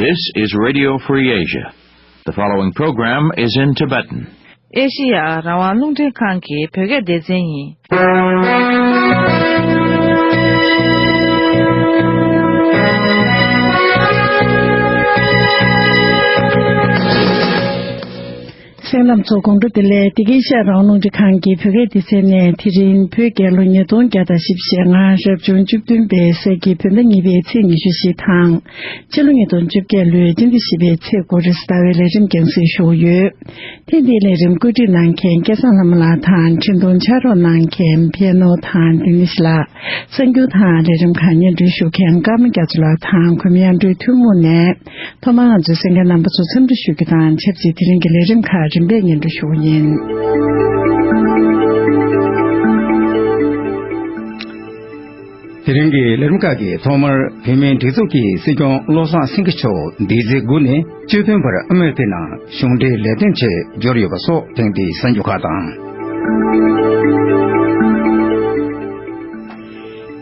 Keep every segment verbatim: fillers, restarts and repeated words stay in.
This is Radio Free Asia. The following program is in Tibetan. ཨེ་ཤི་ཡ་རང་དབང་རླུང་འཕྲིན་ཁང་གི་བོད་སྐད་སྡེ་ཚན་ཡིན། གསན་མཁན་རྣམ་ཚོ་དགོང་དྲོ་བདེ་ལེགས། འདི་ག་ཨེ་ཤ་ཡ་རང་དབང་རླུང་འཕྲིན་ཁང་གི་བོད་སྐད་སྡེ་ཚན་ནས། དེ་རིང་བོད་རྒྱལ་ལོ་ཉིས་སྟོང་བརྒྱ་དང་བཞི་བཅུ་ཞེ་ལྔ། རབ་བྱུང་བཅུ་བདུན་པའི་ས་གི་བོད་ཟླ་གཉིས་པའི་ཚེས་ཉི་ཤུ་བཞི་དང་། ཕྱི་ལོ་ཉིས་སྟོང་བཅོ་བརྒྱད་ལོའི་སྤྱི་ཟླ་བཞི་པའི་ཚེས་དགུ་རེས་གཟའ་ཟླ་བའི་ལས་རིམ་རྒྱང་སྲིང་ཞུ་གི་ཡོད། ཐེངས་འདིའི་ལས་རིམ་བཀོད་སྒྲིག་གནང་མཁན་སྐལ་བཟང་ལྷ་མོ་ལགས་དང་། འཕྲིན་གཏོང་ཕྱག་རོགས་གནང་མཁན་པི་ཨེ་ནོ་དང་ལྡི་ནིས་ལགས། གསར་འགྱུར་དང་ལས་རིམ་ཁག་སྙན་སྒྲོན་ཞུ་མཁན་ཀརྨ་རྒྱ་མཚོ་ལགས་དང་། གོ་མི་དབྱངས་སྒྲོལ་ཐུན་མོང་ནས། ཐོག་མར་ང་ཚོའི་གསན་མཁན་རྣམ་པ་ཚོ་འཚམས་འདྲི་ཞུ་རྒྱུ་དང་ཆབས་ཅིག་དེ་རིང་གི་ལས་རིམ་ཁག་རིམ་པས་སྙན་སྒྲོན་ཞུ་གི་ཡིན། དེ་རིང་གི་ལས་རིམ་ཁག་གི་ཐོག་མར་བོད་མིའི་སྒྲིག་འཛུགས་ཀྱི་སྲིད་སྐྱོང་བློ་བཟང་སེང་གེ་མཆོག་འདི་ཚེས་དགུ་ནས་བཅུ་བདུན་བར་ཨ་མེ་རི་ཀའི་ནང་གཞུང་འབྲེལ་ལས་དོན་ཆེད་འབྱོར་ཡོད་པ་སོགས་ཐེངས་འདིའི་གསར་འགྱུར་ཁག་དང་།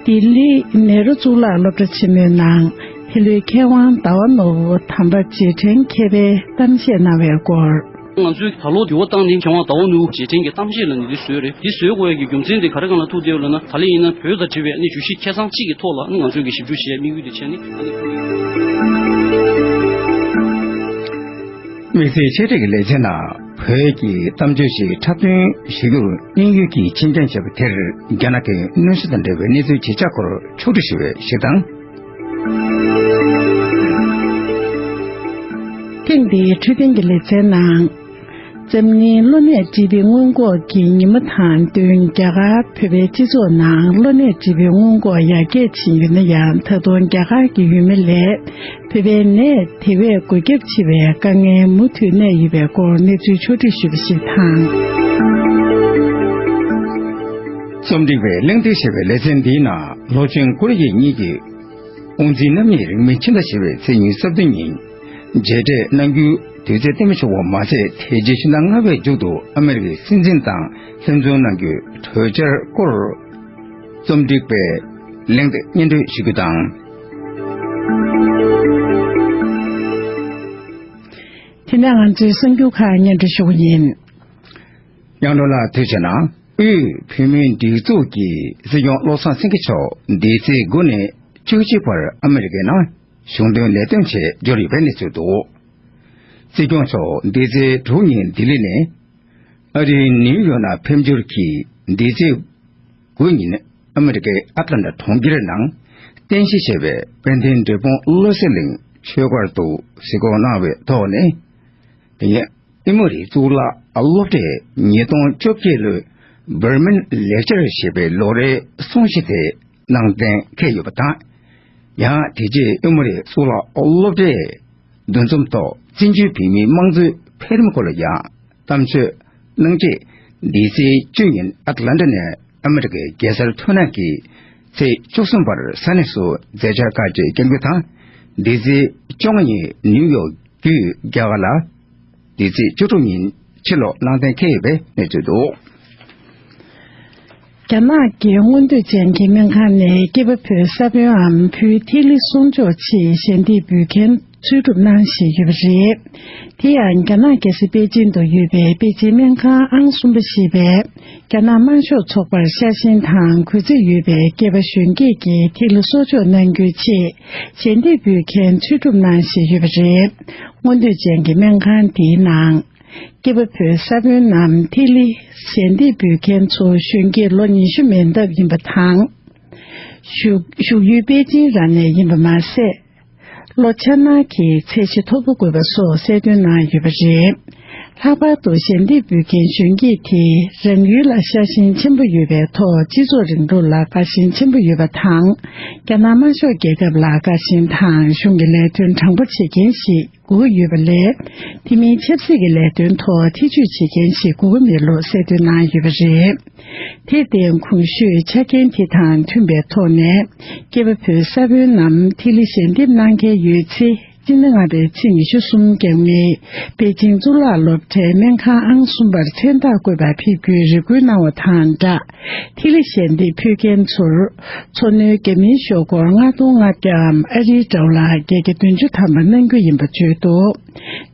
ལྡི་ལི་ནེ་རུ་གཙུག་ལག་སློབ་གྲྭ་ཆེན་མོའི་ནང་འདི་ལོའི་མཁས་དབང་ཟླ་བ་ནོར་བུ་དམ་པ་རྗེས་དྲན་མཁས་པའི་གཏམ་བཤད་གནང་བའི་སྐོར། ང་ཚོས་ད་ལོ་འདི་བ་བཏང་ནས་མཁས་དབང་ཟླ་བ་ནོར་བུ་རྗེས་དྲན་གྱི་གཏམ་བཤད་ལ་ནི་འདི་བཟོས་རེད། འདི་བཟོས་དགོས་ཡ་གི་རྒྱུ་མཚན་དེ་ག་རེ་གང་ལ་ཐུག་བསྡད་ཡོད་ལབ་ན། ད་ལན་ཡིན་ན་བོད་དང་འབྲེལ་བའི་ནི་བརྗོད་གཞི་ཁ་སང་གཅིག་གི་ཐོག་ལ་ནི་ང་ཚོས་ཀྱི་ཞིབ་འཇུག་བྱེད་ཡ་དམིགས་ཡུལ་དེ་བྱས་ནི། དམིགས་བསལ་ཆེད་སྒྲིག་གི་ལེ་ཚན་ནང་བོད་ཀྱི་གཏམ་བརྗོད་ཞིག་འཁྲབ་སྟོན་ཞུ་རྒྱུར་དམིགས་ཡུལ་གྱིས་ཆེད་འགྱངས་བྱས་པ་དེར་རྒྱ་ནག་གི་གནོན་ཤུགས་དང་འབྲེལ་བའི་གནས་ཚུལ་ཇི་ཆགས་སྐོར་ཕྱོགས་བསྒྲིགས་ཞུ་བའི་གཞི་དང་། ཐེངས་འདིའི་འཕྲོད་བསྟེན་གྱི་ལེ་ཚན་ནང་། འཛམ་གླིང་གློ་ནད་ཀྲི་བི་སྔོན་འགོག་གི་ཉིན་མོ་དང་བསྟུན། རྒྱ་གར་བོད་པའི་སྤྱི་ཚོགས་ནང་གློ་ནད་ཀྲི་བི་སྔོན་འགོག་ཡར་རྒྱས་ཕྱིན་ཡོད་ན་ཡང་། ད་དུང་རྒྱ་གར་གྱི་ཡུལ་མི་ལས་བོད་པའི་ནད་དེ་བས་འགོས་ཁྱབ་ཆེ་བའི་དཀའ་ངལ་མུ་མཐུད་གནས་ཡོད་པའི་སྐོར་གནས་ཚུལ་ཕྱོགས་བསྒྲིགས་ཞུས་པ་ཞིག་དང་། རྩོམ་སྒྲིག་པས་གླེང་སྟེགས་ཞེས་པའི་ལེ་ཚན་འདིའི་ནང་ལྷོ་ཆེན་ཀོ་རི་ཡའི་གཉིས་ཀྱི་དབུ་འཛིན་རྣམ་གཉིས་རིང་མིན་ཕྱི་ཟླ་བཞི་པའི་ཚེས་ཉི་ཤུ་རྩ་བདུན་ཉིན་མཇལ་འཕྲད་གནང་རྒྱུའི་དུས་ཚོད་གཏན་འབེབས་བྱུང་བ་མ་ཟད། དེ་རྗེས་ཕྱི་ཟླ་ལྔ་པའི་མཇུག་ཏུ་ཨ་མེ་རི་ཀའི་སྲིད་འཛིན་དང་ལྷན་འཛོམས་གནང་རྒྱུའི་གྲོས་འཆར་སྐོར་རྩོམ་སྒྲིག་པས་གླེང་སྟེགས་སྙན་སྒྲོན་ཞུ་རྒྱུ་དང་། དེ་ནས་ང་ཚོའི་གསར་འགྱུར་ཁག་སྙན་སྒྲོན་ཞུ་རྒྱུ་ཡིན། དབྱངས་སྒྲོལ་ལགས་ཐུགས་རྗེ་གནང་། དབུས་བོད་མིའི་སྒྲིག་འཛུགས་ཀྱི་སྲིད་སྐྱོང་བློ་བཟང་སེང་གེ་མཆོག་འདི་ཚེས་དགུ་ནས་བཅུ་གཅིག་བར་ཨ་མེ་རི་ཀའི་ནང་གཞུང་དོན་ལས་དོན་ཆེད་འབྱོར་ཡོད་པའི་གནས་ཚུལ་འདུག། སྲིད་སྐྱོང་མཆོག་འདི་ཚེས་དྲུག་ཉིན་ལྡི་ལི་ནས་ཨ་རིའི་ནིའུ་ཡོག་ནང་ཕེབས་འབྱོར་གྱིས། འདི་ཚེས་དགུ་ཉིན་ཨ་མེ་རི་ཀའི་ཨ་ཏི་ལན་ཊ་གྲོང་ཁྱེར་ནང་རྟེན་གཞི་བྱས་པའི་དཔལ་ལྡན་འབྲས་སྤུངས་བློ་གསལ་གླིང་ཆོས་སྒར་དུ་གཟིགས་སྐོར་གནང་བའི་ཐོག་ནས། དེ་ཡང་ཨེ་མོ་རི་གཙུག་ལག་སློབ་གྲྭས་ཉིས་སྟོང་བཅོ་བརྒྱད་ལོའི་Burman Lecture ཞེས་པའི་ལོ་རེའི་གསུང་བཤད་དེ་གནང་གཏན་འཁེལ་ཡོད་པ་དང་། ཡང་དེ་རྗེས་ཨེ་མོ་རི་གཙུག་ལག་སློབ་གྲྭས་འདུ་འཛོམས་ཐོག་བཙན་བྱོལ་བོད་མིའི་དམངས་གཙོའི་འཕེལ་རིམ་སྐོར་ལ་ཡང་གཏམ་བརྗོད་གནང་རྗེས། འདི་ཚེས་བཅུ་ཉིན་ཨ་ཏི་ལན་ཊ་ནས་ཨ་མེ་རི་ཀའི་རྒྱལ་སར་མཐོང་སྣང་གིས་ཚེས་བཅུ་གསུམ་བར་ས་གནས་སུ་མཛད་འཆར་ཁག་ཅིག་བསྐྱང་རྒྱུ་དང་། འདི་ཚེས་བཅོ་ལྔ་ཉིན་ནིའུ་ཡོག་བརྒྱུད་རྒྱ་གར་ལ། འདི་ཚེས་བཅུ་དྲུག་ཉིན་ཕྱིར་ལོག་གནང་གཏན་འཁེལ་ཡོད་པའི་གནས་ཚུལ་འདུག། རྒྱ་ནག་གི་མངོན་འདོད་ཅན་གྱི་སྨན་ཁང་ནས་སྐྱེས་པ་བུ་ས་བོན་འམ་བུའི་ཐིག་ལེ་གསོག་འཇོག་ཆེད་ཞལ་འདེབས་འབུལ་མཁན་འཚོལ་སྒྲུབ་གནང་བཞིན་ཡོད་པ་རེད། དེ་ཡང་རྒྱ་ནག་རྒྱལ་ས་པེ་ཅིན་དུ་ཡོད་པའི་པེ་ཅིན་སྨན་ཁང་ཨང་གསུམ་པ་ཞེས་པའི་རྒྱ་ནག་དམར་ཤོག་ཚོགས་པར་ཤ་ཞེན་དང་གུས་བརྩི་ཡོད་པའི་སྐྱེས་པ་གཞོན་སྐྱེས་ཀྱི་ཐིག་ལེ་གསོག་འཇོག་གནང་རྒྱུའི་ཆེད་ཞལ་འདེབས་འབུལ་མཁན་འཚོལ་སྒྲུབ་གནང་བཞིན་ཡོད་པ་རེད། མངོན་འདོད་ཅན་གྱི་སྨན་ཁང་འདིའི་ནང་། སྐྱེས་པ་བུ་ས་བོན་ནམ་ཐིག་ལེ་ཞལ་འདེབས་འབུལ་མཁན་ཚོ་གཞོན་སྐྱེས་ལོ་ཉི་ཤུ་མན་འདབས་ཡིན་པ་དང་། བཞུགས་བཞུགས་ཡུལ་པེ་ཅིན་རང་ནས་ཡིན་པ་མ་ཟད། ལོ་འཆར་སྣང་གི་ཚད་གཞི་མཐོ་པོ་དགོས་པ་སོགས་གསལ་སྟོན་གནང་ཡོད་པ་རེད། ལྷག་པར་དུ་ཞལ་འདེབས་འབུལ་མཁན་གཞོན་སྐྱེས་དེས་རང་ཡུལ་ལ་ཤ་ཞེན་ཆེན་པོ་ཡོད་པའི་ཐོག་སྤྱི་ཚོགས་རིང་ལུགས་ལ་དགའ་ཞེན་ཆེན་པོ་ཡོད་པ་དང་། རྒྱ་ནག་དམར་ཤོག་རྒྱལ་ཁབ་ལ་དགའ་ཞེན་དང་གཞུང་གི་ལས་དོན་དྲང་པོ་བྱེད་མཁན་ཞིག་དགོས་ཀྱི་ཡོད་པ་ལས། དེ་མིན་ཆབ་སྲིད་ཀྱི་ལས་དོན་ཐོག་ཐེ་ཇུས་བྱེད་མཁན་ཞིག་དགོས་ཀྱི་མེད་ལུགས་གསལ་སྟོན་གནང་ཡོད་པ་རེད། དེར་བརྟེན་གོང་ཞུས་ཆ་རྐྱེན་དེ་དང་མཐུན་པའི་ཐོག་ནས་སྐྱེས་པ་བུ་ས་བོན་ནམ་ཐིག་ལེ་ཞལ་འདེབས་གནང་མཁན་ཡོད་ཚེ། སྤྱི་ཟླ་ལྔ་པའི་ཚེས་ཉི་ཤུ་གསུམ་རྒྱབ་ལྔའི་པེ་ཅིང་གཙུག་ལག་སློབ་གྲྭའི་སྨན་ཁང་ཨང་གསུམ་པར་མཚན་རྟགས་བཀོད་པར་ཕེབས་རྒྱུའི་རེ་སྐུལ་གནང་བ་དང་སྦྲགས། ཐིག་ལེ་ཞལ་འདེབས་ཕུལ་མཁན་ཚོར་མཚོ་སྣོད་རྒྱ་མིའི་ཤོག་སྒོར་ལྔ་སྟོང་ལྔ་བརྒྱའམ་ཨ་རིའི་ཌོ་ལར་བརྒྱད་བརྒྱ་བདུན་ཅུ་ཐམ་པ་གནང་རྒྱུ་ཡིན་པ་བརྗོད་འདུག་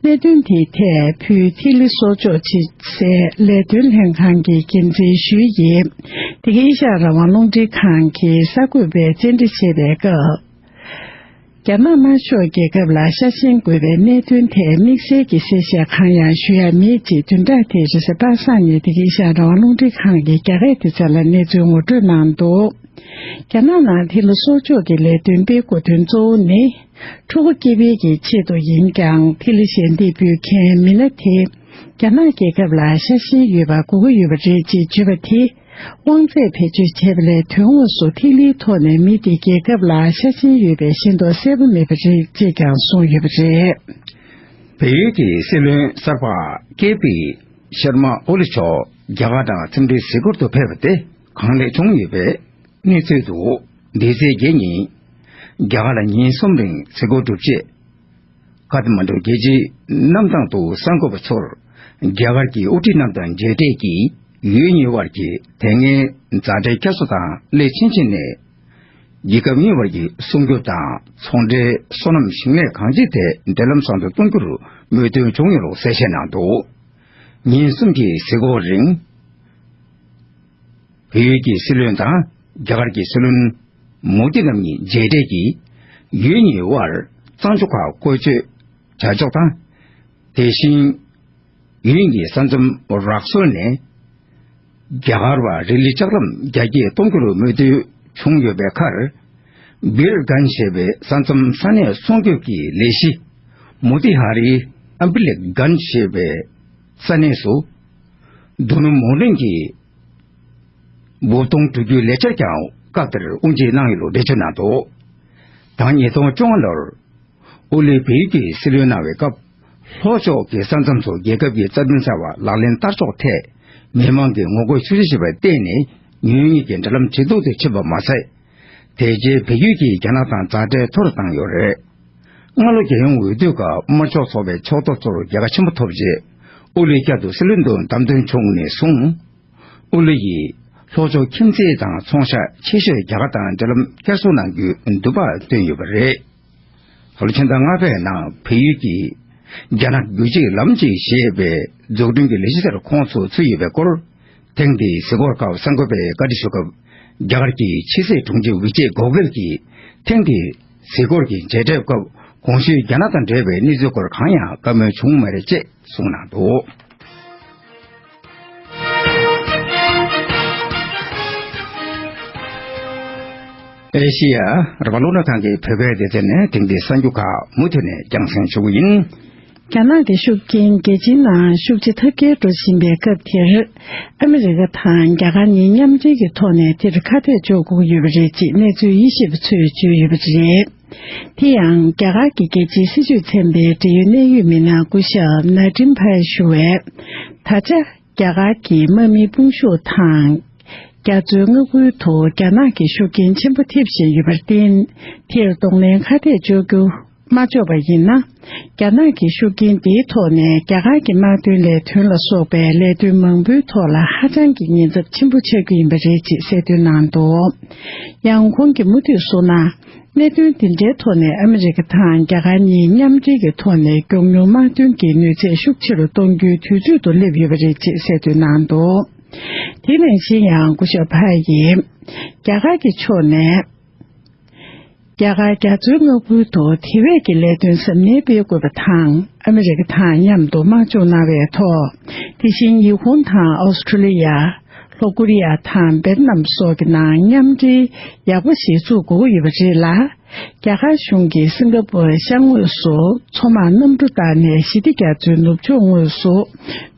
གནད་དོན་དེའི་ཐད་ཕུལ་ཐིག་ལེ་གསོག་འཇོག་བྱེད་སའི་ལས་དོན་ལྷན་ཁང་གི་འགན་འཛིན་ཞུས་ཡིས། འདི་གའི་ཨེ་ཤ་ཡ་རང་དབང་རླུང་འཕྲིན་ཁང་གི་གསར་འགོད་པས་བཅར་འདྲི་བྱས་པའི་སྐབས། རྒྱ་ནག་དམར་ཤོག་རྒྱལ་ཁབ་ལ་ཤ་ཞེན་དགོས་པའི་གནད་དོན་ཐད་དམིགས་བསལ་གྱི་གསལ་བཤད་གང་ཡང་ཞུ་ཡ་མེད་ཅེས་བདུན་ཕྲག་འདིའི་རེས་གཟའ་པ་སངས་ཉིན་འདི་གའི་ཨེ་ཤ་ཡ་རང་དབང་རླུང་འཕྲིན་ཁང་གི་རྒྱ་སྐད་སྡེ་ཚན་ལ་གནས་ཚུལ་ངོ་སྤྲོད་གནང་འདུག་རྒྱ་ནག་ནང་ཐིག་ལེ་གསོག་འཇོག་གི་ལས་དོན་སྤེལ་དགོས་དོན་གཙོ་བོ་ནི། ཕྲུ་གུ་སྐྱེ་འཕེལ་གྱི་ཆེད་དུ་ཡིན་ཀྱང་ཐིག་ལེ་ཞལ་འདེབས་ཕུལ་མཁན་མི་སྣ་དེ། རྒྱ་ནག་རྒྱལ་ཁབ་ལ་ཤ་ཞེན་ཡོད་པ་གོ་གི་ཡོད་པ་རེད་ཅེས་བརྗོད་པ་དེ། དབང་ཚད་བེད་སྤྱོད་བྱས་པ་ལས་དོན་དངོས་སུ་ཐིག་ལེའི་ཐོག་ནས་མི་དེ་རྒྱལ་ཁབ་ལ་ཤ་ཞེན་ཡོད་པའི་ཤེས་རྟོགས་གསལ་པོ་མེད་པ་རེད་ཅེས་ཀྱང་གསུངས་ཡོད་པ་རེད། བལ་ཡུལ་གྱི་སྲིད་བློན་གསར་པ་ཀེ་པི་ཤར་མ་ཨོ་ལི་མཆོག་རྒྱ་གར་དང་འཚམས་འདྲིའི་གཟིགས་སྐོར་དུ་ཕེབས་པ་དེ་གང་ལེགས་བྱུང་ཡོད་པའི་གནས་ཚུལ་འདུག་འདི་ཚེས་བརྒྱད་ཉིན་རྒྱ་གར་ལ་ཉིན་གསུམ་རིང་གཟིགས་སྐོར་གྲུབ་རྗེས། ཀ་ཐ་མན་ཌུ་རྒྱལ་སྤྱིའི་གནམ་ཐང་དུ་གསར་འགོད་པ་ཚོར་རྒྱ་གར་གྱི་དབུ་ཁྲིད་རྣམས་དང་མཇལ་འཕྲད་ཀྱིས་ཡུལ་གཉིས་དབར་གྱི་དེ་སྔའི་མཛའ་འབྲེལ་བསྐྱར་གསོ་དང་སླད་ཕྱིན་ཆད་ནས་རྒྱལ་ཁབ་གཉིས་དབར་གྱི་སྲུང་སྐྱོབ་དང་ཚོང་འབྲེལ་སོ་ནམ་ཞིང་ལས་གང་ཅིའི་ཐད་འབྲེལ་ལམ་བཟང་དུ་གཏོང་རྒྱུར་མོས་མཐུན་བྱུང་ཡོད་ལུགས་གསལ་བཤད་གནང་འདུག་ཉིན་གསུམ་གྱི་གཟིགས་སྐོར་རིང་། བལ་ཡུལ་གྱི་སྲིད་བློན་དང་རྒྱ་གར་གྱི་སྲིད་བློན་མོ་དི་རྣམ་གཉིས་མཇལ་འཕྲད་ཀྱིས་ཡུལ་གཉིས་དབར་གཙང་ཆུ་ཁ་བཀོལ་སྤྱོད་བྱ་ཕྱོགས་དང་། དེ་བཞིན་ཡུལ་གཉིས་ས་མཚམས་རག་སོལ་ནས་རྒྱ་གར་བ་རི་ལི་ལྕགས་ལམ་རྒྱ་སྐྱེད་གཏོང་རྒྱུར་མོས་མཐུན་བྱུང་ཡོད་པའི་ཁར། བིར་གྷན་ཞེས་པའི་ས་མཚམས་ས་གནས་སྲུང་སྐྱོབ་ཀྱི་ལས་གཞི་མོ་ཏི་ཧ་རི་ཨམ་བི་ལིག་གྷན་ཞེས་པའི་ས་གནས་སུ་རྡོ་སྣུམ་མོ་ཊ་གྱི་སྦུབས་དོང་བསྒྲིག་རྒྱུའི་ལས་འཆར་ཀྱང་སྐབས་དེར་དབུ་འབྱེད་གནང་ཡོད་ལུགས་འགྲེལ་བརྗོད་གནང་འདུག་ཟླ་ཉིས་སྟོང་བཅོ་ལྔ་ལོར་ཨོ་ལི་བལ་ཡུལ་གྱི་སྲིད་བློན་གནང་བའི་སྐབས། ལྷོ་ཕྱོགས་ཀྱི་ས་མཚམས་སུ་རྒྱལ་ཁབ་ཀྱི་རྩ་དོན་གསར་བ་ལག་ལེན་བསྟར་ཕྱོགས་ཐད་མི་མང་གིས་ངོ་རྒོལ་ཤུགས་ཆེ་བྱས་པར་བརྟེན་ནས་ཉིན་གཉིས་ཀྱི་འབྲེལ་ལམ་ཇེ་སྡུག་ཏུ་ཕྱིན་པ་མ་ཟད། དེ་རྗེས་བལ་ཡུལ་གྱིས་རྒྱ་ནག་དང་མཛའ་འབྲེལ་མཐོ་རུ་བཏང་ཡོད་རེད། སྔ་ལོ་རྒྱལ་ཡོངས་འོས་བསྡུ་སྐབས་དམར་ཕྱོགས་ཚོགས་པའི་ཕྱོགས་གཏོགས་ཚོར་རྒྱལ་ཁ་ཆེན་པོ་ཐོབ་རྗེས། ཨོ་ལི་བསྐྱར་དུ་སྲིད་བློན་དུ་བདམས་ཐོན་བྱུང་ནས་བཟུང་། ཨོ་ལི་ཡིས་ལྷོ་ཕྱོགས་ཁྱིམ་མཚེས་དང་ཚོང་ཤག་ཆེ་ཤོས་རྒྱ་གར་དང་འབྲེལ་ལམ་བསྐྱར་གསོ་གནང་རྒྱུའི་འདུན་པ་བཏོན་ཡོད་པ་རེད། ད་ལོ་ཕྱི་ཟླ་ལྔ་པའི་ནང་བལ་ཡུལ་གྱིས་རྒྱ་ནག་རྒྱུད་གཅིག་ལམ་གཅིག་ཞེས་པའི་འཛུགས་སྐྲུན་གྱི་ལས་གཞི་དེར་ཁོང་ཚོ་ཚུད་ཡོད་པའི་སྐོར། ཐེངས་འདིའི་གཟིགས་སྐོར་སྐབས་གསར་འགོད་པས་བཀའ་འདྲི་ཞུ་སྐབས། རྒྱ་གར་གྱི་ཕྱི་སྲིད་དྲུང་ཆེ་བི་ཇེ་གོ་གྷལ་གྱིས་ཐེངས་འདིའི་གཟིགས་སྐོར་གྱི་མཇལ་འཕྲད་སྐབས་གོང་ཞུས་རྒྱ་ནག་དང་འབྲེལ་བའི་གནས་ཚུལ་སྐོར་གང་ཡང་བཀའ་མོལ་བྱུང་མ་རེད་ཅེས་གསུངས་གནང་འདུག་ཨེ་ཤི་ཡ་རང་དབང་རླུང་འཕྲིན་ཁང་གི་བོད་སྐད་སྡེ་ཚན་ནས་དེང་འདིའི་གསར་འགྱུར་ཁག་མུ་མཐུད་ནས་རྒྱང་སྲིང་ཞུ་གི་ཡིན། རྒྱ་ནག་གི་ཤུགས་རྐྱེན་རྒྱལ་སྤྱིའི་ནང་ཤུགས་ཆེ་ཐབས་སྐྱེ་འགྲོ་བཞིན་པའི་སྐབས་དེར། ཨ་མི་རི་ཀ་དང་རྒྱ་གར་གཉིས་མཉམ་འབྲེལ་གྱི་ཐོག་ནས་དེར་ཁ་གཏད་གཅོག་དགོས་ཀྱི་ཡོད་པ་རེད་ཅེས་གནས་ཚུལ་དབྱེ་ཞིབ་པ་ཚོས་བརྗོད་ཡོད་པ་རེད། དེ་ཡང་རྒྱ་གར་གྱི་རྒྱལ་སྤྱིའི་སྲིད་བྱུས་ཚན་པའི་འབྲེལ་ཡོད་གནད་ཡོད་མི་སྣ་སྐུ་ཞབས་ན་ཏིན་ཕའི་ཞུ་བས། ད་ཆ། རྒྱ་གར་གྱི་དམག་མིའི་དཔུང་ཤུགས་དང་། རྒྱ་མཚོའི་མངའ་ཁུལ་དུ་རྒྱ་ནག་གི་ཤུགས་རྐྱེན་ཆེན་པོ་ཐེབས་བཞིན་ཡོད་པར་བརྟེན། དེར་གདོང་ལེན་ཁ་གཏད་གཅོག་རྒྱུ་མ་ལྕོགས་པ་ཡིན་ན། རྒྱ་ནག་གི་ཤུགས་རྐྱེན་དེའི་ཐོག་ནས་རྒྱ་གར་གྱི་དམག་དོན་ལས་དོན་ལ་སོགས་པའི་ལས་དོན་མང་པོའི་ཐོག་ལ་ཧ་ཅང་གི་ཉེན་ཚབས་ཆེན་པོ་ཆགས་རྒྱུ་ཡིན་པ་རེད་ཅེས་གསལ་སྟོན་གནང་འདུག་ཡང་ཁོང་གིས་མུ་མཐུད་གསུངས་ན། གནད་དོན་འདི་འདྲའི་ཐོག་ནས་ཨ་མི་རི་ཀ་དང་རྒྱ་གར་གཉིས་མཉམ་འབྲེལ་གྱི་ཐོག་ནས་མགྱོགས་མྱུར་དམག་དོན་གྱི་ནུས་ཚད་ཤུགས་ཆེ་རུ་གཏོང་རྒྱུའི་དུས་ཚོད་དུ་སླེབས་ཡོད་པ་རེད་ཅེས་གསལ་སྟོན་གནང་འདུག་དེ་ནང་བཞིན་ཡང་སྐུ་ཞབས་ཕ་ཡིས། རྒྱ་གར་གྱི་ཕྱོགས་ནས། རྒྱ་གར་རྒྱ་མཚོའི་མངའ་ཁུལ་དུ་དེ་བས་ཀྱི་ལས་དོན་གཟབ་ནན་སྤེལ་དགོས་པ་དང་། ཨ་མི་རི་ཀ་དང་མཉམ་དུ་དམག་སྦྱོང་གནང་བའི་ཐོག་དེ་བཞིན་ཡི་ཧུང་དང་ཨོ་སི་ཁྲུ་ལི་ཡ། ལྷོ་ཀོ་རི་ཡ་དང་བེད་ནམ་སོགས་ཀྱི་ནང་མཉམ་འབྲེལ་ཡག་པོ་ཞིག་བཙུགས་དགོས་ཀྱི་ཡོད་པ་རེད་ལ། རྒྱ་གར་གཞུང་གིས་སིང་ག་པོར་ཤར་ངོས་སུ་མཚོ་དམག་གནམ་གྲུ་བཏང་ནས་ཞི་བདེ་རྒྱ་མཚོའི་ནུབ་ཕྱོགས་ངོས་སུ་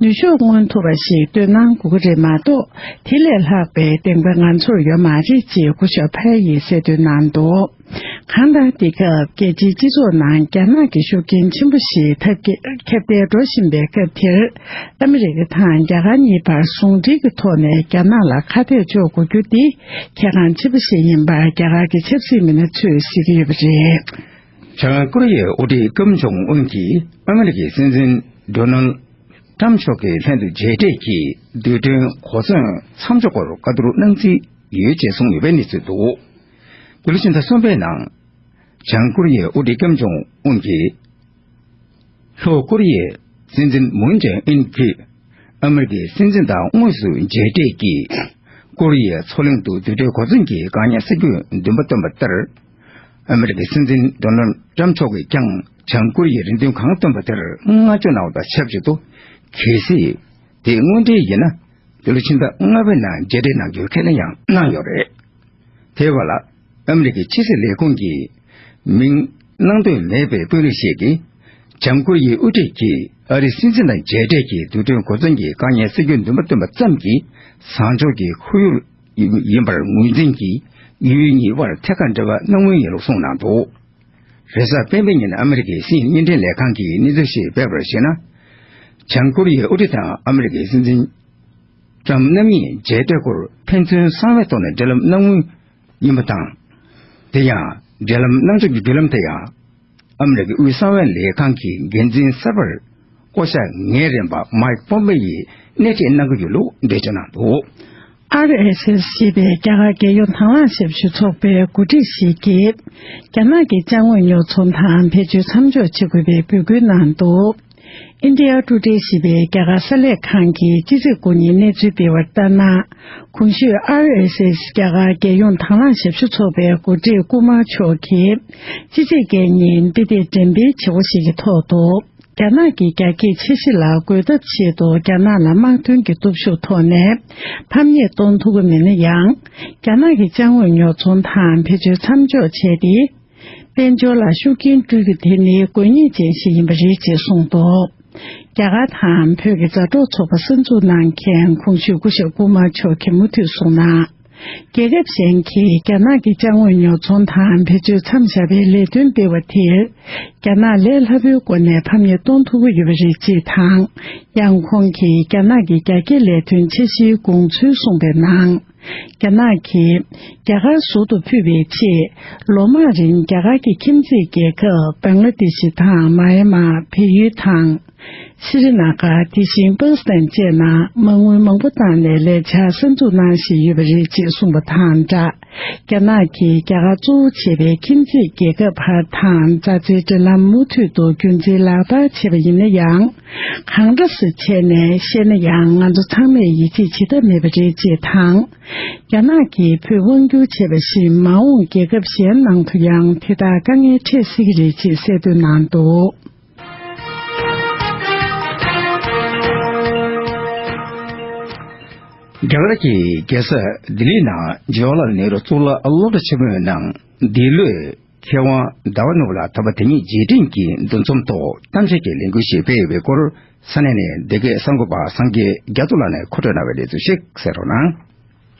ནུས་ཤུགས་མངོན་ཐུབ་པ་ཞིག་བཏོན་གནང་དགོས་ཀྱི་རེད་མ་གཏོགས། དེ་ལས་ལྷག་པའི་བདེན་པ་ང་ཚོར་ཡོད་མ་རེད་ཅེས་སྐུ་ཞབས་ཕ་ཡིས་གསལ་སྟོན་གནང་འདུག་གང་ལྟར། འདི་སྐབས་རྒྱལ་སྤྱིའི་སྤྱི་ཚོགས་ནང་རྒྱ་ནག་གི་ཤུགས་རྐྱེན་ཆེན་པོ་ཞིག་ཐབས་ཀྱིས་ཁྱབ་གདལ་འགྲོ་བཞིན་པའི་སྐབས་དེར། ཨ་མི་རི་ཀ་དང་རྒྱ་གར་གཉིས་བར་ཟུང་འབྲེལ་གྱི་ཐོག་ནས་རྒྱ་ནག་ལ་ཁ་གཏད་གཅོག་དགོས་རྒྱུ་འདི་གལ་འགངས་ཆེ་པོ་ཞིག་ཡིན་པར་རྒྱ་གར་གྱི་ཆབ་སྲིད་མི་སྣ་ཚོས་གཟིགས་ཀྱི་ཡོད་པ་རེད། བྱང་ཀོ་རི་ཡའི་དབུ་ཁྲིད་ཀིམ་ཇོང་ཨུན་གྱིས་ཨ་མི་རི་ཀའི་སྲིད་འཛིན་ཌོ་ནལ་ཊམ་མཆོག་གི་ལྷན་དུ་མཇལ་འཕྲད་ཀྱིས་རྡུལ་ཕྲན་གོ་མཚོན་མཚམས་འཇོག་སྐོར་བཀའ་བསྡུར་གནང་རྩིས་ཡོད་ཅེས་གསུངས་ཡོད་པའི་གནས་ཚུལ་འདུག། འདི་ལོ་ཕྱི་ཟླ་གསུམ་པའི་ནང་། བྱང་ཀོ་རི་ཡའི་དབུ་ཁྲིད་ཀིམ་ཇོང་ཨུན་གྱིས། ལྷོ་ཀོ་རི་ཡའི་སྲིད་འཛིན་མུན་ཇེ་ཨིན་གྱིས་ཨ་མི་རི་ཀའི་སྲིད་འཛིན་དང་དངོས་སུ་མཇལ་འཕྲད་ཀྱིས། ཀོ་རི་ཡའི་མཚོ་གླིང་དུ་རྡུལ་ཕྲན་གོ་མཚོན་གྱི་བཀག་ཉར་སེལ་རྒྱུའི་འདུན་པ་བཏོན་པ་ལྟར། ཨ་མི་རི་ཀའི་སྲིད་འཛིན་ཌོ་ནལ་ཊམ་མཆོག་གིས་ཀྱང་བྱང་ཀོ་རི་ཡའི་རེ་འདུན་གང་བཏོན་པ་དེར་བསྔགས་བརྗོད་གནང་བ་དང་ཆབས་ཅིག་ཏུ། གལ་སྲིད་དེ་དངོས་འབྲེལ་ཡིན་ན། འདི་ལོ་ཕྱི་ཟླ་ལྔ་པའི་ནང་མཇལ་འཕྲད་གནང་རྒྱུའི་ཁས་ལེན་ཡང་གནང་ཡོད་རེད། དེའི་བར་ལ། ཨ་མི་རི་ཀའི་ཕྱི་སྲིད་ལས་ཁུངས་ཀྱི་མིང་གནང་འདོད་མེད་པའི་དཔོན་རིགས་ཤིག་གིས། བྱང་ཀོ་རི་ཡའི་དབུ་ཁྲིད་ཀྱིས་ཨ་རིའི་སྲིད་འཛིན་དང་མཇལ་འཕྲད་ཀྱིས་རྡུལ་ཕྲན་གོ་མཚོན་གྱི་བཀག་ཉར་སེལ་རྒྱུའི་འདུན་པ་བཏོན་པ་ཙམ་གྱིས་བཟང་ཕྱོགས་ཀྱི་ཁོར་ཡུག་ཡིན་པར་ངོས་འཛིན་གྱིས་ཡུལ་གཉིས་དབར་ཐད་ཀར་འབྲེལ་བ་གནང་མུས་ཡིན་ལུགས་གསུངས་གནང་འདུག། རེས་གཟའ་སྤེན་པའི་ཉིན་ཨ་མི་རི་ཀའི་སྲིད་བརྙན་འཕྲིན་ལས་ཁང་གིས་གནས་ཚུལ་ཞིག་སྤེལ་བར་གཞིགས་ན། བྱང་ཀོ་རི་ཡའི་དབུ་ཁྲིད་དང་ཨ་མི་རི་ཀའི་སྲིད་འཛིན་ཀྲམ་རྣམ་གཉིས་མཇལ་འཕྲད་སྐོར་ཕན་ཚུན་གསང་བའི་ཐོག་ནས་འབྲེལ་ལམ་གནང་མུས་ཡིན་པ་དང་། དེ་ཡང་འབྲེལ་ལམ་གནང་ཕྱོགས་ཀྱི་བརྒྱུད་ལམ་དེ་ཡང་ཨ་མི་རི་ཀའི་དབུས་གསང་བའི་ལས་ཁང་གི་འགན་འཛིན་གསར་པར་བསྐོ་གཞག་ངེས་རན་པ་མའིག་པོམ་པེ་ཡིས་སྣེ་ཁྲིད་གནང་གི་ཡོད་ལུགས་འགྲེལ་བརྗོད་གནང་འདུག། ཨར་ཨེས་ཨེས་ཞེས་པའི་རྒྱ་གར་རྒྱལ་ཡོངས་དང་བླངས་ཞབས་ཞུ་ཚོགས་པའི་འགོ་ཁྲིད་ཞིག་གིས། རྒྱ་ནག་གི་ཅ་དངོས་ཉོ་ཚོང་དང་བེད་སྤྱོད་མཚམས་འཇོག་བྱེད་དགོས་པའི་འབོད་སྐུལ་གནང་འདུག། ཨིན་ཌི་ཡ་ཊུ་ཌེ་ཞེས་པའི་རྒྱ་གར་གསར་ལས་ཁང་གིས་ཕྱི་ཚེས་དགུ་ཉིན་གནས་ཚུལ་སྤེལ་བར་ལྟར་ན། གོང་ཞུས་ཨར་ཨེས་ཨེས་རྒྱ་གར་རྒྱལ་ཡོངས་དང་བླངས་ཞབས་ཞུ་ཚོགས་པའི་འགོ་ཁྲིད་ཀུ་མར་མཆོག་གིས། ཕྱི་ཚེས་བརྒྱད་ཉིན་དཔེ་དེབ་འགྲེམས་སྤེལ་བྱེད་སྒོ་ཞིག་གི་ཐོག་ཏུ། རྒྱ་ནག་གི་རྒྱ་སྐྱེད་ཚད་གཞི་ལ་རྒོལ་ཐབས་ཆེད་དུ་རྒྱ་ནག་ལ་དམག་དོན་གྱི་སྟོབས་ཤུགས་ཐོག་ནས་ཕམ་ཉེས་གཏོང་ཐུབ་ཀྱི་མེད་ན་ཡང་། རྒྱ་ནག་གི་ཅ་དངོས་ཉོ་ཚོང་དང་བེད་སྤྱོད་མཚམས་འཇོག་བྱས་ཏེ། དཔལ་འབྱོར་ལ་ཤུགས་རྐྱེན་སྤྲོད་རྒྱུ་དེ་ནི་དགོས་ངེས་ཅན་ཞིག་ཡིན་པ་རེད་ཅེས་གསུངས་འདུག། རྒྱ་གར་དང་བོད་ཀྱི་མཛའ་གྲོགས་ཚོགས་པ་གསར་འཛུགས་གནང་མཁན་གོང་ཞུས་སྐུ་ཞབས་ཀུ་མར་མཆོག་གིས་མུ་མཐུད་གསུངས་ན། རྒྱལ་ཁབ་གཞན་གྱིས་རྒྱ་ནག་གི་ཅ་དངོས་ཉོ་ཚོང་དང་བེད་སྤྱོད་མཚམས་བཞག་པའི་ལས་དོན་སྤེལ་བ་དེར། རྒྱ་ནག་ལས་སླ་པོའི་སྒོ་ནས་ཕམ་ཉེས་གཏོང་ཐུབ་ཀྱི་ཡོད་པ་རེད་ཅེས་དང་། ཡང་ཁོང་གིས་རྒྱ་ནག་གི་རྒྱ་སྐྱེད་ལས་དོན་འཆར་གཞིའི་དགོངས་ཚུལ་གསུངས་པའི་ནང་། རྒྱ་ནག་གིས་རྒྱ་གར་ཟུར་དུ་ཕུད་པའི་ཆེད། ལོ་མང་རིང་རྒྱ་གར་གྱི་ཁྱིམ་མཚེས་རྒྱལ་ཁབ་བང་ལ་དེ་ཤི་དང་མཱ་ཡན་མ། བལ་ཡུལ་དང་། ཤི་རི་ན་གྷར། དེ་བཞིན་པ་ཀི་སི་ཐན་བཅས་ནང་མ་དངུལ་མང་པོ་བཏང་ནས་ལས་འཆར་གསར་འཛུགས་གནང་བཞིན་ཡོད་པ་རེད་ཅེས་གསུངས་པ་དང་སྦྲགས། རྒྱ་ནག་གིས་རྒྱ་གར་གཙོ་བོ་བྱས་པའི་ཁྱིམ་མཚེས་རྒྱལ་ཁབ་བར་དང་མཛའ་བརྩེའི་འབྲེལ་ལམ་མུ་མཐུད་དུ་རྒྱུན་འཛིན་ལག་བསྟར་བྱས་པ་ཡིན་ན་ཡང་། གང་འདྲ་སེ་བྱས་ནས་བཤད་ན་ཡང་ང་ཚོ་ཚང་མས་ཡིད་ཆེས་བྱེད་ཐབས་མེད་པ་རེད་ཅེས་དང་། རྒྱ་ནག་གིས་བོད་དབང་བསྒྱུར་བྱས་པ་བཞིན་མ་འོངས་རྒྱལ་ཁབ་གཞན་ནང་དུ་ཡང་དེ་དག་དཀའ་ངལ་འཕྲད་སྲིད་ཀྱི་རེད་ཅེས་གསལ་སྟོན་གནང་འདུག། རྒྱ་གར་གྱི་རྒྱལ་ས་ལྡི་ལིའི་ནང་ཇ་ཝར་ལཱལ་ནེ་རུ་གཙུག་ལག་སློབ་གྲྭ་ཆེན་མོའི་ནང་འདི་ལོའི་མཁས་དབང་ཟླ་བ་ནོར་བུ་ལགས་ད་བར་དེ་ཉིད་རྗེས་དྲན་གྱི་འདུ་འཛོམས་ཐོག་གཏམ་བཤད་ཀྱི་ལས་འགུལ་ཞིག་སྤེལ་ཡོད་པའི་སྐོར་ས་གནས་ནས་བདེ་སྐྱིད་གསར་འགོད་པ་སངས་རྒྱས་རྒྱ་མཚོ་ལགས་ནས་མཁོ་སྤྲོད་གནང་བའི་གནས་ཚུལ་ཞིག་གསན་རོགས་གནང་།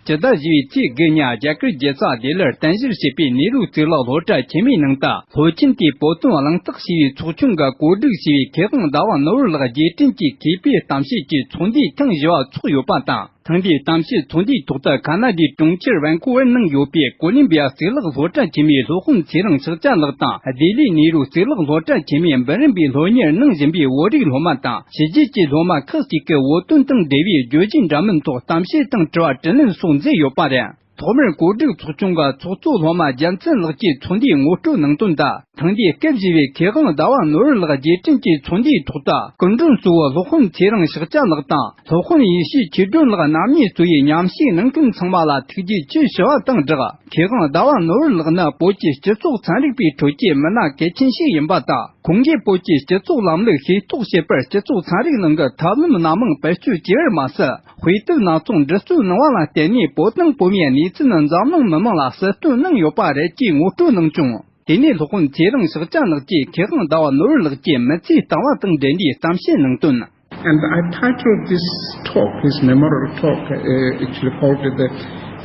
སྤྱི་ཟླ་བཞི་པའི་ཚེས་དགུ་ཉིན་རྒྱ་གར་རྒྱལ་ས་ལྡི་ལིར་རྟེན་གཞི་བྱས་པའི་ནེ་རུ་གཙུག་ལག་སློབ་གྲྭ་ཆེན་མོའི་ནང་དུ་སློབ་ཆེན་དེའི་བོད་དོན་གླེང་སྟེགས་ཞེས་པའི་ཚོགས་ཆུང་གིས་གོ་སྒྲིག་བྱས་པའི་མཁས་དབང་ཟླ་བ་ནོར་བུ་ལགས་རྗེས་དྲན་གྱི་མཁས་པའི་གཏམ་བཤད་ཀྱི་ཚོགས་འདུའི་ཐེངས་བཞི་པ་འཚོགས་ཡོད་པ་དང་། ཐེངས་འདིའི་གཏམ་བཤད་ཚོགས་འདུའི་ཐོག་ཏུ་ཁ་ན་ཌའི་གྲོང་ཁྱེར་ཝན་ཀུ་ཝར་ནང་ཡོད་པའི་ཀོ་ལོམ་བི་ཡ་གཙུག་ལག་སློབ་གྲྭ་ཆེན་མོའི་སློབ་དཔོན་ཚེ་རིང་ཕྱག་རྒྱ་ལགས་དང་། ལྡི་ལིའི་ནེ་རུ་གཙུག་ལག་སློབ་གྲྭ་ཆེན་མོའི་འབུམ་རམས་པའི་སློབ་གཉེར་གནང་བཞིན་པའི་བོད་རིགས་སློབ་མ་དང་། ཕྱི་རྒྱལ་གྱི་སློབ་མ་ཁག་ཅིག་གིས་བོད་དོན་དང་འབྲེལ་བའི་བརྗོད་གཞི་འདྲ་མིན་ཐོག་གཏམ་བཤད་དང་དྲི་བ་དྲིས་ལན་སོགས་མཛད་ཡོད་པ་རེད། ཐོག་མར་གོ་སྒྲིག་ཚོགས་ཆུང་གི་ཚོགས་གཙོ་སློབ་མ་རྒྱལ་མཚན་ལགས་ཀྱིས་ཚོགས་འདུའི་ངོ་སྤྲོད་གནང་དོན་དུ། ཐེངས་འདིའི་སྐབས་བཞི་པའི་མཁས་དབང་ཟླ་བ་ནོར་བུ་ལགས་རྗེས་དྲན་གྱི་ཚོགས་འདུའི་ཐོག་ཏུ། སྐུ་མགྲོན་གཙོ་བོ་སློབ་དཔོན་ཚེ་རིང་ཕྱག་རྒྱ་ལགས་དང་། སློབ་དཔོན་ཡེ་ཤེས་ཆོས་སྒྲོན་ལགས་རྣམ་གཉིས་གཙོས་པའི་མཉམ་ཞུགས་གནང་མཁན་ཚང་མ་ལ་ཐུགས་རྗེ་ཆེ་ཞུ་བ་དང་སྦྲགས། མཁས་དབང་ཟླ་བ་ནོར་བུ་ལགས་ནི་བོད་ཀྱི་སྤྱི་ཚོགས་ཚན་རིག་པའི་ཁྲོད་ཀྱི་མི་སྣ་གལ་ཆེན་ཞིག་ཡིན་པ་དང་། ཁོང་གིས་བོད་ཀྱི་སྤྱི་ཚོགས་ལམ་ལུགས་ཤེས་རྟོགས་བྱེད་པར་སྤྱི་ཚོགས་ཚན་རིག་ནང་གི་ཐབས་ལམ་སྣ་མང་བེད་སྤྱོད་བྱས་པར་མ་ཟད། དཔེ་དེབ་སྣ་ཚོགས་འབྲི་སྲོལ་གནང་བ་ལ་བརྟེན་ནས་བོད་དང་བོད་མིའི་གནས་ཚུལ་འཛམ་གླིང་མི་མང་ལ་གསལ་སྟོན་གནང་ཡོད་པ་རེད་ཅེས་ངོ་སྤྲོད་གནང་བྱུང་། དེ་ནས་སློབ་དཔོན་ཚེ་རིང་ཕྱག་རྒྱ་ལགས་ཀྱིས་མཁས་དབང་ཟླ་བ་ནོར་བུ་ལགས་ཀྱི་མི་ཚེའི་ལྟ་བ་དང་འབྲེལ་ནས་གཏམ་བཤད་གནང་དོན། And I titled this talk, this memorial talk, uh, actually called it the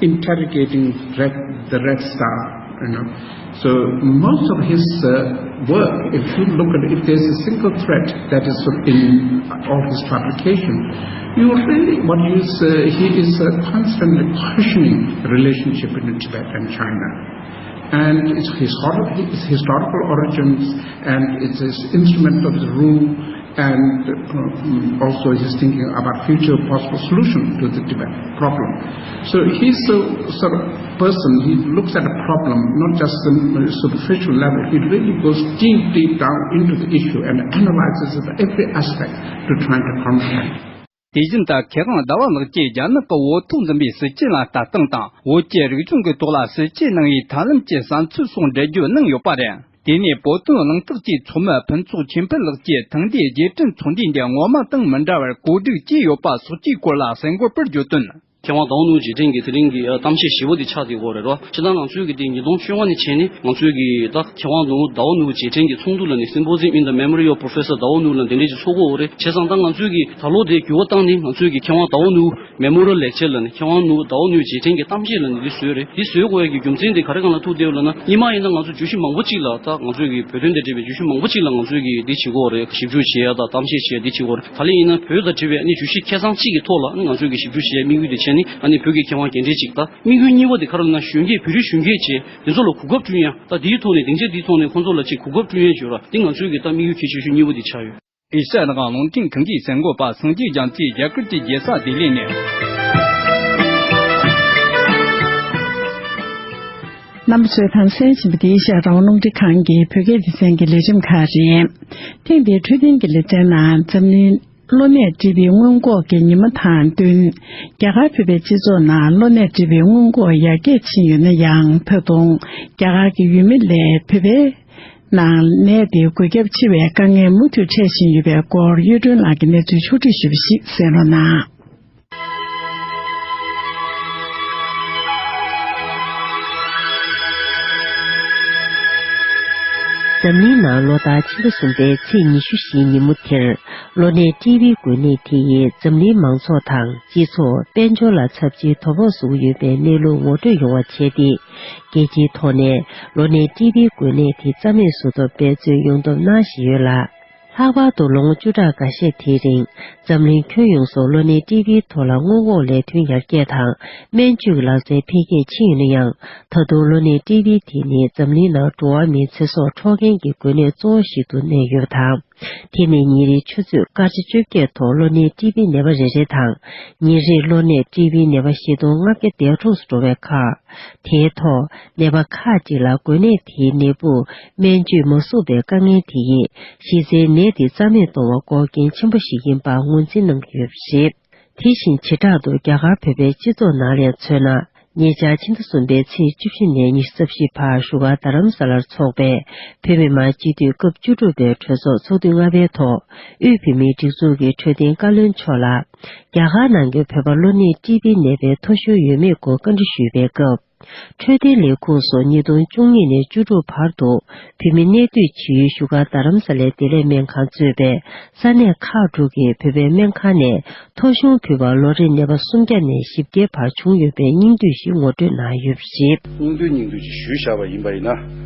Interrogating Red, the Red Star, you know. So most of his uh, work, if you look at it, if there's a single thread that is in all his publication, you really, what you say, he is uh, constantly questioning the relationship between Tibet and China. and its, histor- its historical origins and its, its instrument of the rule, and um, also his thinking about future possible solution to the Tibet problem. So he's a sort of person, he looks at a problem not just on a superficial level, he really goes deep, deep down into the issue and analyzes every aspect to try to comprehend. དེ་བཞིན་དུ་མཁས་དབང་ཟླ་བ་ལགས་ཀྱིས་རྒྱ་ནག་གི་འོས་ཐོབ་འཛིན་པའི་སྲིད་བྱུས་ལ་ལྟ་སྟངས་དང་། བོད་ཀྱི་རིག་གཞུང་གི་ཐོག་ལ་སྲིད་བྱུས་གནང་བའི་ཐབས་ལམ་གྱི་བསམ་ཚུལ་སོགས་འགྲེལ་བརྗོད་གནང་ཡོད་པ་རེད། དེ་ནས་བོད་དོན་གླེང་སྟེགས་ཀྱི་ཚོགས་མི་ཕུན་ཚོགས་ཆོས་འཕེལ་ལགས་ཀྱིས་ཐེངས་འདིའི་རྗེས་དྲན་ཚོགས་འདུ་འདི་སྔོན་མ་དང་མི་འདྲ་བར་གོ་སྒྲིག་བྱས་ཡོད་པ་སོགས་ཀྱི་སྐོར་ལ་གསལ་འགོད་པར་བརྗོད་དོན། མཁས་དབང་ཟླ་བ་ནོར་བུ་རྗེས་དྲན་གྱི་དེ་རིང་གི་ཨ་གཏམ་བཤད་ཞེ་པོ་དེ་ཆགས་བསྡད་ཡོད་རེད་རོ། སྤྱིར་བཏང་ང་ཚོའི་གི་དེ་ཉིས་སྟོང་བཅོ་ལྔ་ནས་བྱས་ནས་ང་ཚོའི་གི་ད་མཁས་དབང་ཟླ་བ་ནོར་བུ་རྗེས་དྲན་གྱི་ཚོགས་འདུ་ལ་ནི་Symposium in the Memory of Professor ཟླ་བ་ནོར་བུ་ལ་འདི་འདྲས་ཅིག་ཚོགས་ཀྱི་ཡོད་རེད། བྱས་ཙང་ད་ང་ཚོའི་གི་ད་ལོ་དེ་འགྱུར་བ་བཏང་ནས་ང་ཚོའི་གི་མཁས་དབང་ཟླ་བ་ནོར་བུ་Memorial Lecture ལ་ནི་མཁས་དབང་ནོར་བུ་ཟླ་བ་ནོར་བུ་རྗེས་དྲན་གྱི་གཏམ་བཤད་ལ་ནི་འདི་བཟོས་རེད། འདི་བཟོས་དགོས་ཡ་གི་རྒྱུ་མཚན་དེ་ག་རེ་སྒང་ལ་ཐུག་བསྡད་ཡོད་ལབ་ན། སྔོན་མ་ཡིན་ན་ང་ཚོ་བརྗོད་གཞི་མང་པོ་ཅིག་ལ་ད་ང་ཚོའི་གི་བོད་དོན་དང་འབྲེལ་བའི་བརྗོད་གཞི་མང་པོ་ཅིག་ལ་ང་ཚོའི་གི་འདི་བྱེད་ཀྱི་ཡོད་རེད། ཞིབ་འཇུག་བྱེད་ཡ་དང་གཏམ་བཤད་བྱེད་ཡ་འདི་བྱེད་ཀྱི་ཡོད་རེད། ད་ལན་ཡིན་ན་བོད་དང་འབྲེལ་བའི་ཨ་ནི་བརྗོད་གཞི་ཁ་སང་གཅིག་གི་ཐོག་ལ་ཨ་ནི་ང་ཚོའི་གི་ཞིབ་འཇུག་བྱེད་ཡ་དམིགས་ཡུལ་དེ་བྱས་ནི་ཨ་ནི་བོད་ཀྱི་མཁས་དབང་རྒན་གྲས་ཅིག་ད་དམིགས་ཡུལ་གཉིས་པ་དེ་ག་རེ་ལབ་ན་གཞོན་སྐྱེས་བོད་རིགས་གཞོན་སྐྱེས་བྱས་དེ་ཚོ་ལ་གོ་སྐབས་བསྐྲུན་ཡ། ད་དེའི་ཐོག་ནས་སྡིངས་ཆ་དེའི་ཐོག་ནས་ཁོང་ཚོ་ལ་ཅིག་གོ་སྐབས་བསྐྲུན་ཡ་བྱོས་ར། འདི་ང་ཚོའི་གི་ད་དམིགས་ཡུལ་གལ་ཆེ་ཤོས་གཉིས་པོ་དེ་ཆགས་ཡོད། ཨེ་ཤ་ཡ་རང་དབང་རླུང་འཕྲིན་ཁང་གི་གསར་འགོད་པ་སངས་རྒྱས་རྒྱ་མཚོས་རྒྱ་གར་གྱི་རྒྱལ་ས་ལྡི་ལི་ནས། རྣམ་པ་ཚོས་གང་གསན་བཞིན་པ་འདི་ཨེ་ཤ་ཡ་རང་དབང་རླུང་འཕྲིན་ཁང་གི་བོད་སྐད་སྡེ་ཚན་གྱི་ལས་རིམ་ཁག་རེད། ཐེངས་འདིའི་འཕྲོད་བསྟེན་གྱི་ལེ་ཚན་ནང་འཛམ་གླིང་གློ་ནད་ཊི་བི་སྔོན་འགོག་གི་ཉིན་མོ་དང་བསྟུན། རྒྱ་གར་བོད་པའི་སྤྱི་ཚོགས་ནང་གློ་ནད་ཊི་བི་སྔོན་འགོག་ཡར་རྒྱས་ཕྱིན་ཡོད་ན་ཡང་། ད་དུང་རྒྱ་གར་གྱི་ཡུལ་མི་ལས་བོད་པའི་ནང་ནད་དེ་འགོས་ཁྱབ་ཆེ་བའི་དཀའ་ངལ་མུ་མཐུད་འཕྲད་བཞིན་ཡོད་པའི་སྐོར་གཡུ་སྒྲོན་ལགས་ཀྱིས་གནས་ཚུལ་ཕྱོགས་བསྒྲིགས་ཞུས་པ་ཞིག་གསན་རོགས་གནང་། འཛམ་གླིང་ནང་ལོ་ལྟར་ཕྱི་ཟླ་གསུམ་པའི་ཚེས་ཉི་ཤུ་བཞིའི་ཉིན་མོ་དེར། གློ་ནད་ཊི་བི་འགོས་ནད་དེ་ཡིས་འཛམ་གླིང་མང་ཚོགས་དང་སྤྱི་ཚོགས་དཔལ་འབྱོར་ལ་ཚབས་ཆེའི་དོ་ཕོག་བཟོ་གི་ཡོད་པའི་གནས་ལུགས་ངོ་སྤྲོད་ཡོང་བ་བྱས་ཏེ། རྒྱལ་སྤྱིའི་ཐོག་ནས་གློ་ནད་ཊི་བི་འགོས་ནད་དེ་རྩ་མེད་བཟོ་ཐབས་འབད་བརྩོན་ཡོང་ཐབས་གནང་བཞིན་ཡོད་ལ། ལྷག་པར་དུ་ལོ་ངོ་བཅུ་ཕྲག་འགའ་ཤས་དེའི་རིང་འཛམ་གླིང་ཁྱོན་ཡོངས་སུ་གློ་ནད་ཊི་བིའི་ཐོག་ལ་སྔོན་འགོག་ལས་དོན་ཡར་རྒྱས་དང་སྨན་བཅོས་ཀྱི་ལག་རྩལ་འཕེལ་རྒྱས་ཕྱིན་ཡོད་ན་ཡང་། ད་དུང་གློ་ནད་ཊི་བི་དེ་ནི་འཛམ་གླིང་ནང་འགྲོ་བ་མིའི་ཚེ་སྲོག་འཕྲོག་མཁན་གྱི་འགོས་ནད་གཙོ་བོ་ཞིག་ཏུ་གནས་ཡོད་པ་དང་། དེ་ནི་ཉིན་རེའི་ཆུ་ཚོད་སྐར་ཆ་བཅོ་བརྒྱད་ཐོག་གློ་ནད་ཊི་བིའི་ནད་པ་རེ་རེ་དང་། ཉིན་རེར་གློ་ནད་ཊི་བིའི་ནད་པ་བཞི་སྟོང་ལྔ་བརྒྱ་དེ་གྲངས་སུ་འགྲོ་བའི་ཁར། དེའི་ཐོག་ནད་པ་ཁག་ཅིག་ལ་འགོས་ནད་དེའི་ནད་འབུ་སྨན་བཅོས་མ་ཟུག་པའི་དཀའ་ངལ་དེ་ཡིས་གཞི་རྩའི་ནད་དེ་རྩ་མེད་གཏོང་བར་འགོག་རྐྱེན་ཆེན་པོ་ཞིག་ཡིན་པར་ངོས་འཛིན་གནང་གི་ཡོད་པ་རེད། དེ་བཞིན་བྱེ་བྲག་ཏུ་རྒྱ་གར་བོད་པའི་སྤྱི་ཚོགས་ནང་ལ་མཚོན་ན། ཉེ་ཆར་ཕྱི་ཟླ་གསུམ་པའི་ཚེས་བཅུ་བཞི་ནས་ཉི་ཤུ་རྩ་བཞི་བར་བཞུགས་སྒར་རྡ་རམ་ས་ལར་འཚོགས་པའི་བོད་མི་མང་སྤྱི་འཐུས་སྐབས་བཅུ་དྲུག་པའི་གྲོས་ཚོགས་ཚོགས་དུས་ལྔ་པའི་ཐོག་དབུས་བོད་མིའི་སྒྲིག་འཛུགས་ཀྱི་འཕྲོད་བསྟེན་བཀའ་བློན་མཆོག་ལ། རྒྱ་གར་ནང་གི་བོད་པ་གློ་ནད་ཊི་བི་ནད་པའི་ཐོ་གཞུང་ཡོད་མེད་སྐོར་བཀའ་འདྲི་ཞུས་པའི་སྐབས། འཕྲོད་བསྟེན་ལས་ཁུངས་སུ་ཉིས་སྟོང་བཅུ་གཉིས་ནས་བཅུ་དྲུག་བར་དུ་བོད་མི་གནས་སྡོད་བྱེད་ཡུལ་བཞུགས་སྒར་རྡ་རམ་ས་ལའི་བདེ་ལེགས་སྨན་ཁང་གཙོས་པའི་ས་གནས་ཁག་དྲུག་གི་བོད་པའི་སྨན་ཁང་ནས་ཐོ་གཞུང་ཕུལ་བར་ལོ་རེར་ནད་པ་སུམ་བརྒྱ་ནས་བཞི་བརྒྱའི་བར་བྱུང་ཡོད་པའི་སྙིང་བསྡུས་ཤིག་ངོ་སྤྲོད་གནང་ཡོད་པ་རེད། སྙིང་བསྡུས་སྙིང་བསྡུས་ཅིག་ཞུས་བཞག་པ་ཡིན་པ་ཡིན་ན།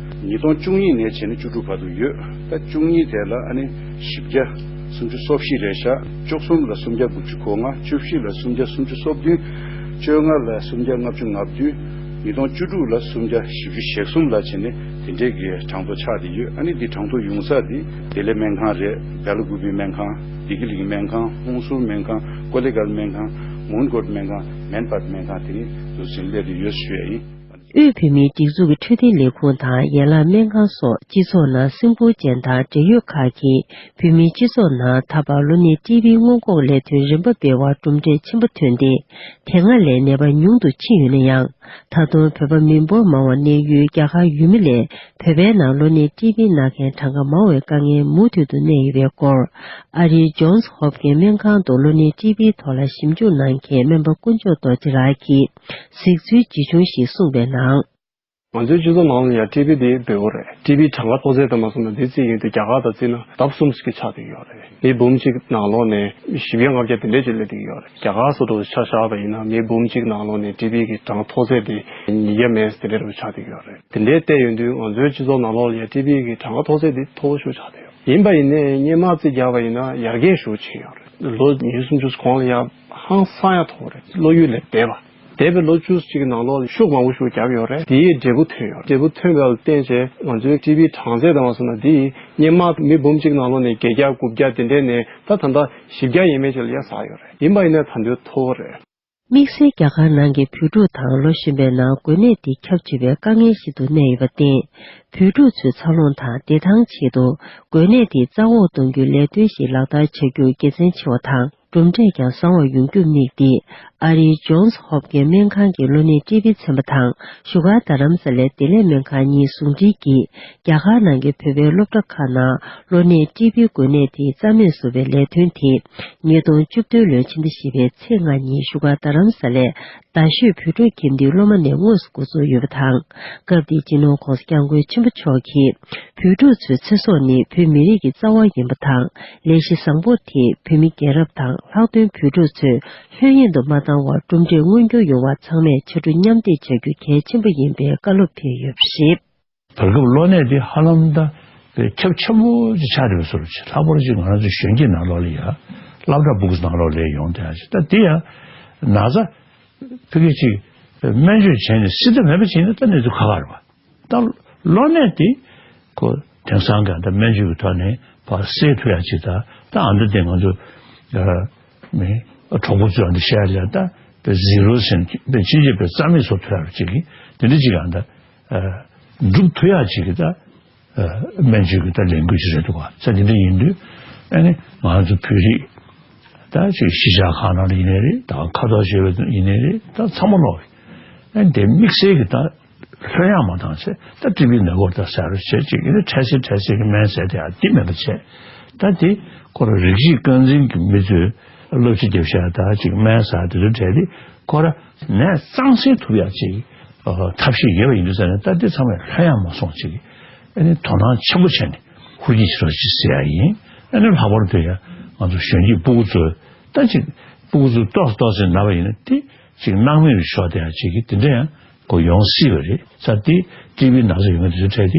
ཉིས་སྟོང་བཅུ་གཉིས་ནས་བྱས་ནས་བཅུ་དྲུག་བར་དུ་ཡོད། ད་བཅུ་གཉིས་དེ་ལ་ཨ་ནི་བཞི་བརྒྱ་སུམ་ཅུ་སོ་བཞི་རེད་ཤག་བཅུ་གསུམ་ལ་སུམ་བརྒྱ་དགུ་བཅུ་གོ་ལྔ། བཅུ་བཞི་ལ་སུམ་བརྒྱ་སུམ་ཅུ་སོ་བདུན། བཅོ་ལྔ་ལ་སུམ་བརྒྱ་ལྔ་བཅུ་ང་བདུན། ཉིས་སྟོང་བཅུ་དྲུག་ལ་སུམ་བརྒྱ་བཞི་བཅུ་ཞེ་གསུམ་ལ་བྱས་ནས་དེ་འདྲས་ཀྱི་གྲངས་ཐོ་ཆགས་བསྡད་ཡོད། ཨ་ནི་འདི་གྲངས་ཐོ་ཡོང་ས་འདི་བདེ་ལེགས་སྨན་ཁང་རེད། སྦེ་ལ་ཀུ་པེ་སྨན་ཁང་། བདེ་སྐྱིད་གླིང་སྨན་ཁང་། ཧུན་སུར་སྨན་ཁང་། ཀོ་ལེ་གལ་སྨན་ཁང་། མོན་གྷོ་སྨན་ཁང་། མན་པད་སྨན་ཁང་། དེ་ནི་འདུག་སེ་སླེབས་བསྡད་ཡོད་ཞུ་ཡ་ཡིན། དབུས་བོད་མིའི་སྒྲིག་འཛུགས་ཀྱི་འཕྲོད་བསྟེན་ལས་ཁུངས་དང་ཡན་ལག་སྨན་ཁང་སོགས་སྤྱི་ཚོགས་ནང་སེམས་ཁུར་ཅན་དང་འབྲེལ་ཡོད་ཁག་གིས་བོད་མིའི་སྤྱི་ཚོགས་ནང་ད་བར་གློ་ནད་ཊི་བིའི་སྔོན་འགོག་ལས་དོན་རིམ་པ་སྤེལ་བར་གྲུབ་འབྲས་ཆེན་པོ་ཐོན་ཏེ། དེ་སྔ་ལས་ནད་པ་ཉུང་དུ་ཕྱིན་ཡོད་ན་ཡང་། ད་དུང་བོད་པ་མི་འབོར་མང་བ་གནས་ཡུལ་རྒྱ་གར་ཡུལ་མི་ལས་བོད་པའི་ནང་གློ་ནད་ཊི་བི་ན་མཁན་གྲངས་ཀ་མང་བའི་དཀའ་ངལ་མུ་མཐུད་དུ་གནས་ཡོད་པའི་སྐོར། ཨ་རིའི་ཇོན་སི་ཧོབ་ཀིན་སྨན་ཁང་དུ་གློ་ནད་ཊི་བིའི་ཐོག་ལ་ཞིབ་འཇུག་གནང་མཁན་སྨན་པ་དཀོན་མཆོག་རྡོ་རྗེ་ལགས་ཀྱིས་གཟིགས་ཚུལ་ཇི་བྱུང་ཞིག་གསུངས་པའི་ནང་། ང་ཚོའི་སྤྱི་ཚོགས་ནང་ལ་ཡང་ཊི་བི་དེ་བོད་པ་རེད། ཊི་བི་གྲངས་ཀ་མཐོ་ཚད་དུ་མ་སོང་ན་འདི་རྩིས་ཡིན་དུས་རྒྱ་གར་དང་རྩིས་ན་ལྡབ་གསུམ་ཞིག་ཆགས་བསྡད་ཡོད་རེད། མི་འབུམ་གཅིག་ནང་ལོགས་ནས་བཞི་བརྒྱ་ལྔ་བརྒྱ་དེ་འདྲས་ཅིག་སླེབས་བསྡད་ཡོད་རེད། རྒྱ་གར་སོགས་འདྲ་བོ་ཆ་བཞག་པ་ཡིན་ན་མི་འབུམ་གཅིག་ནང་ལོགས་ནས་ཊི་བི་གི་གྲངས་མཐོ་ཚད་དེ་ཉིས་བརྒྱ་མེད་དེ་འདྲས་རུ་ཆགས་བསྡད་ཡོད་རེད། དེ་འདྲས་བལྟས་ཡོང་དུས་ང་ཚོའི་སྤྱི་ཚོགས་ནང་ལོགས་ལ་ཡང་ཊི་བི་གི་གྲངས་ཀ་མཐོ་ཚད་དེ་མཐོ་པོ་ཤོས་ཆགས་བསྡད་ཡོད། ཡིན་པ་ཡིན་ནའི་སྔོན་མ་རྩིས་རྒྱག་པ་ཡིན་ན་ཡར་རྒྱས་ཤུགས་ཆེ་ཡོད་རེད། ལོ་ཉི་ཤུ་སུམ་ཅུ་གོང་ལ་ཡང་ཧང་སང་ཡ་མཐོ་བ་རེད། བློ་ཡུལ་ལས་འདས་པ། འདས་པའི་ལོ་བཅུ་གཅིག་གི་ནང་ལོགས་ཤུགས་མང་པོ་ཞིག་བརྒྱབ་ཡོད་རེད། དེའི་འབྲས་བུ་ཐོན་ཡོད་རེད། འབྲས་བུ་ཐོན་པ་ལ་བརྟེན་བྱས་ང་ཚོའི་ཊི་བིའི་གྲངས་ཚད་དང་མ་སོང་ན་དེ་ཡིས་སྔོན་མ་མི་འབུམ་གཅིག་ནང་ལོགས་ནས་བརྒྱད་བརྒྱ་དགུ་བརྒྱ་དེ་འདྲས་ནས་ད་ད་ལྟ་བཞི་བརྒྱ་ཡས་མས་ཅིག་ལ་ཡར་ཟགས་ཡོད་རེད། ཡིན་པ་ཡིན་ན་ད་དུང་མཐོ་བོ་རེད། དམིགས་བསལ་རྒྱ་གར་ནང་གི་བོད་ཕྲུག་དང་ལོ་གཞོན་པའི་ནང་འགོས་ནད་འདི་ཁྱབ་ཆེ་བའི་དཀའ་ངལ་ཞིག་ཏུ་གནས་ཡོད་པར་བརྟེན། བོད་ཕྲུག་ཚོའི་འཚར་ལོངས་དང་བདེ་ཐང་ཆེད་དུ་འགོས་ནད་འདི་རྩ་འོག་གཏོང་རྒྱུའི་ལས་དོན་ཞིག་ལག་བསྟར་བྱ་རྒྱུ་དགེ་མཚན་ཆེ་བ་དང་། གྲུབ་འབྲས་ཀྱང་བཟང་བར་ཡོང་རྒྱུར་དམིགས་ཏེ། ཨ་རིའི་ཇོན་སི་ཧོབ་ཀིན་སྨན་ཁང་གི་གློ་ནད་ཊི་བི་ཚན་པ་དང་བཞུགས་སྒར་རྡ་རམ་ས་ལའི་བདེ་ལེགས་སྨན་ཁང་གཉིས་ཟུང་འབྲེལ་གྱིས། རྒྱ་གར་ནང་གི་བོད་པའི་སློབ་གྲྭ་ཁག་ནང་གློ་ནད་ཊི་བི་འགོས་ནད་དེ་རྩ་མེད་བཟོ་བའི་ལས་དོན་དེ། ཉིས་སྟོང་བཅུ་བདུན་ལོའི་ཕྱི་ཟླ་བཞི་པའི་ཚེས་ལྔ་ཉིན་བཞུགས་སྒར་རྡ་རམ་ས་ལའི་རྡ་ཤོད་བོད་ཕྲུག་ཁྱིམ་སྡེའི་སློབ་མ་ནས་དངོས་སུ་འགོ་འཛུགས་ཡོད་པ་དང་། སྐབས་དེའི་སྤྱི་ནོར་༧གོང་ས་༧སྐྱབས་མགོན་ཆེན་པོ་མཆོག་གིས། བོད་ཕྲུག་ཚོའི་ཚེ་སྲོག་ནི་བོད་མི་རིགས་ཀྱི་རྩ་བ་ཡིན་པ་དང་། ལས་གཞི་བཟང་པོ་དེས་བོད་མི་རྒན་རབས་དང་ལྷག་དོན་བོད་ཕྲུག་ཚོས་ལྷོད་གཡེང་དུ་མ་བཏང་བར་གྲུབ་འབྲས་མངོན་འགྱུར་ཡོང་བར་ཚང་མས་ཕྱར་གྲུ་མཉམ་འདེགས་བྱ་རྒྱུ་གལ་ཆེན་པོ་ཡིན་པའི་བཀའ་སློབ་ཕེབས་ཡོད་པ་རེད། བར་སྐབས་གློ་ནད་འདི་ཧ་ལམ་ད་ཁྱབ་ཆེན་པོ་ཅིག་ཆགས་བསྡད་པའི་བཟོ་འདྲ་ཅིག་ལྷག་པར་ཅིག་ང་རང་ཚོ་གཞོན་སྐྱེས་ནང་ལོགས་ལ་ཡ་སློབ་གྲྭ་ཕྲུ་གུ་ནང་ལོགས་ལ་ཡོང་བསྡད་ཡ་ཅིག་ད་འདི་ཡ་ན་ཚ་ཕ་གི་ཅིག་སྨན་བཅོས་བྱས་ནས་སྲིད་ཐབས་མེད་པ་བྱས་ན་ད་གནས་ཚུལ་ཁག་ཁག་རེད་པ། ད་གློ་ནད་དེ་ཁོ་དེང་སང་ག་ད་སྨན་བཅོས་ཀྱི་ཐོག་ནས་ཕར་སེལ་ཐུབ་ཡ་ཅིག་ད་ད་ཨ་འདི་དེ་ང་ཚོ་ཨ་མི་གྲོགས་པོ་ཚོས་ཨ་འདི་བཤད་ཡ་ད་པའི་ཟི་རོ་སེན་པའི་ཕྱིན་ཆད་པའི་རྩ་མེད་བཟོ་ཐུབ་ཡ་ཅིག་གི་དེ་འདྲ་ཅིག་ཨ་ད་ཨ་སྒྲུབ་ཐུབ་ཡ་ཅིག་གི་ད་ཨ་སྨན་བཅོས་ཀྱི་ད་ལས་འགུལ་ཅིག་རེད་འདུག་བ། ས་དེ་འདྲ་ཡིན་དུས་ཨ་ནི་ང་ཚོ་བོད་རིགས་ད་ཅིག་གཞིས་ཆགས་ཁག་ནང་ལ་ཡིན་ནའི་རེད། ད་ཁ་དོག་བྱས་པ་ཡིན་ནའི་རེད། ད་ཚང་མ་ལོག་ཨ་ནི་དེ་དམིགས་བསལ་གྱི་ད་ལྷོད་ཡངས་མ་བཏང་བྱས་ད་ཊི་བི་ནད་འགོག་ད་ཟེར་རོ་བྱས་ཅིག་ཡིན་ན་འཕྲལ་སེལ་འཕྲལ་སེལ་གྱི་སྨན་ཟས་དེ་ཡང་འདི་མེད་པ་བྱས། ད་དེ་ཁོ་རང་རིགས་གཅིག་རྐང་འཛིན་གྱི་མི་ཚོས་སློབ་ཕྱི་རྒྱབ་ཤག་ད་ཅིག་སྨན་ཟ་དེ་ཚོ་བྲལ་ཏེ་ཁོ་རང་ནད་གཙང་སེལ་ཐུབ་ཡག་ཅིག་ཐབས་ཤེས་ཡོད་པ་ཡིན་དུས་ཙང་ནས་ད་དེ་ཚང་མས་ལྷོད་ཡངས་མ་སོང་ཅིག་ཨ་ནི་དོ་སྣང་ཆེན་པོ་བྱས་ནས་ཧུར་བསྐྱེད་བྱེད་རོགས་ཅིག་ཟེར་ཡ་ཡིན། ཨ་ནི་ལྷག་པར་དུ་ཡང་ང་ཚོ་གཞོན་སྐྱེས་སྤུ་གུ་ཚོ་ད་ཅིག་སྤུ་གུ་ཚོ་ཏོག་ཙམ་ཏོག་ཙམ་ན་བ་ཡིན་ན་དེ་ཅིག་སྣང་མེད་ལ་ཤོར་བསྡད་ཡ་ཅིག་གི་དེ་འདྲ་ཡང་གོ་ཡོང་སྲིད་པ་རེད། ས་དེ་ཊི་བི་ན་ཚ་ཡོད་མཁན་དེ་ཚོ་འཕྲད་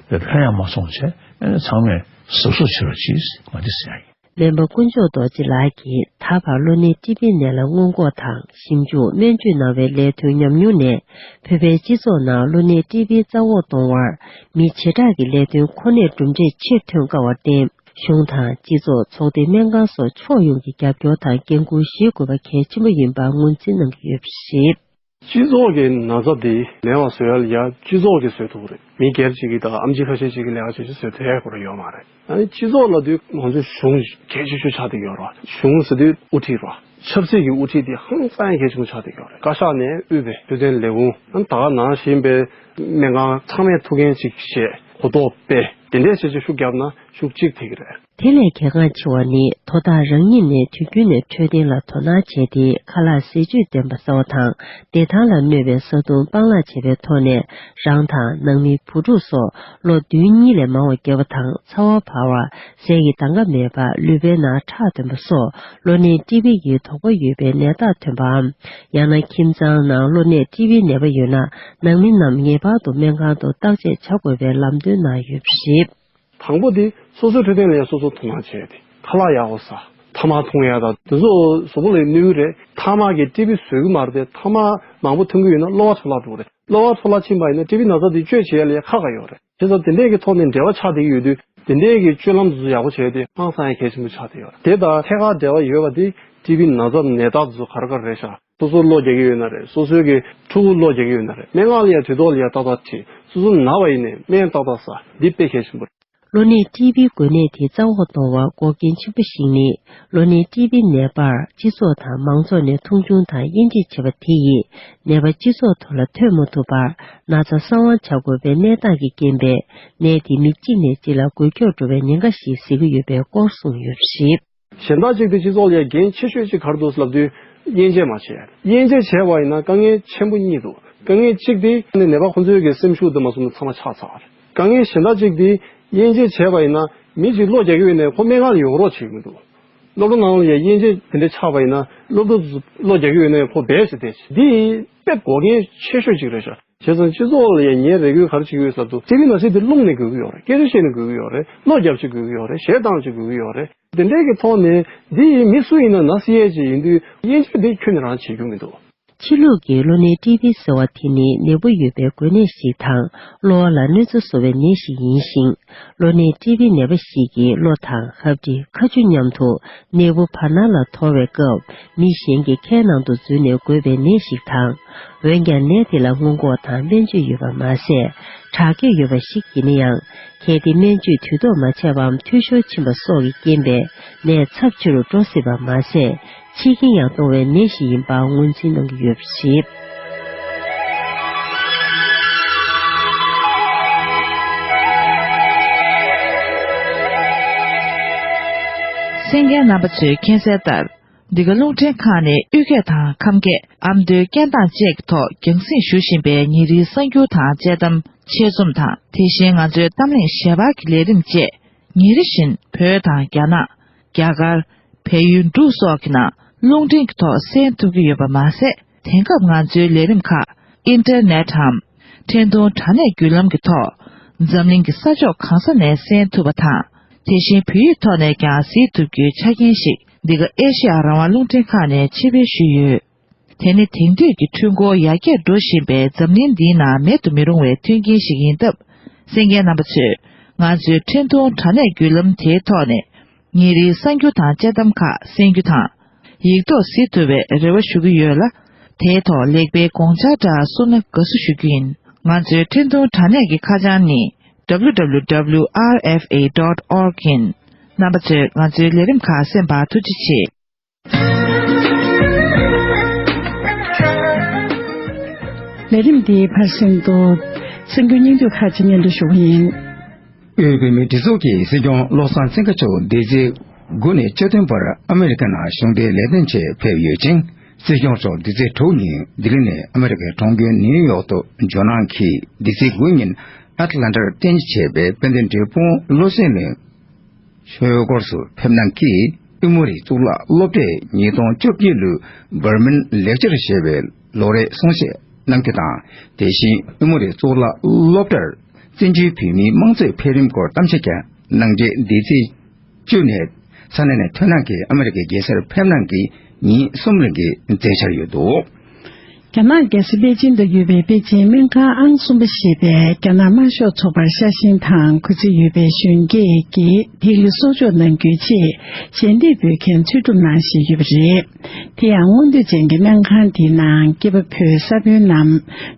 དེ་ལྷོད་ཡངས་མ་སོང་བྱས་ཨ་ནི་ཚང་མས་གཟབ་གཟབ་བྱེད་རོགས་ཅིག་ང་དེ་ཟེར་ཡ་ཡིན། སྨན་པ་དཀོན་མཆོག་རྡོ་རྗེ་ལགས་ཀྱིས་ད་བར་གློ་ནད་ཊི་བི་ནད་ལ་སྔོན་འགོག་དང་ཞིབ་འཇུག་སྨན་བཅོས་གནང་བའི་ལས་དོན་ཉམས་མྱོང་ནས། བོད་པའི་སྤྱི་ཚོགས་ནང་གློ་ནད་ཊི་བི་རྩ་འོག་གཏོང་བར་མི་བྱེ་བྲག་གི་ལས་དོན་ཁོ་ནས་གྲུབ་འབྲས་ཆེར་ཐོན་དཀའ་བར་བརྟེན། གཞུང་དང་སྤྱི་ཚོགས་ཚོགས་སྡེ་སྨན་ཁང་སོགས་ཕྱོགས་ཡོངས་ཀྱི་རྒྱབ་སྐྱོར་དང་འགན་འཁུར་བཞེས་དགོས་པ་གལ་ཆེན་པོ་ཡིན་པ་ངོས་འཛིན་གནང་གི་ཡོད་པ་རེད། སྤྱི་ཚོགས་ཀྱི་ན་ཚ་འདི་མེད་པ་བཟོ་ཡ་ལ་ཡ་སྤྱི་ཚོགས་ཀྱིས་བཟོས་ཐུབ་ཀྱི་རེད། མི་སྒེར་གཅིག་གིས་དང་ཨེམ་ཆི་ཁ་ཤས་གཅིག་གིས་ལས་ཀ་བྱེད་ཆེད་བཟོས་ཐུབ་ཡ་ཁོ་རང་ཡོད་མ་རེད། ཨ་ནི་སྤྱི་ཚོགས་ལབ་དུས་ང་ཚོ་གཞུང་གལ་ཆེ་ཤོས་ཆགས་བསྡད་ཡོད་རེད། གཞུང་ཟེར་དུས་དབུ་ཁྲིད་རེད། ཆབ་སྲིད་ཀྱི་དབུ་ཁྲིད་འདི་ཧང་སང་ཡ་གལ་ཆེན་པོ་ཆགས་བསྡད་ཡོད་རེད། བཀའ་ཤག་ནས་དབུས་པའི་འཕྲོད་བསྟེན་ལས་ཁུངས་ཨ་ནི་ད་ག་ནང་བཞིན་པའི་སྨན་ཁང་ཚང་མས་ཐུགས་འགན་གཅིག་བཞེས་གོ་རྟོགས་སྤེལ་དེ་འདྲས་བྱས་བྱས་ཤུགས་བརྒྱབ་ན་ཤུགས་གཅིག་ཐེབས་ཀྱི་རེད། དེ་ལས་གལ་འགངས་ཆེ་བ་ནི་དོ་བདག་རང་ཉིད་ནས་དུས་རྒྱུན་ནས་འཕྲོད་བསྟེན་ལ་དོ་སྣང་བྱས་ཏེ་ཁ་ལག་ཟས་བཅུད་ལྡན་པ་ཟ་བ་དང་བདེ་ཐང་ལ་གནོད་པའི་བཟའ་བཏུང་སྤང་བླང་བྱས་པའི་ཐོག་ནས་རང་དང་ནང་མི་བུ་ཕྲུག་སོགས་ལོ་བདུན་གཉིས་ལས་མང་བ་བརྒྱབ་པ་དང་ཚ་བ་འབར་བ་ཟས་ཀྱི་དང་ག་མེད་པ་ལུད་པའི་ནང་ཁྲག་ཐོན་པ་སོགས་གློ་ནད་ཊི་བི་ཡི་དོགས་པ་ཡོད་པའི་ནད་རྟགས་ཐོན་པའམ་ཡང་ན་ཁྱིམ་ཚང་ནང་གློ་ནད་ཊི་བི་ནད་པ་ཡོད་ན་ནང་མི་རྣམས་ངེས་པར་དུ་སྨན་ཁང་དུ་བརྟག་དཔྱད་བྱ་དགོས་པའི་ལམ་སྟོན་གནང་ཡོད་པ་རེད། དང་པོ་དེ་སོ་སོའི་འཕྲོད་བསྟེན་ལ་ཡང་སོ་སོ་དོ་སྣང་བྱས་ཏེ་ཁ་ལག་ཡག་པོ་ཟ། ཐ་མག་འཐུང་ཡག་དང་དེ་ཚོ་གཟུགས་པོ་ལ་གནོད་ཀྱི་རེད། ཐ་མག་གིས་ཊི་བི་བཟོ་གི་མ་རེད་དེ་ཐ་མག་མང་པོ་འཐུང་གི་ཡོད་ན་གློ་བ་འཕྲོ་བརླག་འགྲོ་གི་རེད། གློ་བ་འཕྲོ་བརླག་ཕྱིན་པ་ཡིན་ན་ཊི་བི་ན་ཚ་དེ་བཅོས་བྱེད་ཡག་ལ་ཡང་ཁག་ཁག་ཡོད་རེད། བྱས་ཙང་དེ་འདྲས་ཀྱི་ཐོག་ནས་འབྲེལ་བ་ཆགས་བསྡད་ཀྱི་ཡོད་དུས་དེ་འདྲས་ཀྱི་སྤྱོད་ལམ་དེ་ཚོ་ཡག་པོ་བྱས་ཏེ་ཧང་སང་ཡང་གལ་ཆེན་པོ་ཆགས་བསྡད་ཡོད་རེད། དེ་དང་ཐད་ཀར་འབྲེལ་བ་ཡོད་པ་དེ་ཊི་བི་ན་ཚ་ནད་རྟགས་དེ་ཚོ་ག་རེ་ག་རེ་རེད་ཤག་སོ་སོ་གློ་རྒྱག་གི་ཡོད་ན་རེད། སོ་སོའི་གི་ཕྲུ་གུ་གློ་རྒྱག་གི་ཡོད་ན་རེད། སྨན་ཁང་ལ་ཡང་དུས་ཐོག་ལ་ཡང་ཏག་ཏག་ཁྲིད། སོ་སོ་ན་བ་ཡིན་ནའི་སྨན་ཏག་ཏག་ཟ། འདི་དཔེ་གལ་ཆེན་པོ་རེད། གློ་ནད་ཊི་བི་འགོས་ནད་དེ་རྩ་འོག་གཏོང་བར་འགོག་རྐྱེན་ཆེན་པོ་ཞིག་ནི། གློ་ནད་ཊི་བི་ནད་པར་སྤྱི་ཚོགས་དང་མང་ཚོགས་ནས་མཐོང་ཆུང་དང་དབྱེ་འབྱེད་བྱེད་པ་དེ་ཡིས་ནད་པ་སྤྱི་ཚོགས་ཐོག་ལ་ཐོན་མ་ཐུབ་པར་ན་ཚ་གསང་བ་བྱ་དགོས་པའི་གནས་སྟངས་ཀྱི་རྐྱེན་པས་ནད་དེ་མི་གཅིག་ནས་གཅིག་ལ་འགོས་འཁྱོག་འགྲོ་བའི་ཉེན་ཁ་ཞིག་གཟིགས་ཀྱི་ཡོད་པའི་སྐོར་གསུངས་ཡོད་པ་རེད། གཞན་དག་ཅིག་དེ་སྤྱི་ཚོགས་ལ་ཡང་འགན་ཆེ་ཤོས་ཅིག་ག་རེ་འདུག་ལབ་དུས་དབྱེ་འབྱེད་མ་བྱས། དབྱེ་འབྱེད་བྱས་པ་ཡིན་ན་དཀའ་ངལ་ཆེན་པོ་གཉིས་འདུག་དཀའ་ངལ་གཅིག་དེ་ནི་ནད་པ་ཁོ་ཚོའི་གི་སེམས་ཤུགས་དེ་མ་སོང་ན་ཚང་མ་ཆག་ཚར་བ་རེད། དཀའ་ངལ་གཞན་དག་ཅིག་དེ་དབྱེ་འབྱེད་བྱས་པ་ཡིན་ན་མི་གཅིག་གློ་རྒྱག་གི་ཡོད་ནའི་ཁོ་སྨན་ཁང་ལ་ཡོང་རོགས་བྱེད་ཀྱི་མི་འདུག་སློབ་གྲྭ་ནང་ལ་ཡང་དབྱེ་འབྱེད་དེ་འདྲ་ཆགས་པ་ཡིན་ན་སློབ་ཕྲུག་ཚོ་གློ་རྒྱག་གི་ཡོད་ནའི་ཁོ་སྦས་བྱས་བསྡད་བྱས། འདི་དཔེ་འགོག་རྐྱེན་ཆེ་ཤོས་ཅིག་རེད་ཤག་བྱས་ཙང་སྤྱི་ཚོགས་ལ་ཡང་ངས་རེ་སྐུལ་ག་རེ་བྱེད་ཀྱི་ཡོད་ཟེར་དུས་ཊི་བི་ན་ཚ་དེ་རླུང་ནས་འགོས་ཀྱི་ཡོད་རེད། སྐད་ཆ་བཤད་ནས་འགོས་ཀྱི་ཡོད་རེད། གློ་རྒྱབ་བྱས་འགོས་ཀྱི་ཡོད་རེད། གཞས་བཏང་བྱས་འགོས་ཀྱི་ཡོད་རེད། དེ་འདྲའི་གི་ཐོག་ནས་འདི་ཡིས་མི་སུ་ཡིན་ན་ན་སྲིད་ཡས་ཅིག་ཡིན་དུས་དབྱེ་འབྱེད་དེ་ཁྱོན་ནས་རང་བྱེད་རྒྱུ་མི་འདུག་ཕྱི་ལུགས་ཀྱི་གློ་ནད་ཊི་བི་ཟེར་བ་དེ་ནི་ནད་འབུ་ཡོད་པའི་འགོས་ནད་ཞིག་དང་། གློ་བ་ལ་གནོད་འཚེ་བཟོ་བའི་ནད་ཞིག་ཡིན་ཞིང་། གློ་ནད་ཊི་བི་ནད་པ་ཞིག་གིས་གློ་དང་ཧབ་དྲི། ཁ་ཆུ་མཉམ་དུ་ནད་འབུ་བར་སྣང་ལ་དོར་བའི་སྐབས། མི་གཞན་གྱི་ཁའི་ནང་དུ་འཛུལ་ནས་འགོས་པའི་ནད་ཞིག་དང་། འོན་ཀྱང་ནད་དེ་ལ་སྔོན་འགོག་དང་སྨན་བཅོས་ཡོད་པ་མ་ཟད། དྲག་སྐྱེད་ཡོད་པ་ཞིག་ཡིན་ན་ཡང་། གལ་ཏེ་སྨན་བཅོས་དུས་ཐོག་མ་བྱས་པའམ་འཐུས་ཤོར་ཕྱིན་པ་སོགས་ཀྱི་རྐྱེན་པས་ནད་ཚབས་ཆེ་རུ་འགྲོ་སྲིད་པ་མ་ཟད། འཆི་རྐྱེན་ཡང་གཏོང་བའི་ནད་ཞིག་ཡིན་པ་ངོས་འཛིན་གནང་གི་ཡོད་པ་རེད། གསན་མཁན་རྣམ་པ་ཚོས་མཁྱེན་གསལ་ལྟར། འདི་ག་རླུང་འཕྲིན་ཁང་ནས་དབུས་སྐད་དང་ཁམས་སྐད། ཨ་མདོའི་སྐད་གདངས་བཅས་ཀྱི་ཐོག་རྒྱང་སྲིང་ཞུ་བཞིན་པའི་ཉིན་རེའི་གསར་འགྱུར་དང་དཔྱད་གཏམ། ཆེད་རྩོམ་དང་། དེ་བཞིན་ང་ཚོའི་གཏམ་གླེང་ཞལ་པར་གྱི་ལས་རིམ་བཅས། ཉིན་རེ་བཞིན་བོད་དང་རྒྱ་ནག། རྒྱ་གར། བལ་ཡུལ་འབྲུག་སོགས་ཀྱི་ནང་རླུང་འཕྲིན་གྱི་ཐོག་གསན་ཐུབ་ཀྱི་ཡོད་པ་མ་ཟད། དེང་སྐབས་ང་ཚོའི་ལས་རིམ་ཁག་ཨིན་ཊར་ནེཊ་འམ། འཕྲིན་གཏོང་དྲ་གནས་བརྒྱུད་ལམ་གྱི་ཐོག་འཛམ་གླིང་གི་ས་ཕྱོགས་གང་ས་ནས་གསན་ཐུབ་པ་དང་། དེ་བཞིན་བོད་ཡིག་ཐོག་ནས་ཀྱང་གཟིགས་ཐུབ་རྒྱུའི་ཆ་རྐྱེན་ཞིག་འདི་ག་ཨེ་ཤེ་ཡ་རང་དབང་རླུང་འཕྲིན་ཁང་ནས་ཆེད་སྤེལ་ཞུས་ཡོད། དེ་ནི་དེང་དུས་ཀྱི་འཕྲུལ་འཁོར་ཡར་རྒྱས་འགྲོ་བཞིན་པའི་འཛམ་གླིང་འདིའི་ནང་མེད་དུ་མི་རུང་བའི་མཐུན་རྐྱེན་ཞིག་ཡིན་སྟབས། གསན་མཁན་རྣམ་པ་ཚོས་ང་ཚོའི་འཕྲིན་གཏོང་དྲ་གནས་བརྒྱུད་ལམ་དེའི་ཐོག་ནས། ཉིན་རེའི་གསར་འགྱུར་དང་དཔྱད་གཏམ་ཁག་གསན་རྒྱུ་དང་། ཡིག་ཐོག་གཟིགས་ཐུབ་པའི་རེ་བ་ཞུ་གི་ཡོད་ལ། དེའི་ཐོག་ལེགས་སྤེལ་དགོངས་འཆར་འདྲ་གསུངས་ན་དགའ་བསུ་ཞུ་རྒྱུ་ཡིན། ང་ཚོའི་འཕྲིན་གཏོང་དྲ་གནས་ཀྱི་ཁ་བྱང་ནི། W W W R F A dot org ཡིན། རྣམ་པ་ཚོས་ང་ཚོའི་ལས་རིམ་ཁག་གསན་པར་ཐུགས་རྗེ་ཆེ། ལས་རིམ་འདིའི་ཕར་ཕྱིན་དུ། གསར་འགྱུར་སྙིང་བསྡུས་ཁག་ཅིག་སྙན་སྒྲོན་ཞུ་གི་ཡིན། དབུས་བོད་མིའི་སྒྲིག་འཛུགས་ཀྱི་སྲིད་སྐྱོང་བློ་བཟང་སེང་གེ་མཆོག་འདི་ཚེས་དགུ་ནས་བཅུ་བདུན་བར་ཨ་མི་རི་ཀ་ནང་གཞུང་འབྲེལ་ལས་དོན་ཆེད་ཕེབས་ཡོད་ཅིང་། སྲིད་སྐྱོང་མཆོག་འདི་ཚེས་དྲུག་ཉིན་ལྡི་ལི་ནས་ཨ་མི་རི་ཀའི་གྲོང་ཁྱེར་ནིའུ་ཡོག་ཏུ་འབྱོར་གནང་གིས། འདི་ཚེས་དགུ་ཉིན་ཨ་ཏི་ལན་ཏར་རྟེན་གཞི་བྱས་པའི་དཔལ་ལྡན་འབྲས་སྤུངས་བློ་གསལ་གླིང་ཆོས་འཁོར་སུ་ཕེབས་གནང་གིས། ཨི་མོ་རི་གཙུག་ལག་སློབ་གྲྭས་ཉིས་སྟོང་བཅོ་བརྒྱད་ལོའི་བར་མིན་ལེག་ཅར་ཞེས་པའི་ལོ་རེའི་གསུང་བཤད་གནང་རྒྱུ་དང་། དེ་བཞིན་ཨི་མོ་རི་གཙུག་ལག་སློབ་གྲྭར་བཙན་བྱོལ་བོད་མིའི་དམངས་གཙོའི་འཕེལ་རིམ་སྐོར་གཏམ་བཤད་ཀྱང་གནང་རྗེས། འདི་ཚེས་བཅུ་ནས་ས་གནས་ནས་ཐོན་གནང་གིས་ཨ་མི་རི་ཀའི་རྒྱལ་སར་ཕེབས་གནང་གིས་ཉིན་གསུམ་རིང་གི་མཛད་འཆར་ཡོད་འདུག། རྒྱ་ནག་རྒྱལ་ས་པེ་ཅིན་དུ་ཡོད་པའི་པེ་ཅིན་སྨན་ཁང་ཨང་གསུམ་པ་ཞེས་པའི་རྒྱ་ནག་དམར་ཤོག་ཚོགས་པར་ཤ་ཞེན་དང་གུས་བརྩི་ཡོད་པའི་གཞོན་སྐྱེས་ཀྱིས་ཐིག་ལེ་གསོག་འཇོག་གནང་རྒྱུའི་ཆེད་ཞལ་འདེབས་འབུལ་མཁན་འཚོལ་སྒྲུབ་གནང་བཞིན་ཡོད་པ་རེད། དེ་ཡང་སྔོན་དུས་ཅན་གྱི་སྨན་ཁང་འདིའི་ནང་སྐྱེས་པ་བུ་ས་བོན་ནམ་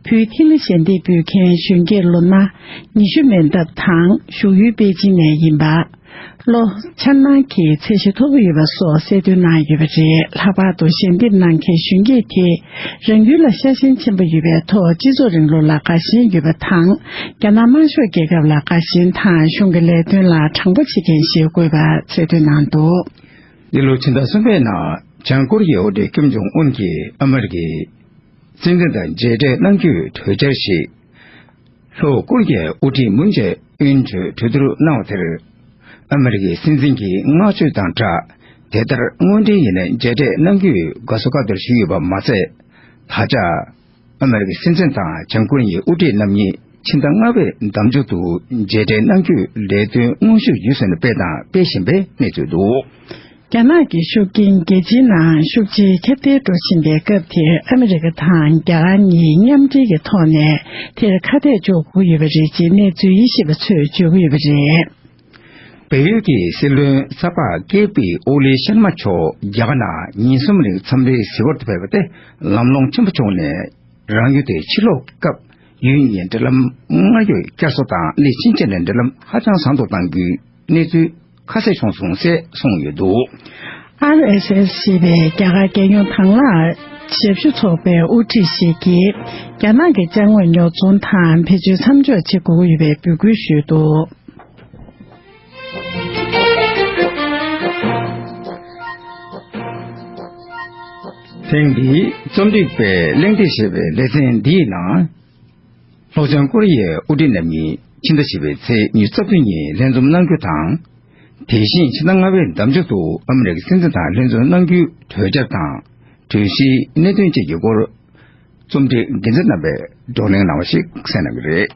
བུའི་ཐིག་ལེ་ཞལ་འདེབས་འབུལ་མཁན་གཞོན་སྐྱེས་ལོ་ན་ཉི་ཤུ་མན་འདབས་དང་བཞུགས་ཡུལ་པེ་ཅིན་ནས་ཡིན་པ། ལོ། འཆར་སྣང་གི་ཚད་གཞི་མཐོ་པོ་ཡོད་པ་སོགས་གསལ་སྟོན་གནང་ཡོད་པ་རེད། ལྷག་པར་དུ་ཞལ་འདེབས་གནང་མཁན་གཞོན་སྐྱེས་དེས་རང་ཡུལ་ལ་ཤ་ཞེན་ཆེན་པོ་ཡོད་པའི་ཐོག་སྤྱི་ཚོགས་རིང་ལུགས་ལ་དགའ་ཞེན་ཡོད་པ་དང་། རྒྱ་ནག་དམར་ཤོག་རྒྱལ་ཁབ་ལ་དགའ་ཞེན་དང་གཞུང་གི་ལས་དོན་ལ་དྲང་པོ་བྱེད་མཁན་ཞིག་དགོས་པ་གསལ་སྟོན་གནང་འདུག། འདི་ལོ་ཕྱི་ཟླ་གསུམ་པའི་ནང་བྱང་ཀོ་རི་ཡའི་དབུ་ཁྲིད་ཀིམ་ཇོང་ཨུན་གྱིས་ཨ་མི་རི་ཀའི་སྲིད་འཛིན་དང་མཇལ་འཕྲད་གནང་རྒྱུའི་གྲོས་འཆར་ཞིག་ལྷོ་ཀོ་རི་ཡའི་དབུ་ཁྲིད་མུན་ཇེ་ཨིན་གྱིས་གྲོས་བསྡུར་གནང་བ་དེར། ཨ་མི་རི་ཀའི་སྲིད་འཛིན་གྱིས་བསྔགས་བརྗོད་དང་སྦྲགས། དེ་ལྟར་དངོས་འབྲེལ་ཡིན་ན་མཇལ་འཕྲད་གནང་རྒྱུའི་དགའ་བསུ་བཀའ་བསྡུར་ཞུས་ཡོད་པ་མ་ཟད། ད་ཆ་ཨ་མི་རི་ཀའི་སྲིད་འཛིན་དང་བྱང་ཀོ་རི་ཡའི་དབུ་ཁྲིད་རྣམ་གཉིས་ཕྱི་ཟླ་ལྔ་པའི་ཟླ་མཇུག་ཏུ་མཇལ་འཕྲད་གནང་རྒྱུའི་ལས་དོན་དངོས་ཤུགས་ཡུན་སུན་སྤེལ་དང་སྤེལ་བཞིན་པའི་གནས་ཚུལ་འདུག། རྒྱ་ནག་གི་ཤུགས་རྐྱེན་རྒྱལ་སྤྱིའི་ནང་ཤུགས་ཆེ་ཁྱབ་གདལ་འགྲོ་བཞིན་པའི་སྐབས་དེར། ཨ་མི་རི་ཀ་དང་རྒྱ་གར་གཉིས་མཉམ་འབྲེལ་གྱི་ཐོག་ནས་དེར་ཁ་གཏད་གཅོག་དགོས་ཀྱི་ཡོད་པ་རེད་ཅེས་གནས་ཚུལ་ཡེ་ཤེས་པ་ཚོས་བརྗོད་ཀྱི་ཡོད་པ་རེད། བལ་ཡུལ་གྱི་སྲིད་བློན་གསར་པ་ཀེ་པི་ཨོ་ལི་ཤར་མ་མཆོག་རྒྱ་གར་ནང་ཉིན་གསུམ་རིང་འཚམས་འདྲིའི་གཟིགས་སྐོར་དུ་ཕེབས་པ་དེ་ལམ་ལྷོང་ཆེན་པོ་བྱུང་ནས། རང་ཡུལ་དེ་ཕྱིར་ལོག་སྐབས་ཡུལ་གཉིས་འབྲེལ་ལམ་སྔར་བས་བསྐྱར་གསོ་དང་སླད་ཕྱིན་ཆད་ནས་འབྲེལ་ལམ་ཧ་ཅང་བཟང་དུ་གཏང་རྒྱུའི་གནས་ཚུལ་ཁ་གསལ་བྱུང་སོང་ཞེས་གསུངས་ཡོད་འདུག། ཨར་ཨེས་ཨེས་ཞེས་པའི་རྒྱ་གར་རྒྱལ་ཡོངས་དྭང་བླངས་ཞབས་ཞུ་ཚོགས་པའི་དབུ་ཁྲིད་ཞིག་གིས། རྒྱ་ནག་གི་ཅ་དངོས་ཉོ་ཚོང་དང་བེད་སྤྱོད་མཚམས་འཇོག་བྱེད་དགོས་ཀྱི་ཡོད་པའི་འབོད་སྐུལ་ཞུས་འདུག། ཐེངས་འདིའི་རྩོམ་སྒྲིག་པའི་གླེང་སྟེགས་ཞེས་པའི་ལེ་ཚན་འདིའི་ནང་། ལྷོ་བྱང་ཀོ་རི་ཡའི་དབུ་ཁྲིད་རྣམ་གཉིས་ཕྱི་ཟླ་བཞི་པའི་ཚེས་ཉི་ཤུ་རྩ་བདུན་ཉིན་ལྷན་འཛོམས་གནང་རྒྱུ་དང་། དེ་བཞིན་ཕྱི་ཟླ་ལྔ་པའི་ཟླ་མཇུག་ཏུ་ཨ་མི་རི་ཀའི་སྲིད་འཛིན་དང་ལྷན་འཛོམས་གནང་རྒྱུའི་གྲོས་འཆར་དང་། གྲོས་གཞིའི་གནད་དོན་བཅས་ཀྱི་སྐོར། རྩོམ་སྒྲིག་འགན་འཛིན་རྣམ་པས་བགྲོ་གླེང་གནང་བ་ཞིག་གསན་གནང་གི་རེད།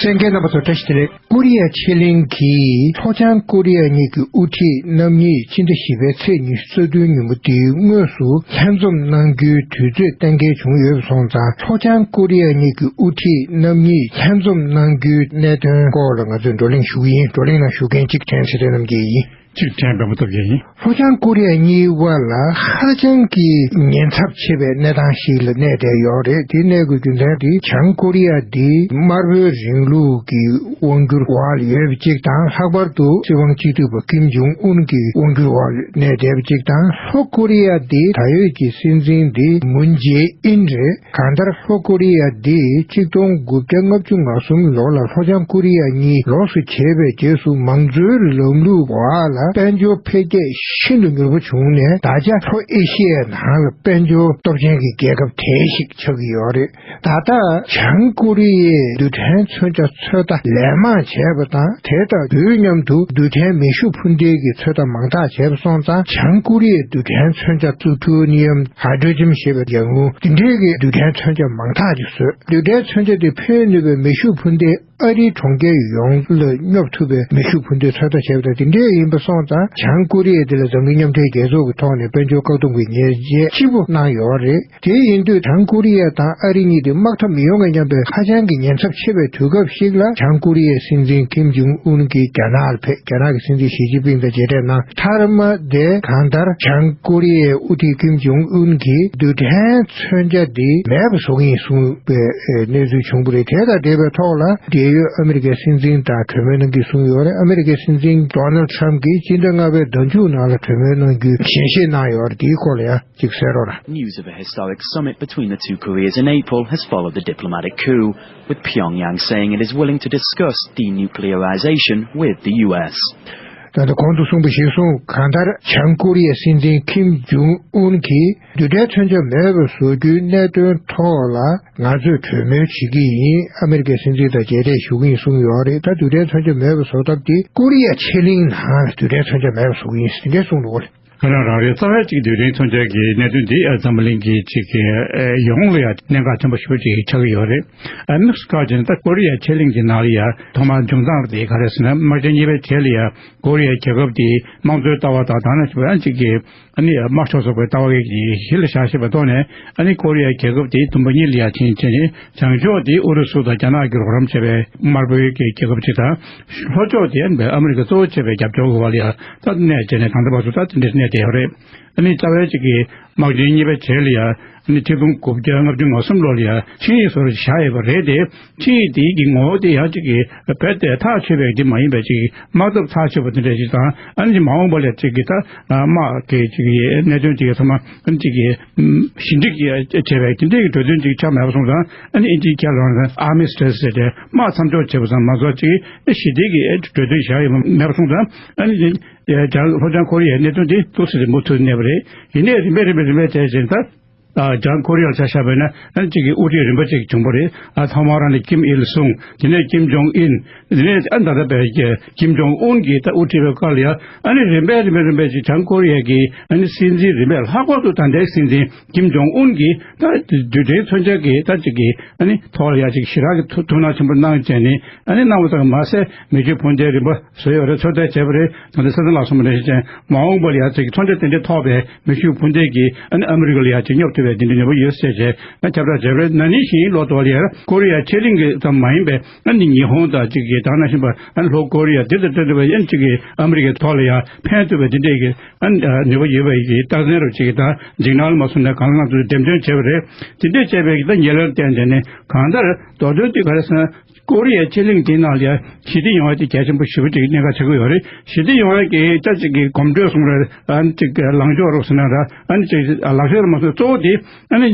ལྷན་རྒྱས་རྣམ་པ་ཚོ་བཀྲ་ཤིས་བདེ་ལེགས། ཀོ་རི་ཡ་ཕྱེད་གླིང་གི་ལྷོ་བྱང་ཀོ་རི་ཡ་གཉིས་ཀྱི་དབུ་ཁྲིད་རྣམ་གཉིས་ཕྱི་ཟླ་བཞི་པའི་ཚེས་ཉི་ཤུ་རྩ་བདུན་ཉིན་མོ་དེའི་དངོས་སུ་ལྷན་འཛོམས་གནང་རྒྱུའི་དུས་ཚོད་གཏན་འཁེལ་བྱུང་ཡོད་པ་སོང་ཙང་། ལྷོ་བྱང་ཀོ་རི་ཡ་གཉིས་ཀྱི་དབུ་ཁྲིད་རྣམ་གཉིས་ལྷན་འཛོམས་གནང་རྒྱུའི་གནད་དོན་སྐོར་ལ་ང་ཚོས་བགྲོ་གླེང་ཞུ་གི་ཡིན། བགྲོ་གླེང་ནང་ཞུགས་མཁན་གཅིག་དྲན་ཚེ་བརྟན་རྣམ་རྒྱལ་ཡིན། གཅིག་དྲན་པའི་མུ་སྟེགས་ཡིན། ལྷོ་བྱང་ཀོ་རི་ཡ་གཉིས་བར་ལ་ཧ་ཅང་གི་ཉེན་ཚབས་ཆེ་བའི་གནས་སྟངས་ཤིག་ལ་གནས་བསྡད་ཡོད་རེད། དེ་གནས་དགོས་རྒྱུ་མཚན་དེ་བྱང་ཀོ་རི་ཡ་འདི་དམར་པོའི་རིང་ལུགས་ཀྱི་དབང་སྒྱུར་འོག་ལ་ཡོད་པ་གཅིག་དང་། ལྷག་པར་དུ་སྲིད་དབང་སྤྱི་འཐུས་པ་ཀིམ་ཇོང་ཨུན་གྱི་དབང་སྒྱུར་འོག་ལ་གནས་བསྡད་པ་གཅིག་དང་། ལྷོ་ཀོ་རི་ཡ་འདི་ད་ཡོད་ཀྱི་སྲིད་འཛིན་འདི་མུན་ཇེ་ཨིན་རེད། གང་ལྟར་ལྷོ་ཀོ་རི་ཡ་འདིས་ཆིག་སྟོང་དགུ་བརྒྱ་ལྔ་བཅུ་ང་གསུམ་ལོ་ལ་ལྷོ་བྱང་ཀོ་རི་ཡ་གཉིས་ལོགས་སུ་གྱེས་པའི་རྗེས་སུ་མང་གཙོའི་ལམ་ལུགས་འོག་ལ་དཔལ་འབྱོར་འཕེལ་རྒྱས་ཤིན་ཏུ་མྱུར་པོ་བྱུང་ནས། ད་ཆ་ལྷོ་ཨེ་ཤི་ཡའི་ནང་ལ་དཔལ་འབྱོར་སྟོབས་ཆེན་གྱི་རྒྱལ་ཁབ་གྲས་ཤིག་ཆགས་ཀྱི་ཡོད་རེད། ད་ལྟ་བྱང་ཀོ་རི་ཡའི་རྡུལ་ཕྲན་མཚོན་ཆ་ཚོད་ལྟ་ལན་མང་བྱས་པ་དང་། དེ་དང་དུས་མཉམ་དུ་རྡུལ་ཕྲན་མེ་ཤུགས་འཕུར་མདེལ་གྱི་ཚོད་ལྟ་མང་དག་བྱས་པ་སོང་ཙང་། བྱང་ཀོ་རི་ཡའི་རྡུལ་ཕྲན་མཚོན་ཆ་པླུ་ཊོ་ནི་ཡམ་ཧའི་ཌྲོ་ཇན་ཞེས་པའི་ཡར་ངོ་དེ་འདྲའི་གི་རྡུལ་ཕྲན་མཚོན་ཆ་མང་དག་ཅིག་བཟོས། རྡུལ་ཕྲན་མཚོན་ཆ་དེ་འཕེན་ནུས་པའི་མེ་ཤུགས་འཕུར་མདེལ་ཨ་རིའི་གྲོང་ཁྱེར་ཡོངས་ལ་སྙོབ་ཐུབ་པའི་མེ་ཤུགས་འཕུར་མདེལ་ཚོད་ལྟ་བྱས་པ་དང་། དེ་འདྲའི་ཡིན་པ་སོང་ཙང་། བྱང་ཀོ་རི་ཡ་དེ་ལ་འཛམ་གླིང་མཉམ་འབྲེལ་རྒྱལ་ཚོགས་ཀྱི་ཐོག་ནས་དཔལ་འབྱོར་བཀག་སྡོམ་གྱི་ཉེས་ཆད་ལྕི་པོ་གནང་ཡོད་རེད། དེ་ཡིན་དུས་བྱང་ཀོ་རི་ཡ་དང་ཨ་རི་གཉིས་དེ་དམག་འཐབ་མི་ཡོང་ངེས་སྙམ་པའི་ཧ་ཅང་གི་ཉེན་ཚབས་ཆེ་བའི་དུས་སྐབས་ཤིག་ལ། བྱང་ཀོ་རི་ཡའི་སྲིད་འཛིན་ཀིམ་ཇོང་ཨུན་གྱིས་རྒྱ་ནག་ལ་ཕེབས། རྒྱ་ནག་གི་སྲིད་འཛིན་ཞི་ཅིན་ཕིང་དང་མཇལ་འཕྲད་གནང་། མཐའ་མ་དེ་གང་ལྟར་བྱང་ཀོ་རི་ཡའི་དབུ་ཁྲིད་ཀིམ་ཇོང་ཨུན་གྱིས་རྡུལ་ཕྲན་མཚོན་ཆ་འདི་མེད་པ་བཟོ་གི་ཡིན་གསུངས་པའི་གནས་ཚུལ་བྱུང་བ་རེད། དེ་དང་འབྲེལ་བའི་ཐོག་ལ་འབྲེལ་ཡོད་ཨ་མི་རི་ཀའི་སྲིད་འཛིན་དང་གྲོས་མོལ་གནང་གི་གསུངས་ཡོད་རེད། ཨ་མི་རི་ཀའི་སྲིད་འཛིན་ཌོ་ནལ་ཌི་ཊརམ་ཕི་གྱིས་སྤྱི་ཟླ་ལྔ་པའི་ཟླ་མཇུག་ནང་ལ་གྲོས་མོལ་གནང་རྒྱུའི་ཞལ་བཞེས་གནང་ཡོད་རེད། དེའི་སྐོར་ལ་ཡང་ཅིག་གསན་རོགས་གནང་། News of a historic summit between the two Koreas in April has followed the diplomatic coup, with Pyongyang saying it is willing to discuss denuclearization with the U S. ད་ལྟ་གོང་དུ་གསུངས་པ་གཞིར་བཟུང་། གང་ལྟར་བྱང་ཀོ་རི་ཡའི་སྲིད་འཛིན་ཀིམ་ཇོང་ཨུན་གྱིས་རྡུལ་ཕྲན་མཚོན་ཆ་མེད་པར་བཟོ་རྒྱུའི་གནད་དོན་ཐོག་ལ་ང་ཚོས་གྲོས་མོལ་བྱེད་ཀྱི་ཡིན། ཨ་མི་རི་ཀའི་སྲིད་འཛིན་དང་མཇལ་འཕྲད་ཞུ་གི་ཡིན་གསུངས་ཡོད་རེད། ད་རྡུལ་ཕྲན་མཚོན་ཆ་མེད་པར་བཟོ་ཐབས་དེ་ཀོ་རི་ཡ་ཕྱེད་གླིང་ནང་ལ་རྡུལ་ཕྲན་མཚོན་ཆ་མེད་པར་བཟོ་གི་ཡིན་ཟེར་འདི་འདྲ་གསུངས་འདུག་གོ། ཁ་རང་རང་རེད། རྩ་བའི་གཅིག་རྡུལ་ཕྲན་མཚོན་ཆ་གི་གནད་དོན་འདི་འཛམ་བུ་གླིང་གི་གཅིག་གི་ཡོངས་ལ་ཡང་གནད་འགག་ཆེན་པོ་ཞེ་པོ་ཅིག་ཆགས་ཀྱི་ཡོད་རེད། དམིགས་སུ་བཀར་བྱས་ན་ད་ཀོ་རི་ཡ་ཕྱེད་གླིང་གི་ནང་ལ་ཡང་ཐོག་མར་འབྱུང་སྟངས་དེ་ག་རེ་ཟེར་ན། དམག་ཆེན་གཉིས་པའི་རྗེས་ལ་ཡང་ཀོ་རི་ཡ་རྒྱལ་ཁབ་དེ་དམངས་གཙོའི་ལྟ་བ་དང་། ད་ནང་བཞིན་པའི་གཅིག་གི་ཨ་ནི་དམག་ཕྱོགས་གསུམ་པའི་ལྟ་བ་གི་གཞི་ལ་བཞག་བཞིན་པའི་ཐོག་ནས། ཨ་ནི་ཀོ་རི་ཡ་རྒྱལ་ཁབ་དེ་དུམ་བུ་གཉིས་ལ་ཡང་ཕྱེ་བྱས་ནས། བྱང་ཕྱོགས་དེ་ཨུ་རུ་སུ་དང་རྒྱ་ནག་གིས་རོགས་རམ་བྱས་པའི་དམར་པོའི་གི་རྒྱལ་ཁབ་ཅིག་དང་། ལྷོ་ཕྱོགས་དེ་ཨ་ནི་ཨ་མི་རི་ཀ་གཙོ་བོ་བྱས་པའི་རྒྱབ་སྐྱོར་འོག་ལ་ཡང་ད་གནས་བྱས་ནས། ད་ལྟ་བར་དུ་ད་དེ་འདྲའི་གནས་བསྡད་ཡོད་རེད། ཨ་ནི་རྩ་བའི་གཅིག་གི་དམག་ཆེན་གཉིས་པའི་རྗེས་ལ་ཡང་། ཨ་ནི་ཆིག་སྟོང་དགུ་བརྒྱ་ལྔ་བཅུ་ང་གསུམ་ལོ་ལ་ཡང་ཆིངས་ཡིག་བཟོ་འདྲ་བཞག་ཡོད་པ་རེད་དེ། ཆིངས་ཡིག་དེའི་གི་ངོ་བོ་དེ་ཡང་གཅིག་གི་རྦད་དེ་ཐག་ཆོད་པའི་དེ་མ་ཡིན་པའི་གཅིག་གི་དམག་འཐབ་ཐག་ཆོད་པ་དེ་འདྲ་ཞིག་དང་། ཨ་ནི་མ་འོངས་པ་ལ་གཅིག་གི་ད་དམག་གི་གཅིག་གི་གནད་དོན་དེ་གི་ཚང་མ་ཨ་ནི་གཅིག་གི་ཞི་འགྲིག་བྱས་པའི་དེ་འདྲའི་གི་གྲོས་མཐུན་ཅིག་ཆགས་མེད་པ་སོང་ཙང་། ཨ་ནི་ཨིན་ཇིའི་སྐད་ལ་ཨར་མི་སི་ཊེ་སི་ཟེར་ཏེ་དམག་མཚམས་འཇོག་བྱས་པ་ཙམ་མ་གཏོགས་གཅིག་ཞི་བདེ་གི་གྲོས་མཐུན་བཞག་ཡོད་མེད་པ་སོང་ཙང་། ཨ་ནི་བྱང་ལྷོ་བྱང་ཀོ་རི་ཡའི་གནད་དོན་དེ་ཏོག་ཙམ་རིང་པོ་ཐུག་གནས་པ་རེད། ཡིན་ནའི་རིམ་པས་རིམ་པས་རིམ་པས་བྱས་བྱས་ད། ཨ་བྱང་ཀོ་རི་ཡ་ལ་ཆ་བཞག་པ་ཡིན་ན། ཨ་ནི་གཅིག་གི་དབུ་ཁྲིད་རིམ་པ་གཅིག་བྱུང་པ་རེད། ཨ་ཐོག་མར་ཨ་ནི་ཀིམ་ཨིལ་སུང་། དེ་ནས་ཀིམ་ཇོང་ཨིན། དེ་ནས་ཨ་ད་ལྟ་བའི་ཀིམ་ཇོང་ཨུན་གྱིས་ད་དབུ་ཁྲིད་པའི་སྐབས་ལ་ཡ། ཨ་ནི་རིམ་པས་རིམ་པས་རིམ་པས་ཅིག་བྱང་ཀོ་རི་ཡ་གི་ཨ་ནི་སྲིད་འཛིན་རིམ་པས་ལྷག་པར་དུ་ད་ལྟའི་སྲིད་འཛིན་ཀིམ་ཇོང་ཨུན་གྱིས་ད་རྡུལ་ཕྲན་མཚོན་ཆ་གི་ད་ཅིག་གི་ཨ་ནི་ཐོག་ལ་ཡ་ཅིག་ཞེ་དྲག་གི་ཐུགས་ཐུགས་སྣང་ཆེན་པོ་གནང་བྱས་ནས། ཨ་ནི་གནང་བ་དང་མ་ཟད་མེ་ཤུགས་འཕུར་མདེལ་རིམ་པ་བཟོས་ཡོད་རེད། ཚོད་ལྟ་བྱས་པ་རེད། ད་ལྟ་ས་ཐན་ལགས་གསུངས་པ་ནང་བཞིན་བྱས། མ་འོངས་པ་ལ་ཡ་ཅིག་མཚོན་ཆ་དེ་འདྲའི་ཐོགས་པའི་མེ་ཤུགས་འཕུར་མདེལ་གྱིས་ཨ་ནི་ཨ་མི་རི་ཀ་ལ་ཡ་ཅིག་སྙོབ་ཐུབ་པའི་དེ་འདྲའི་ནུས་པ་ཡོད་ཟེར་བྱས། ཨ་ཁྱབ་བསྒྲགས་བྱས་པ་རེད། ན་ནིང་བཞིན་ལོ་དོ་ལ་ཡ་ཀོ་རི་ཡ་ཕྱེད་གླིང་གི་ཙམ་མ་ཡིན་པའི་ཨ་ནི་ཉི་ཧོང་དང་གཅིག་གི་ད་ག་ནང་བཞིན་པ། ཨ་ནི་ལྷོ་ཀོ་རི་ཡ་དེ་དང་འབྲེལ་བའི་ཨ་ནི་གཅིག་གི་ཨ་མི་རི་ཀའི་ཐོག་ལ་ཡ་ཕན་ཐོགས་པའི་དེ་འདྲའི་གི་ཨ་ནི་ནུས་པ་ཡོད་པའི་གི་རྟགས་མཚན་རུ་གཅིག་གི་ད་འཇིགས་སྣང་ལ་མ་སོང་ནས་གང་ལ་ང་ཚོས་འགྲེམས་སྟོན་བྱས་པ་རེད། དེ་འདྲས་བྱས་པའི་གི་ད་ཉེ་ལམ་བསྟན་བྱས་ནས། གང་ལྟར་མདོར་བསྡུས་ཀྱིས་ག་རེ་ཟེར་ན། ཀོ་རི་ཡའི་ཕྱེད་གླིང་དེའི་ནང་ལ་ཡ་ཞི་བདེ་ཡོང་ཡ་དེ་གལ་ཆེན་པོ་ཞེ་པོ་ཅིག་གནད་འགག་ཆགས་ཀྱི་ཡོད་རེད། ཞི་བདེ་ཡོང་ཡ་གི་ཅག་ཅིག་གི་གོམ་བགྲོད་གསུང་ར། ཨ་ནི་ཅིག་ལངས་ཕྱོགས་རོགས་ཟེར་ན་ར། ཨ་ནི་ཅིག་ལག་ཤེས་ར་མ་སོང་། གཙོ་བོ་དེ་ཨ་ནི་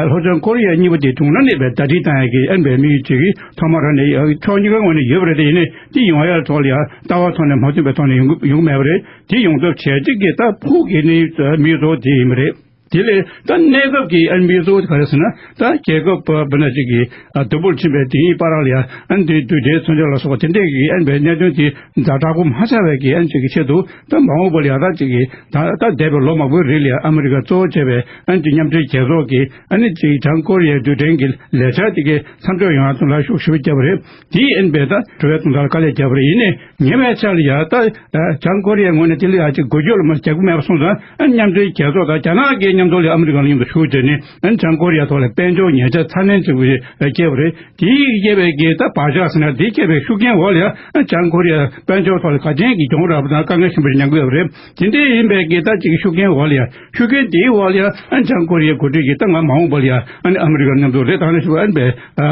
ལྷོ་བྱང་ཀོ་རི་ཡ་གཉིས་པོ་དེ་དྲུང་ན་གནས་པའི་ཟླ་སྒྲིལ་བཏང་ཡ་གི་ཨ་ནི་བའི་དམིགས་ཡུལ་ཅིག་གིས། ཐོག་མ་ར་ནས་ཕྱོགས་གཉིས་ཀའི་ངོས་ནས་ཡོད་པ་རེད་དེ། ཡིན་ནའི་དེ་ཡོང་ཡ་ཐོག་ལ་ཡ་ལྟ་བ་ཐོག་ནས་མ་མཐུན་པའི་ཐོག་ནས་ཡོང་གི་ཡོང་གི་མེད་པ་རེད། དེ་ཡོང་ཐབས་བྱས་ཅིག་གི་ད་ཕུགས་ཀྱི་ནི་དམིགས་ཡུལ་གཙོ་བོ་དེ་ཡིན་པ་རེད། དེ་ལས་ད་གནས་སྐབས་ཀྱི་ཨ་ནི་དམིགས་ཡུལ་གཙོ་བོ་དེ་ག་རེ་ཟེར་ན། ད་རྒྱལ་ཁབ་དཔེར་ན་ཅིག་གི་ཨ་དུས་འབོར་ཕྱིན་པའི་དེའི་བར་ལ་ཡ་ཨ་ནི་དེ་རྡུལ་ཕྲན་མཚོན་ཆ་ལ་སོགས་པ་དེ་འདྲས་ཀྱི་ཨ་ནི་བའི་གནད་དོན་དེ་ཛ་དྲག་པོ་མ་ཆགས་པའི་གི་ཨ་ནི་ཅིག་གི་ཆེད་དུ། ད་མ་འོངས་པ་ལ་ཡ་ད་ཅིག་གི་ད་ད་འདས་པའི་ལོ་མང་པོའི་རིང་ལ་ཡ་ཨ་མི་རི་ཀ་གཙོ་བོ་བྱས་པའི་ཨ་ནི་ཅིག་མཉམ་འབྲེལ་རྒྱལ་ཚོགས་ཀྱི་ཨ་ནི་ཅིག་བྱང་ཀོ་རི་ཡའི་རྡུལ་ཕྲན་གྱི་ལས་འཆར་དེ་གའི་མཚམས་འཇོག་ཡོང་ཡ་ཚུན་ལ་ཤུགས་ཞེ་པོ་བརྒྱབ་པ་རེད། དེའི་ཨ་ནི་བའི་ད་དྲི་བའི་དོན་དག་ལ་དཀའ་ལས་བརྒྱབ་པ་རེད། ཡིན་ནའི་ཉེ་བའི་ཆར་ལ་ཡ་ད་ཨ་བྱང་ཀོ་རི་ཡའི་ངོས་ནས་དེ་ལ་ཡ་ཅིག་འགུལ་སྐྱོད་ལ་མ་རྒྱག་གི་མེད་པ་སོང་ཙང་། ཨ་མཉམ་འབྲེལ་རྒྱལ་ཚོགས་དང་རྒྱ་ནག་གི་མཉམ་དུ་ལ་ཨ་མི་རི་ཀ་ལ་མཉམ་དུ་ཞུགས་བྱས་ནས། ཨ་བྱང་ཀོ་རི་ཡ་ཐོག་ལ་དཔལ་འབྱོར་ཉེས་ཆད་ཚ་ནན་ཆེ་པོ་ཞིག་བསྐྱལ་བ་རེད། དེའི་བསྐྱལ་བའི་གི་ད་བག་ཆགས་ཟེར་ན། དེ་བསྐྱལ་བའི་ཤུགས་རྐྱེན་འོག་ལ་ཨ་བྱང་ཀོ་རི་ཡ་དཔལ་འབྱོར་ཐོག་ལ་འགག་རྐྱེན་གྱི་གྱོང་རག་པ་དང་དཀའ་ངལ་ཆེན་པོ་ཞིག་མྱངས་ཀྱི་ཡོད་པ་རེད། དེ་འདྲ་ཡིན་པའི་གི་ད་ཅིག་ཤུགས་རྐྱེན་འོག་ལ་ཡ། ཤུགས་རྐྱེན་དེའི་འོག་ལ་ཡ་ཨ་བྱང་ཀོ་རི་ཡའི་འགོ་ཁྲིད་ཀྱིས་ད་ང་མ་འོངས་པ་ལ་ཡ་ཨ་ནི་ཨ་མི་རི་ཀ་མཉམ་དུ་རེད། ད་ནི་ཞུ་བ་ཨ་ནི་བའི་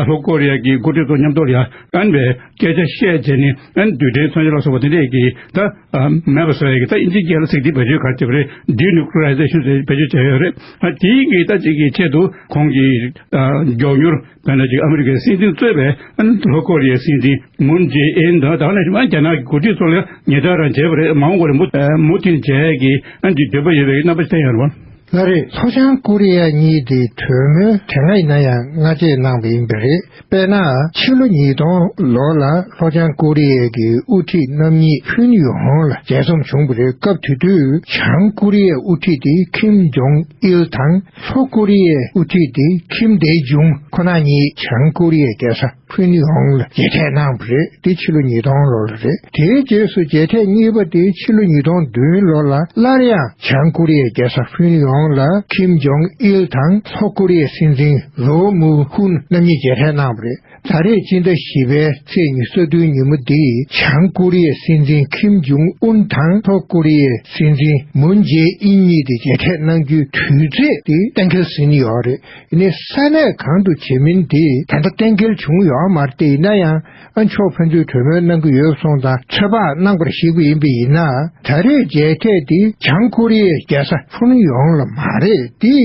ལྷོ་ཀོ་རི་ཡ་གི་འགོ་ཁྲིད་ཚོ་མཉམ་དུ་ལ་ཡ་ཨ་ནི་བའི་སྐད་ཆ་བཤད་བྱས་ནས། ཨ་ནི་རྡུལ་ཕྲན་མཚོན་ཆ་ལ་སོགས་པ་དེ་འདྲས་ཀྱི་ད་ཨ་མེད་པ་བཟོ་ཡ་གི་ད་ཨིན་ཇིའི་སྐད་ལ་ཚིག་འདི་བེད་སྤྱོད་ག་རེ་བྱས་པ་རེད། ཌི་ནིའུ་ཀི་ལི་ཡར་ཟེ་ཤན་ཟེར་བེད་སྤྱོད་བྱས་ཡོད་རེད། ཨ་དེའི་གི་ད་ཅིག་གི་ཆེད་དུ་ཁོང་གི་ཨ་མགྱོགས་མྱུར་དཔེར་ན་ཅིག་ཨ་མི་རི་ཀའི་སྲིད་འཛིན་གཙོས་པའི་ཨ་ནི་ལྷོ་ཀོ་རི་ཡའི་སྲིད་འཛིན་མུན་ཇེ་ཨིན་དང་། ད་ག་ནང་བཞིན་ཨ་རྒྱ་ནག་གི་འགོ་ཁྲིད་ཚོ་ལ་ཉེ་ཆར་རང་བྱས་པ་རེད། མ་འོངས་པར་མུ་མུ་མཐུད་བྱས་ཀྱི་ཨ་ནི་འདོད་པ་ཡོད་པའི་རྣམ་པ་བསྟན་ཡོད་རེད་བ། ལགས་རེད། ལྷོ་བྱང་ཀོ་རི་ཡ་གཉིས་དེ་གྲོས་མོལ་དེ་སྔ་ཡིན་ན་ཡང་སྔ་རྗེས་གནང་བ་ཡིན་པ་རེད། དཔེར་ན་ཕྱི་ལོ་ཉིས་སྟོང་ལོ་ལ་ལྷོ་བྱང་ཀོ་རི་ཡ་གི་དབུ་ཁྲིད་རྣམ་གཉིས་ཕུན་ཡུང་ཧོང་ལ་མཇལ་འཛོམས་བྱུང་བ་རེད། སྐབས་དེ་དུས་བྱང་ཀོ་རི་ཡའི་དབུ་ཁྲིད་དེ་ཁིམ་ཇོང་ཨིལ་དང་ལྷོ་ཀོ་རི་ཡའི་དབུ་ཁྲིད་དེ་ཁིམ་དེ་ཇུང་ཁོ་ན་གཉིས་བྱང་ཀོ་རི་ཡའི་རྒྱལ་ས་ཕུན་ཡོང་ལ་མཇལ་འཕྲད་གནང་བ་རེད། དེ་ཕྱི་ལོ་ཉིས་སྟོང་ལོ་ལ་རེད། དེའི་རྗེས་སུ་མཇལ་འཕྲད་གཉིས་པ་དེ་ཕྱི་ལོ་ཉིས་སྟོང་བདུན་ལོ་ལ་སླར་ཡང་བྱང་ཀོ་རི་ཡའི་རྒྱལ་ས་ཕུན་ཡོང་ལ་ཁིམ་ཇོང་ཨིལ་དང་ལྷོ་ཀོ་རི་ཡའི་སྲིད་འཛིན་རོ་མུ་ཧུན་རྣམ་གཉིས་མཇལ་འཕྲད་གནང་བ་རེད། ད་རེས་སྤྱི་ཟླ་བཞི་པའི་ཚེས་ཉི་ཤུ་རྩ་བདུན་ཉིན་མོ་འདིར་བྱང་ཀོ་རི་ཡའི་སྲིད་འཛིན་ཁིམ་ཇུང་ཨུན་དང་ལྷོ་ཀོ་རི་ཡའི་སྲིད་འཛིན་མུན་ཇེ་ཨིན་གཉིས་དེ་མཇལ་འཕྲད་གནང་རྒྱུའི་དུས་ཚོད་དེ་གཏན་འཁེལ་ཟིན་ཡོད་རེད། ཡིན་ནའི་ས་གནས་གང་དུ་བྱེད་མིན་དེ་ད་ལྟ་གཏན་འཁེལ་བྱུང་ཡོད་མ་རེད། དེ་ཡིན་ན་ཡང་ཨ་ཕྱོགས་ཕན་ཚུན་གྲོས་མོལ་གནང་གི་ཡོད་སོང་ཙང་ཚོད་དཔག་གནང་བར་བྱེད་དགོས་ཡིན་པ་ཡིན་ན། ད་རེས་མཇལ་འཕྲད་དེ་བྱང་ཀོ་རི་ཡའི་རྒྱལ་ས་ཕུན་ཡོང་ལ་མ་རེད། དེ་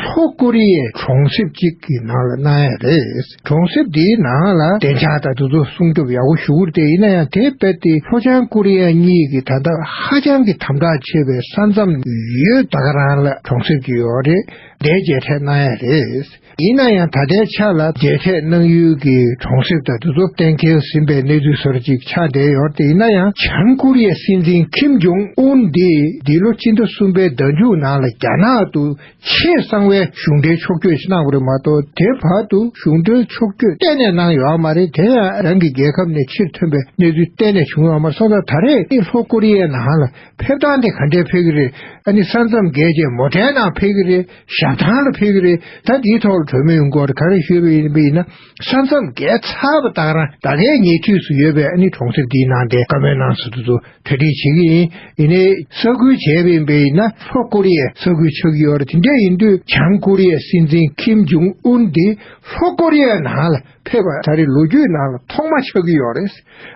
ལྷོ་ཀོ་རི་ཡའི་གྲོང་གསེབ་ཅིག་གི་ནང་ལ་གནང་ཡ་རེད། གྲོང་གསེབ་དེའི་ནང་ལ་བདེ་འཇགས་དང་དེ་ཚོ་སྲུང་སྐྱོབ་ཡག་པོ་ཞུ་གི་རེད། དེ་ཡིན་ན་ཡང་དེ་རྦད་དེ་ལྷོ་བྱང་ཀོ་རི་ཡ་གཉིས་ཀྱི་ད་ལྟ་ཧ་ཅང་གི་དམ་དྲག་ཆེ་བའི་ས་མཚམས་ཡོད། ད་ག་རང་ལ་གྲོང་གསེབ་ཅིག་ཡོད་རེད། དེར་མཇལ་འཕྲད་གནང་ཡ་རེད། ཡིན་ན་ཡང་ད་ལྟའི་ཆ་ལ་མཇལ་འཕྲད་གནང་ཡུལ་གྱི་གྲོང་གསེབ་དང་དེ་ཚོ་གཏན་འཁེལ་ཟིན་པའི་གནས་ཚུལ་བཟོ་འདྲ་ཅིག་ཆགས་བསྡད་ཡོད་རེད། དེ་ཡིན་ན་ཡང་བྱང་ཀོ་རི་ཡའི་སྲིད་འཛིན་ཁིམ་ཇོང་ཨུན་དེ་འདི་ལོ་སྤྱི་ཟླ་གསུམ་པའི་ཟླ་མཇུག་ནང་ལ་རྒྱ་ནག་ཏུ་ཆེས་གསང་བའི་གཞུང་འབྲེལ་ཕྱོགས་བསྐྱོད་ཅིག་གནང་བ་རེད་མ་གཏོགས། དེ་བར་དུ་གཞུང་འབྲེལ་ཕྱོགས་བསྐྱོད་གཏན་ནས་གནང་ཡོད་མ་རེད། དེ་ཡང་རང་གི་རྒྱལ་ཁབ་ནས་ཕྱིར་ཐོན་པའི་གནས་ཚུལ་གཏན་ནས་བྱུང་ཡོད་མ་རེད། སོང་ཙང་ད་རེས་ནི་ལྷོ་ཀོ་རི་ཡའི་ནང་ལ་ཕེབས་སྟངས་དེ་ག་འདྲས་ཕེབས་ཀྱི་རེད། ཨ་ནི་ས་མཚམས་བརྒལ་རྗེས་མོ་ཊའི་ནང་ཕེབས་ཀྱི་རེད། ཞབས་ཐང་ལ་ཕེབས་ཀྱི་རེད། ད་འདིའི་ཐོག་ལ་གྲོས་མོལ་ཡོང་གི་ཡོད་རེད། ག་རེ་ཞུས་པ་ཡིན་པ་ཡིན་ན། ས་མཚམས་བརྒལ་ཚར་བ་དང་རང་ད་གའི་ཉེ་འཁྲིས་སུ་ཡོད་པའི་ཨ་ནི་གྲོང་གསེབ་འདིའི་ནང་དེ་བཀའ་མོལ་གནང་ས་དེ་ཚོ་གྲ་སྒྲིག་བྱེད་ཀྱི་ཡིན། ཡིན་ནའི་ས་ཁུལ་བྱས་པ་ཡིན་པ་ཡིན་ན་ལྷོ་ཀོ་རི་ཡའི་ས་ཁུལ་ཆགས་ཀྱི་ཡོད་རེད། དེ་འདྲ་ཡིན་དུས་བྱང་ཀོ་རི་ཡའི་སྲིད་འཛིན་ཁིམ་ཇུང་ཨུན་དེ་ལྷོ་ཀོ་རི་ཡའི་ནང་ལ་ཕེབས་པ་ད་རེས་ལོ་རྒྱུས་ནང་ལ་ཐོག་མ་ཆགས་ཀྱི་ཡོད་རེད།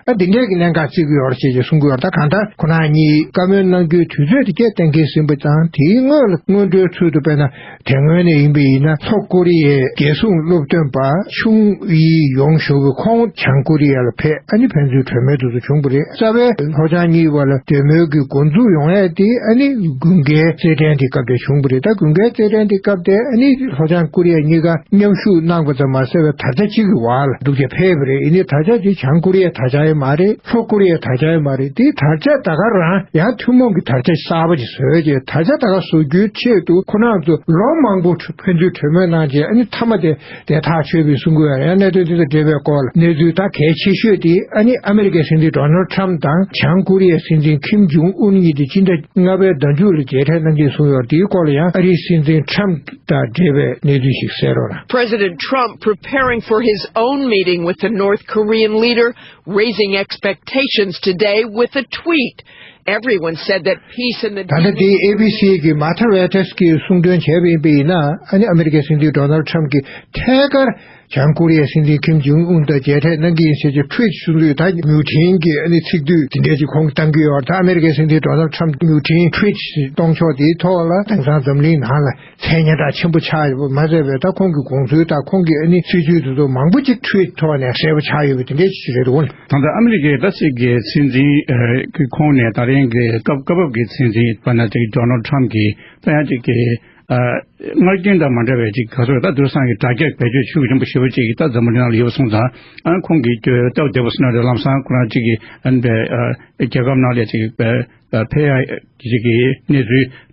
ཨ་འདི་འདྲའི་གི་གནད་འགག་བརྩི་གི་ཡོད་རེད་ཅེས་ཀྱི་གསུང་གི་ཡོད་རེད། ད་གང་ལྟར་ཁོ་རང་གཉིས་བཀའ་མོལ་གནང་རྒྱུའི་དུས་ཚོད་དེ་སྐད་གཏན་འཁེལ་ཟིན་པ་དང་། དེའི་སྔོན་ལ་སྔོན་འགྲོའི་ཚུལ་དུ་དཔེར་ན་དེ་སྔོན་ནས་ཡིན་པ་ཡིན་ན་ལྷོ་ཀོ་རི་ཡའི་རྒྱལ་སྲུང་སློབ་སྟོན་པ་ཆུང་ཡི་ཡོང་ཞོ་གི་ཁོང་བྱང་ཀོ་རི་ཡ་ལ་ཕེབས། ཨ་ནི་ཕན་ཚུན་གྲོས་མོལ་དེ་ཚོ་བྱུང་བ་རེད། རྩ་བའི་ལྷོ་བྱང་གཉིས་བར་ལ་གྲོས་མོལ་གྱི་འགོ་འཛུགས་ཡོང་ཡས་དེ་ཨ་ནི་དགུན་ཁའི་རྩེད་འགྲན་དེ་སྐབས་དེ་བྱུང་བ་རེད། ད་དགུན་ཁའི་རྩེད་འགྲན་དེ་སྐབས་དེ་ཨ་ནི་ལྷོ་བྱང་ཀོ་རི་ཡ་གཉིས་ཀ་མཉམ་ཞུགས་གནང་པ་ཙམ་མ་ཟད་པའི་དར་ཆ་གཅིག་གི་འོག་ལ་འདུག་བྱས་ཕེབས་པ་རེད། ཡིན་ནའི་དར་ཆ་དེ་བྱང་ཀོ་རི་ཡའི་དར་ཆ་ཡང་མ་རེད། ལྷོ་ཀོ་རི་ཡའི་དར་ཆ་ཡང་མ་རེད། དེའི་དར་ཆ་ད་ག་རང་ཡང་ཐུན་མོང་གི་དར་ཆ་གསར་པ་ཅིག་བཟོས་རྗེས་དར་ཆ་ད་ག་བཟོ་རྒྱུའི་ཆེད་དུ་ཁོ་རང་ཚོ་ལོ་མང་པོ་ཕན་ཚུན་གྲོས་མོལ་གནང་རྗེས་ཨ་ནི་མཐའ་མ་དེ་དེ་ཐག་ཆོད་པའི་གསུང་གི་ཡོད་རེད། ཡང་གནད་དོན་དེ་དང་འབྲེལ་བའི་སྐོར་ལ་གནས་ཚུལ་ད་གལ་ཆེ་ཤོས་དེ་ཨ་ནི་ཨ་མི་རི་ཀའི་སྲིད་འཛིན་ཌོ་ནལ་ཁྲམ་དང་བྱང་ཀོ་རི་ཡའི་སྲིད་འཛིན་ཁིམ་ཇུང་ཨུན་གཉིས་དེ་སྤྱི་ཟླ་ལྔ་པའི་ཟླ་མཇུག་ལ་མཇལ་འཕྲད་གནང་རྒྱུའི་གསུངས་ཡོད། དེའི་སྐོར་ལ་ཡང་ཨ་རིའི་སྲིད་འཛིན་ཁྲམ་དང་འབྲེལ་བའི་གནས་ཚུལ་ཞིག་གསན་རོགས་གནང་། President Trump preparing for his own meeting with the North Korean leader, raising expectations today with a tweet. Everyone said that peace in the ད་ལྟ་འདི་ཨེ་བི་སི་གི་མཱ་ཐར་ཝེ་ཏེས་ཀྱིས་གསུང་དོན་བྱས་པ་ཡིན་པ་ཡིན་ན། ཨ་ནི་ཨ་མི་རི་ཀའི་སྲིད་འཛིན་ཌོ་ནལ་ཁྲམ་གྱིས་ཐད་ཀར་བྱང་ཀོ་རི་ཡའི་སྲིད་འཛིན་ཁིམ་ཇུང་ཨུན་དང་མཇལ་འཕྲད་གནང་གི་ཡིན་ཟེར་གྱི་ཊུ་ཝིཊ་གསུང་དུས། ད་མྱུར་འཕྲིན་གྱི་ཨ་ནི་ཚིག་སྡུད་དེ་འདྲས་ཀྱི་ཁོང་གིས་བཏང་གི་ཡོད། ད་ཨ་མི་རི་ཀའི་སྲིད་འཛིན་ཌོ་ནལ་ཁྲམ་མྱུར་འཕྲིན་ཊུ་ཝིཊ་གཏོང་ཕྱོགས་དེའི་ཐོག་ལ་དེང་སང་འཛམ་གླིང་ནང་ལ་མཚན་སྙན་གྲགས་ཆེན་པོ་ཆགས་ཡོད་པ་མ་ཟད་པའི་ད་ཁོང་གི་དགོངས་ཚུལ་དང་ཁོང་གི་ཨ་ནི་སྲིད་ཇུས་དེ་ཚོ་མང་པོ་ཅིག་ཊུ་ཝིཊ་ཐོག་ནས་གསལ་པོ་ཆགས་ཡོད་པ་དེ་འདྲས་ཅིག་རེད་འོ། ད་ལྟ་ཨ་མི་རི་ཀའི་ད་ཅིག་གི་སྲིད་འཛིན་ཨ་གི་ཁོངས་ནས་ད་རིང་གི་སྐབས་སྐབས་བབ་ཀྱི་སྲིད་འཛིན་པ་ན་ཅིག་ཌོ་ནལ་ཁྲམ་གྱིས་ད་ཡང་ཅིག་གི་ སྔར་རྒྱུན་དང་མ་འདྲ་བའི་ཅིག་ག་ཚོད་ད་དུང་སང་གི་དྲ་རྒྱ་བེད་སྤྱོད་ཤུགས་ཆེན་པོ་ཞེ་པོ་ཅིག་ད་འཛམ་བུ་གླིང་ནང་ལ་ཡོད་པ་སོང་ཙང་ཨ་ཁོང་གིས་སྟབས་བདེ་པོ་སོང་ན་རེད། ལམ་སང་ཁོ་རང་ཅིག་གི་ཨ་ནི་རྒྱལ་ཁབ་ནང་ལ་ཅིག་ཕེབས་ཡ་ཅིག་གི་གནས་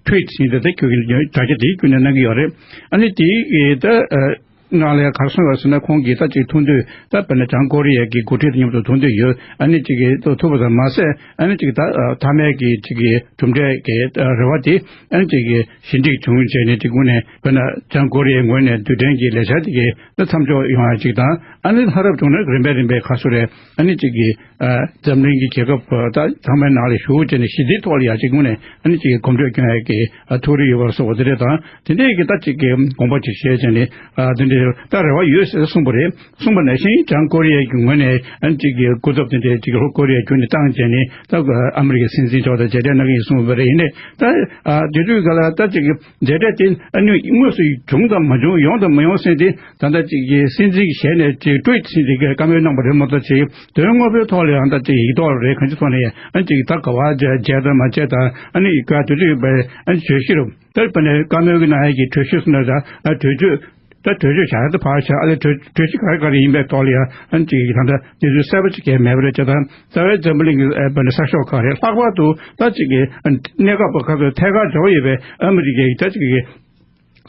ཚུལ་ཊུ་ཝིཊ་ཟེར་དེ་ད་ཁྱོད་ཀྱི་དྲ་རྒྱ་དེའི་བརྒྱུད་ནས་གནང་གི་ཡོད་རེད། ཨ་ནི་དེའི་ད། ནང་ལ་ག་རེ་གསུངས་ཡོད་ཟེར་ན། ཁོང་གིས་ད་ཅིག་ཐུག་འདོད་ད་དཔེར་ན་བྱང་ཀོ་རི་ཡ་གི་འགོ་ཁྲིད་དང་མཉམ་དུ་ཐུག་འདོད་ཡོད། ཨ་ནི་ཅིག་གིས་ཐུག་པ་ཙམ་མ་ཟད་ཨ་ནི་ཅིག་ད་མཐའ་མའི་གི་ཅིག་གི་གྲུབ་འབྲས་ཀྱི་རེ་བ་དེ་ཨ་ནི་ཅིག་གི་ཞི་འགྲིག་བྱུང་བྱས་ནས་ཅིག་ངོས་ནས་དཔེར་ན་བྱང་ཀོ་རི་ཡའི་ངོས་ནས་རྡུལ་ཕྲན་གྱི་ལས་འཆར་དེ་གི་ད་མཚམས་འཇོག་ཡོང་ཡ་ཅིག་དང་། ཨ་ནི་ལྷ་རབ་བྱུང་ན་རིམ་པས་རིམ་པས་ག་ཚོད་རེད། ཨ་ནི་ཅིག་གི་ཨ་འཛམ་གླིང་གི་རྒྱལ་ཁབ་ད་ཚང་མའི་ནང་ལ་ཞུགས་བྱས་ནས་ཞི་བདེའི་ཐོག་ལ་ཡ་ཅིག་ངོས་ནས་ཨ་ནི་ཅིག་གི་གོམ་བགྲོད་སྐྱོན་ཡ་གི་ཨ་ཐུགས་རེ་ཡོད་པར་སོགས་པ་དེ་འདྲས་དང་དེ་འདྲས་ཀྱི་ད་ཅིག་གི་དགོངས་པ་ཅིག་བཞེས་བྱས་ནས་ཨ་དེ་འདྲས་ད་རེ་བ་ཡོད་ཟེར་གསུངས་པ་རེད། གསུངས་པ་ནང་བཞིན་བྱང་ཀོ་རི་ཡའི་གི་ངོས་ནས་ཨ་ནི་ཅིག་གི་སྐུ་ཚབ་དེ་འདྲས་ཅིག་ལྷོ་ཀོ་རི་ཡ་བརྒྱུད་ནས་བཏང་བྱས་ནས་ད་ཨ་མི་རི་ཀའི་སྲིད་འཛིན་མཆོག་དང་མཇལ་འཕྲད་གནང་གི་ཡིན་གསུངས་པ་རེད། ཡིན་ནའི་ད་ཨ་དེ་དུས་ག་ལ་ད་ཅིག་གི་མཇལ་འཕྲད་དེ་ཨ་ནི་དངོས་སུ་བྱུང་དང་མ་བྱུང་ཡོང་དང་མ་ཡོང་ཟེར་དེ་ད་ལྟ་ཅིག་གི་སྲིད་འཛིན་གྱི་ཞལ་ནས་ཅིག་ཊུ་ཝིཊ་ཟེར་དེ་གི་བཀའ་མོལ་གནང་པ་རེད་མ་གཏོགས་ཅིག་དོན་དངོས་པོའི་ཐོག་ལ་ཡང་ད་ཅིག་ཡིག་ཐོག་ལ་རེད་གང་ཅིའི་ཐོག་ནས་ཨ་ཅིག་ད་ག་བ་མཇལ་མཇལ་དང་མ་མཇལ་དང་ཨ་ནི་ག་དུས་དུས་པའི་ཨ་ནི་གྲོས་གཞི་རུ་ད་པ་ནས་བཀའ་མོལ་གྱི་ནང་ཡ་གི་གྲོས་གཞི་སུ་ན་ད་ཨ་གྲོས་ཆོད་ད་གྲོས་ཆོད་བཞག་ཡ་ད་ཕར་བཞག་ཨ་ལས་གྲོས་གྲོས་གཞི་ག་རེ་ག་རེ་ཡིན་པའི་ཐོག་ལ་ཡ་ཨ་ནི་ཅིག་ད་ལྟ་གནས་ཚུལ་གསལ་པོ་ཅིག་གས་མེད་པ་རེད། ཅེ་ད་རྩ་བའི་འཛམ་བུ་གླིང་གི་ཨ་པ་ནས་གསར་ཤོག་ཁག་རེད། ལྷག་པར་དུ་ད་ཅིག་གི་གནས་སྐབས་ཁག་ཏུ་ཐད་ཀར་འབྲེལ་བ་ཡོད་པའི་ཨ་མི་རི་ཀའི་ད་ཅིག་གི་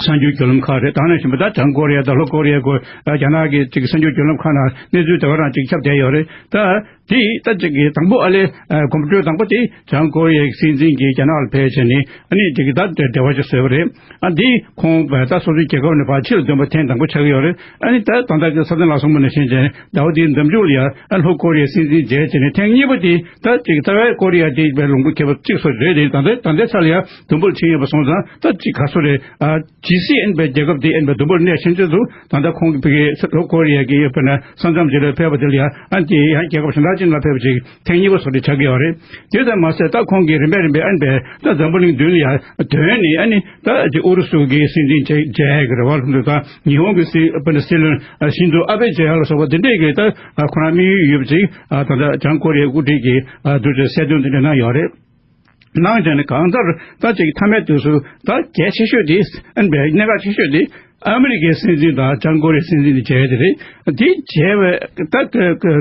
གསར་འགྱུར་བརྒྱུད་ལམ་ཁག་རེད། ད་ནང་བཞིན་པ་ད་བྱང་ཀོ་རི་ཡ་དང་ལྷོ་ཀོ་རི་ཡ་སྐོར་རྒྱ་ནག་གི་ཅིག་གསར་འགྱུར་བརྒྱུད་ལམ་ཁག་ནང་གནས་ཚུལ་དེ་ག་རང་ཅིག་ཁྱབ་བསྡད་ཡོད་རེད། ད་དེ་ད་ཅིག་གི་དང་པོ་ཨ་ལས་གོམ་བགྲོད་དང་པོ་དེ་བྱང་ཀོ་རི་ཡའི་སྲིད་འཛིན་གྱིས་རྒྱ་ནག་ལ་ཕེབས་བྱས་ནས་ཨ་ནི་ཅིག་གི་ད་འབྲེལ་བ་ཅིག་བཟོས་པ་རེད། ཨ་འདི་ཁོང་ད་སོ་སོའི་རྒྱལ་ཁབ་ནས་ཕར་ཕྱིར་འདོན་པ་ཐེངས་དང་པོ་ཆགས་ཀྱི་ཡོད་རེད། ཨ་ནི་ད་ད་ལྟ་གི་ས་དན་ལ་གསུངས་པ་ནང་བཞིན་བྱས་ནས་ཟླ་བ་འདིའི་འདབ་མཇུག་ལ་ཡ་ཨ་ལྷོ་ཀོ་རི་ཡའི་སྲིད་འཛིན་མཇལ་བྱས་ནས་ཐེངས་གཉིས་པ་དེ་ད་ཅིག་རྩ་བའི་ཀོ་རི་ཡ་དེ་བའི་ལུང་པ་ཁྱད་པར་གཅིག་སོ་རེད། དེ་ད་ལྟ་ད་ལྟའི་ཆ་ལ་ཡ་དུམ་བུར་ཕྱིན་ཡོད་པ་སོང་ཙང་ད་ཅིག་ག་སོ་རེད། ཨ་ཇི་སི་ཨན་པའི་རྒྱལ་ཁབ་དེ་ཨན་པའི་དུམ་བུར་གནས་ཕྱིན་ཚེ་དུ་ད་ལྟ་ཁོང་གི་ཕ་གིའི་ལྷོ་ཀོ་རི་ཡ་གི་ཡོད་པ་ན་ས་མཚམས་ཅིག་ལ་ཕེབས་པ་དེ་ལ་ཡང་ཨ་དེ་ཡང་རྒྱལ་ཁབ་གཞན་དག་ཅིག་ལ་ཕེབས་པ་ཅིག་ཐེངས་གཉིས་པ་སོ་དེ་ཆགས་ཀྱི་ཡོད་རེད། དེ་ཙམ་མ་ཟད་ད་ཁོང་གིས་རིམ་པས་རིམ་པས་ཨན་པའི་ད་འཛམ་བུ་གླིང་མདུན་ལ་ཡང་དོན་ནི་ཨ་ནི་ད་ཅིག་ཨུ་རུ་སུ་གི་སྲིད་འཛིན་བྱས་བྱས་ཡ་གི་རེ་བ་ལྷུན་དུ་ད་ཉི་ཧོང་གི་སྲིད་པ་ནི་སྲིད་བློན་ཤིན་ཛོ་ཨ་བེ་བྱས་ཡ་ལ་སོགས་པ་དེ་འདྲས་ཀྱི་ད་ཁོ་རང་དམིགས་ཡུལ་ཡོད་པ་ཅིག་ད་ལྟ་བྱང་ཀོ་རི་ཡའི་དབུ་ཁྲིད་ཀྱིས་དུས་ཚོད་གསལ་སྟོན་དེ་འདྲ་གནང་ཡོད་རེད། གནང་བྱས་ནས་གང་ལྟར་ད་ཅིག་མཐའ་མའི་དུས་སུ་ད་གལ་ཆེ་ཤོས་དེ་ཨན་པའི་གནད་འགག་ཆེ་ཤོས་དེ་ཨ་མི་རི་ཀའི་སྲིད་འཛིན་དང་བྱང་ཀོ་རི་ཡའི་སྲིད་འཛིན་དེ་མཇལ་ཡ་དེ་རེད། དེ་མཇལ་བའི་ད་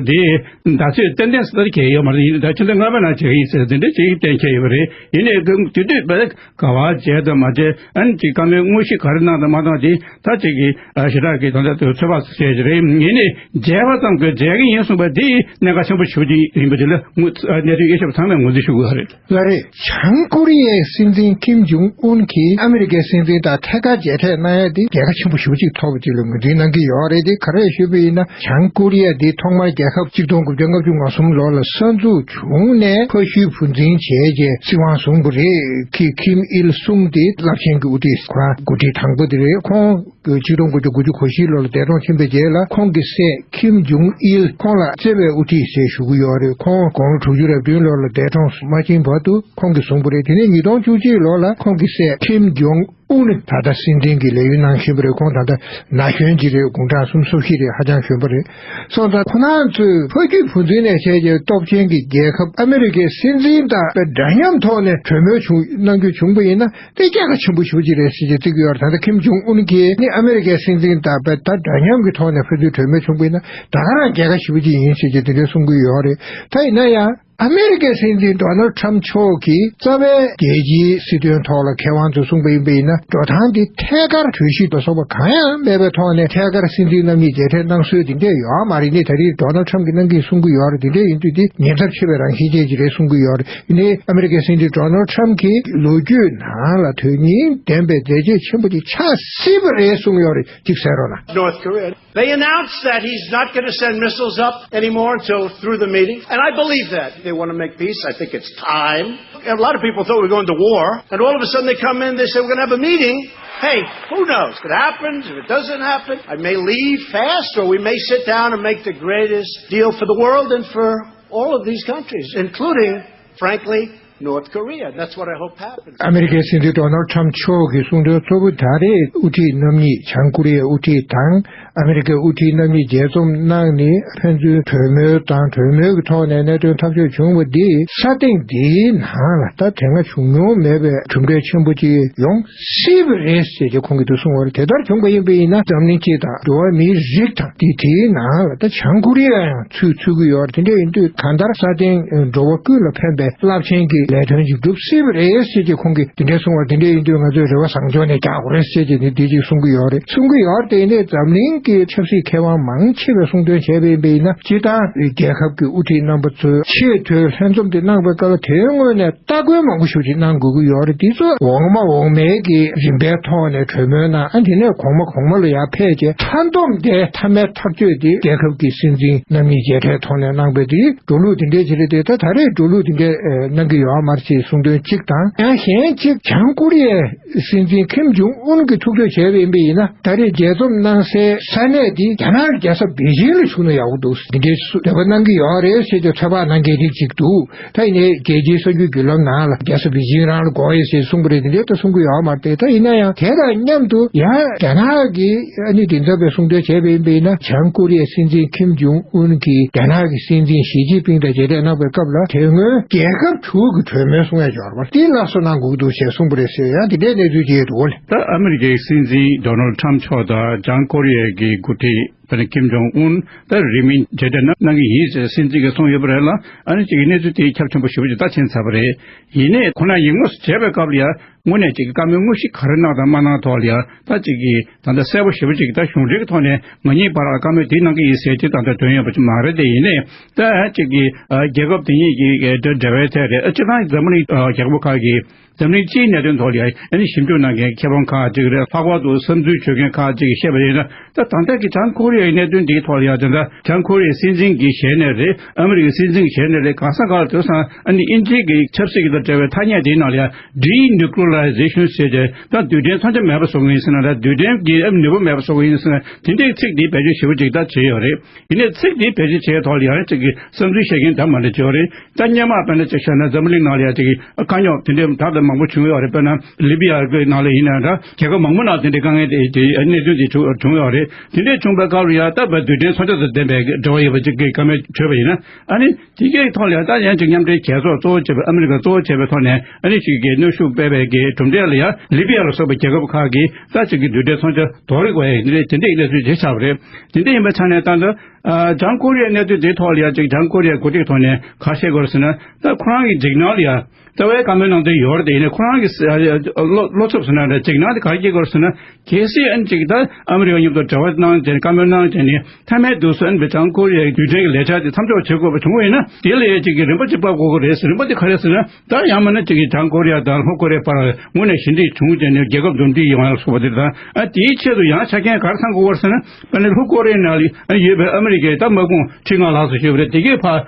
དེ་ད་ཚོད་ཏན་ཏན་སྲིད་ཐར་གལ་ཡོད་མ་རེད། ཡིན་ད་ཕྱི་ཟླ་ལྔ་པའི་ནང་མཇལ་གི་ཡིན་ཟེར་དེ་འདྲ་ཅིག་གཏན་འཁེལ་ཡོད་པ་རེད། ཡིན་ནའི་དེ་དུས་དཔེ་ག་བ་མཇལ་དང་མ་མཇལ་ཨན་ཅིག་བཀའ་མོལ་དངོས་གཞི་ག་རེ་གནང་དང་མ་གནང་དེ་ད་ཅིག་གི་ཞེ་དྲག་གི་ད་ལྟ་དུ་ཚོད་དཔག་བྱས་ཀྱི་རེད། ཡིན་ནའི་མཇལ་བ་ཙམ་གྱིས་མཇལ་གི་ཡིན་གསུངས་པ་དེ་གནད་འགག་ཆེན་པོ་ཞེ་པོ་ཅིག་ཡིན་པ་དེ་ལ་ངོས་གནད་དོན་དབྱེ་ཞིབ་ཚང་མས་ངོས་འཛིན་ཞུ་དགོས་པ་རེད། ལགས་རེད། བྱང་ཀོ་རི་ཡའི་སྲིད་འཛིན་ཁིམ་ཇུང་ཨུན་གྱིས་ཨ་མི་རི་ཀའི་སྲིད་འཛིན་དང་ཐད་ཀར་མཇལ་འཕྲད་གནང་ཡ་དེ་རྒྱལ་ཁ་ཆེན་པོ་ཞེ་པོ་ཅིག་ཐོབ་པ་ཅིག་ལ་ངོས་འཛིན་གནང་གི་ཡོད་རེད། དེ་ག་རེ་ཞུས་པ་ཡིན་ན་བྱང་ཀོ་རི་ཡ་དེ་ཐོག་མར་རྒྱལ་ཁབ་གཅིག་སྟོང་དགུ་བརྒྱ་ལྔ་བཅུ་ང་གསུམ་ལོ་ལ་གསར་འཛུགས་བྱུང་ནས་ཕ་ཤུལ་བུ་འཛིན་བྱས་རྗེས་སྲིད་དབང་བཟུང་བ་རེད། ཁི་ཁིམ་ཨིལ་སུང་དེ་རླབས་ཆེན་གྱི་དབུ་ཁྲིད་ཁོ་རང་འགོ་ཁྲིད་དང་པོ་དེ་རེད། ཁོང་གི་ཆིག་སྟོང་དགུ་བརྒྱ་དགུ་བཅུ་གོ་བཞི་ལོ་ལ་འདས་གྲོངས་ཕྱིན་པའི་རྗེས་ལ་ཁོང་གི་སྲས་ཁིམ་ཇུང་ཨིལ་ཁོང་ལ་བརྩེ་བའི་དབུ་ཁྲིད་ཟེར་ཞུ་གི་ཡོད་རེད། ཁོང་དགུང་ལོ་དྲུག་ཅུ་རེ་བདུན་ལོ་ལ་འདས་གྲོངས་མ་ཕྱིན་བར་དུ་ཁོང་གིས་བཟུང་བ་རེད། དེ་ནས་ཉིས་སྟོང་བཅུ་གཅིག་ལོ་ལ་ཁོང་གི་སྲས་ཁིམ་ཇུང་ཨུ་ནི་ད་ལྟ་སྲིད་འཛིན་གྱི་ལས་ཡུན་གནང་བཞིན་པ་རེད། ཁོང་ད་ལྟ་ན་གཞོན་ཅིག་རེད། དགུང་གྲངས་སུམ་ཅུ་སོ་བཞི་རེད། ཧ་ཅང་གཞོན་པ་རེད། སོང་ཙང་ཁོ་རང་ཚོས་ཕ་རྒྱུད་བུ་འཛིན་ནས་བྱས་རྗེས་སྟོབས་ཆེན་གྱི་རྒྱལ་ཁབ་ཨ་མི་རི་ཀའི་སྲིད་འཛིན་དང་དཔེ་འདྲ་མཉམ་ཐོག་ནས་གྲོས་མོལ་བྱུང་གནང་རྒྱུ་བྱུང་པ་ཡིན་ན་དེ་རྒྱལ་ཁ་ཆེན་པོ་ཞེ་པོ་ཅིག་རེད་ཟེར་གྱི་བརྩི་གི་ཡོད་རེད། ད་ལྟ་ཁིམ་ཇུང་ཨུན་གྱིས་ནི་ཨ་མི་རི་ཀའི་སྲིད་འཛིན་དང་དཔེ་ད་འདྲ་མཉམ་གྱི་ཐོག་ནས་ཕ་རྒྱུད་གྲོས་མོལ་བྱུང་པ་ཡིན་ན་ད་ག་རང་རྒྱལ་ཁ་ཞེ་པོ་ཅིག་ཡིན་ཟེར་གྱི་དེ་འདྲ་གསུང་གི་ཡོད་རེད། ད་ཡིན་ན་ཡང་། ཨ་མི་རི་ཀའི་སྲིད་འཛིན་ཌོ་ནལ་ཌི་ཊརམ་ཕི་མཆོག་གིས་རྩ་བའི་རྒྱལ་སྤྱིའི་སྲིད་དོན་ཐོག་ལ་མཁས་དབང་ཚོས་གསུངས་པ་ཡིན་པ་ཡིན་ན་འགྲོ་སྟངས་འདི་ཐད་ཀར་གྲོས་གཞི་ལ་སོགས་པ་གང་ཡང་མེད་པའི་ཐོག་ནས་ཐད་ཀར་སྲིད་འཛིན་རྣམ་གཉིས་མཇལ་འཕྲད་གནང་སྲོལ་འདི་འདྲས་ཡོད་མ་རེད། ནི་ད་རེས་ཌོ་ནལ་ཌི་ཊརམ་ཕི་གིས་གནང་གི་གསུང་གི་ཡོད་རེད། འདི་འདྲས་ཡིན་དུས་འདི་ཉེན་ཚབས་ཆེ་བའི་རང་བཞིན་ཅན་ཅིག་རེད་གསུང་གི་ཡོད་རེད། ཡིན་ནའི་ཨ་མི་རི་ཀའི་སྲིད་འཛིན་ཌོ་ནལ་ཌི་ཊརམ་ཕི་གིས་ལོ་རྒྱུས་ནང་ལ་དོན་སྙིང་ལྡན་པའི་མཛད་རྗེས་ཆེན་པོ་ཅིག་ཆགས་སྲིད་པ་རེད་གསུངས་ཡོད་རེད། ཅིག་གསན་རོགས་གནང་། North Korea. They announced that he's not going to send missiles up anymore until through the meeting. And I believe that. They want to make peace. I think it's time. A lot of people thought we were going to war. And all of a sudden they come in, they say, "We're going to have a meeting." Hey, who knows? If it happens, if it doesn't happen, I may leave fast, or we may sit down and make the greatest deal for the world and for all of these countries, including, frankly, North Korea. That's what I hope happens. ཨ་མེ་རི་ཀའི་སྲིད་འཛིན་ཌོ་ནལ་ཌི་ཊརམ་ཕི་མཆོག་གིས་གསུངས་དོན་གཙོ་བོ་ད་རེས་དབུ་ཁྲིད་རྣམ་གཉིས་བྱང་ཀོ་རི་ཡའི་དབུ་ཁྲིད་དང་ཨ་མེ་རི་ཀའི་དབུ་ཁྲིད་རྣམ་གཉིས་མཇལ་འཛོམས་གནང་ནས་ཕན་ཚུན་གྲོས་མོལ་དང་གྲོས་མོལ་གྱི་ཐོག་ནས་གནད་དོན་ཐག་གཅོད་བྱུང་བ་འདིས་ས་སྟེང་འདིའི་ནང་ལ་ད་དེ་སྔ་བྱུང་མྱོང་མེད་པའི་གྲུབ་འབྲས་ཆེན་པོ་ཅིག་ཡོང་སྲིད་པ་རེད་ཟེར་གྱི་ཁོང་གིས་འདུག་གསུངས་པ་རེད། དེ་ལྟར་བྱུང་བ་ཡིན་པ་ཡིན་ན་འཛམ་གླིང་སྤྱི་དང་འགྲོ་བ་མིའི་རིགས་དང་དེ་དེའི་ནང་ལ་ད་བྱང་ཀོ་རི་ཡ་ཡང་ཚུད་ཚུད་ཀྱི་ཡོད་རེད། དེ་འདྲ་ཡིན་དུས་གང་ལྟར་ས་སྟེང་འགྲོ་བ་ཀུན་ལ་ཕན་པའི་རླབས་ཆེན་གྱི་ལས་དོན་ཅིག་འགྲུབ་སྲིད་པ་རེད་ཟེར་གྱི་ཁོང་གིས་དེ་འདྲ་གསུངས་པ་རེད། དེ་འདྲ་ཡིན་དུས་ང་ཚོས་རེ་བ་བཟང་ཕྱོགས་ནས་རྒྱག་དགོས་རེད་ཟེར་གྱི་ནི་དེ་ཅིག་གསུང་གི་ཡོད་རེད། གསུང་གི་ཡོད་རེད། དེ་ནས་འཛམ་གླིང་གི་ཆབ་སྲིད་མཁས་དབང་མང་ཆེ་བས་གསུང་དོན་བྱས་པ་ཡིན་པ་ཡིན་ན་སྤྱིར་བཏང་རྒྱལ་ཁབ་ཀྱི་དབུ་ཁྲིད་རྣམ་པ་ཚོས་ཆེས་མཐོའི་ལྷན་འཛོམས་དེ་གནང་པའི་སྐབས་ལ་དེའི་སྔོན་ནས་སྟ་གོན་མང་པོ་ཞིག་ཅིག་གནང་དགོས་ཀྱི་ཡོད་རེད། དེ་ཚོ་འོག་མ་འོག་མའི་གི་རིམ་པའི་ཐོག་ནས་གྲོས་མོལ་གནང་། ཨ་དེ་ནས་གོང་མ་གོང་མ་ལ་ཡར་ཕེབས་རྗེས་མཐའ་སྡོམ་དེ་མཐའ་མའི་ཐག་གཅོད་དེ་རྒྱལ་ཁབ་ཀྱི་སྲིད་འཛིན་རྣམ་གཉིས་མཇལ་འཕྲད་ཐོག་ནས་གནང་པའི་དེ་འགྲོ་ལུགས་དེ་འདྲའི་ཅིག་རེད་དེ། ད་ད་རེས་འགྲོ་ལུགས་དེ་འདྲའི་གནང་གི་ཡོད་མ་རེད་ཅེས་གསུང་དོན་གཅིག་དང་། ཡང་གཞན་གཅིག་བྱང་ཀོ་རི་ཡའི་སྲིད་འཛིན་ཁིམ་ཇོང་ཨུན་གྱིས་ཐུག་འཕྲད་བྱས་པ་ཡིན་པ་ཡིན་ན་ད་རེས་མཇལ་འཛོམས་གནང་སའི་ས་གནས་དེ་རྒྱ་ནག་གི་རྒྱལ་ས་པེ་ཅིང་ལ་བཞུགས་ན་ཡག་པོ་འདུག་འདི་འདྲའི་རེ་བ་གནང་གི་ཡོད་རེད་ཟེར་ཏེ་ཚོད་དཔག་གནང་མཁན་རིགས་གཅིག་འདུག་ད་ཡིན་ནའི་རྒྱལ་སྤྱིའི་གསར་འགྱུར་བརྒྱུད་ལམ་ནང་ལ་རྒྱལ་ས་པེ་ཅིང་རང་ལ་དགོས་ཡོད་ཟེར་གསུངས་པ་རེད། དེ་འདྲའི་ད་གསུང་གི་ཡོད་མ་རེད། ད་ཡིན་ན་ཡང་དེ་དང་མཉམ་དུ་ཡང་རྒྱ་ནག་གི་ཨ་ནི་དེ་ཚོ་བས་གསུང་དོན་བྱས་པ་ཡིན་པ་ཡིན་ན་བྱང་ཀོ་རི་ཡའི་སྲིད་འཛིན་ཁིམ་ཇོང་ཨུན་གྱིས་རྒྱ་ནག་གི་སྲིད་འཛིན་ཞི་ཅིན་ཕིང་དང་མཇལ་འཕྲད་གནང་པའི་སྐབས་ལ་དེ་སྔོན་རྒྱལ་ཁབ་དྲུག་གི་གྲོས་མོལ་གསུང་ཡ་ཡོད་རེད་པ། དེ་སླར་གསོ་གནང་དགོས་ཀྱི་འདུག་ཞེས་གསུངས་པ་རེད་ཟེར། ཡང་དེ་འདྲའི་གནས་ཚུལ་ཅིག་འདུག་ལ། ད་ཨ་མི་རི་ཀའི་སྲིད་འཛིན་ཌོ་ནལ་ཌི་ཊརམ་ཕི་མཆོག་དང་བྱང་ཀོ་རི་ཡའི་གི་འགོ་ཁྲིད་ཨ་ནི་ཁིམ་ཇོང་ཨུན་ད་རིང་མིན་མཇལ་འཕྲད་གནང་གི་ཡིན་ཟེར་སྲིད་འཛིན་གྱིས་གསུངས་ཡོད་པ་རེད་ལ། ཨ་ནི་ཅིག་གི་གནས་ཚུལ་དེ་ཁྱབ་ཆེན་པོ་ཞེ་པོ་ཅིག་ད་ཕྱིན་ཚར་བ་རེད། ཡིན་ནའི་ཁོ་ན་ཡིག་ངོ་བྱས་པའི་སྐབས་ལ་ཡང་དངོས་གནས་ཅིག་གི་བཀའ་མོལ་དངོས་གཞི་ག་རེ་གནང་དང་མ་གནང་ཐོག་ལ་ཡང་ད་ཅིག་གི་ད་ལྟ་གསལ་པོ་ཞེ་པོ་ཅིག་ད་གཞུང་འབྲེལ་གྱི་ཐོག་ནས་ང་གཉིས་བར་ལ་བཀའ་མོལ་དེ་གནང་གི་ཡིན་ཟེར་ཅིག་ད་ལྟ་དོན་ཡོད་པ་ཅིག་མ་རེད། དེ་ཡིན་ནའི་ད་ཅིག་གི་རྒྱལ་ཁབ་དེ་གཉིས་ཀྱི་འབྲེལ་བའི་ཐད་རེད། སྤྱིར་བཏང་འཛམ་བུ་གླིང་རྒྱལ་ཁབ་ཁག་གི་འཛམ་གླིང་སྤྱིའི་གནད་དོན་ཐོག་ལ་ཡང་ཨ་ནི་ཞིབ་འཇུག་གནང་མཁན་མཁས་དབང་ཁག་ཅིག་རེད། ལྷག་པར་དུ་བསམ་ཚུལ་བརྗོད་མཁན་ཁག་ཅིག་གིས་བཤད་པ་ཡིན་ན། ད་ད་ལྟ་གི་བྱང་ཀོ་རི་ཡའི་གནད་དོན་འདིའི་ཐོག་ལ་ཡང་དེ་འདྲ་བྱང་ཀོ་རི་ཡའི་སྲིད་འཛིན་གྱི་ཞལ་ནས་རེད། ཨ་མི་རི་ཀའི་སྲིད་འཛིན་གྱི་ཞལ་ནས་རེད། གང་ས་ག་ལ་དེང་སང་ཨ་ནི་དབྱིན་ཇིའི་གི་ཆབ་སྲིད་ཀྱི་དང་འབྲེལ་བའི་ཐ་སྙད་དེའི་ནང་ལ་ཡང་ཌི་ནིའུ་ཀི་ལི་ཡ་རི་ཟེ་ཤན་ཟེར་ཏེ་ད་རྡུལ་ཕྲན་མཚོན་ཆ་མེད་པ་བཟོ་གི་ཡིན་ཟེར་ན་ར། རྡུལ་ཕྲན་གྱི་ཨ་ནུས་པ་མེད་པ་བཟོ་གི་ཡིན་ཟེར་ན། དེ་འདྲའི་ཚིག་འདི་བེད་སྤྱོད་ཞེ་པོ་ཅིག་ད་བྱས་ཡོད་རེད། ཡིན་ནའི་ཚིག་འདི་བེད་སྤྱོད་བྱས་ཐོག་ལ་ཡང་ཅིག་གི་བསམ་ཚུལ་བཤད་མཁན་འདྲ་མི་འདྲ་བྱས་ཡོད་རེད། ད་སྔོན་མ་དཔེར་ན་ཅིག་བཤད་ན་འཛམ་བུ་གླིང་ནང་ལ་ཡང་ཅིག་གི་དཀའ་རྙོག་དེ་འདྲའི་ད་ལྟ་མང་པོ་བྱུང་ཡོད་རེད། དཔེར་ན་ལི་བི་ཡ་གི་ནང་ལ་ཡིན་ན་འདྲ། རྒྱལ་ཁབ་མང་པོ་ནང་དེ་འདྲའི་དཀའ་ངལ་དེ་དེ་གནད་དོན་དེ་བྱུང་བྱུང་ཡོད་རེད། དེ་འདྲའི་བྱུང་པའི་སྐབས་ལ་ཡང་ད་བར་རྡུལ་ཕྲན་མཚོན་ཆ་དང་ལྡན་པའི་འབྲེལ་བ་ཡོད་པ་ཅིག་གི་བཀའ་མོལ་བྱས་པ་ཡིན་ན། ཨ་ནི་དེ་གའི་ཐོག་ལ་ཡང་ད་ཡང་ཅིག་མཉམ་འབྲེལ་རྒྱལ་ཚོགས་གཙོ་བོ་བྱས་པའི་ཨ་མི་རི་ཀ་གཙོ་བོ་བྱས་པའི་ཐོག་ནས་ཨ་ནི་ཅིག་གི་གནོན་ཤུགས་སྤེལ་བའི་གི་གྲུབ་འབྲས་ལ་ཡང་ལི་བི་ཡ་ལ་སོགས་པའི་རྒྱལ་ཁབ་ཁག་གིས་ད་ཅིག་གི་རྡུལ་ཕྲན་མཚོན་ཆ་དོར་དགོས་ཡ་དེ་འདྲའི་དེ་འདྲའི་གནས་ཚུལ་ཅིག་ཆགས་པ་རེད། དེ་འདྲ་ཡིན་པའི་ཆ་ནས་ད་ལྟ་ཨ་བྱང་ཀོ་རི་ཡའི་གནད་དོན་དེའི་ཐོག་ལ་ཡང་ཅིག་བྱང་ཀོ་རི་ཡའི་འགོ་ཁྲིད་ཐོག་ནས་ག་རེ་བཤད་དགོས་རེད་ཟེར་ན། ད་ཁོ་རང་གི་འཇིགས་སྣང་ལ་ཡང་རྩ་བའི་བཀའ་མོལ་གནང་དོན་ཡོད་རེད། དེ་ཡིན་ནའི་ཁོ་རང་གི་ཨ་བློ་བློ་འཚབ་ཟེར་ན་འདྲ། འཇིགས་སྣང་དེ་ག་རེ་སྐྱེ་དགོས་རེད་ཟེར་ན། གལ་སྲིད་ཨ་ནི་ཅིག་ད་ཨ་མི་རི་ཀ་མཉམ་དུ་འབྲེལ་བ་གནང་བྱས་ནས་བཀའ་མོལ་གནང་བྱས་ནས་མཐའ་མའི་དུས་སུ་ཨ་ནི་བྱང་ཀོ་རི་ཡའི་རྡུལ་ཕྲན་གྱི་ལས་འཆར་དེ་མཚམས་འཇོག་བྱེད་དགོས་པ་བྱུང་བ་ཡིན་ན། དེ་ལ་ཡང་ཅིག་གི་རིམ་པ་ཅིག་ཕབ་དགོས་ཀྱི་རེད་ཟེར། རིམ་པ་དེ་ག་རེ་ཟེར་ན། ད་ཡང་མིན་ན་ཅིག་གི་བྱང་ཀོ་རི་ཡ་དང་ལྷོ་ཀོ་རི་ཡའི་བར་དངོས་གནས་ཞི་འགྲིག་བྱུང་བྱས་ནས་རྒྱལ་ཁབ་འདུམ་འགྲིག་ཡོང་ཡ་ལ་སོགས་པ་དེ་དང་། ཨ་དེའི་ཆེད་དུ་ཡང་ཆ་རྐྱེན་ག་རེ་ཚང་དགོས་པ་རེད་ཟེར་ན། དཔེར་ན་ལྷོ་ཀོ་རི་ཡའི་ནང་ལ་ཡོད་པའི་ཨ་མི་རི་ཀའི་ད་དམག་དཔུང་ཁྲི་ལྔ་ལྷག་ཙམ་ཡོད་པ་རེད། དེ་གས་ཕར་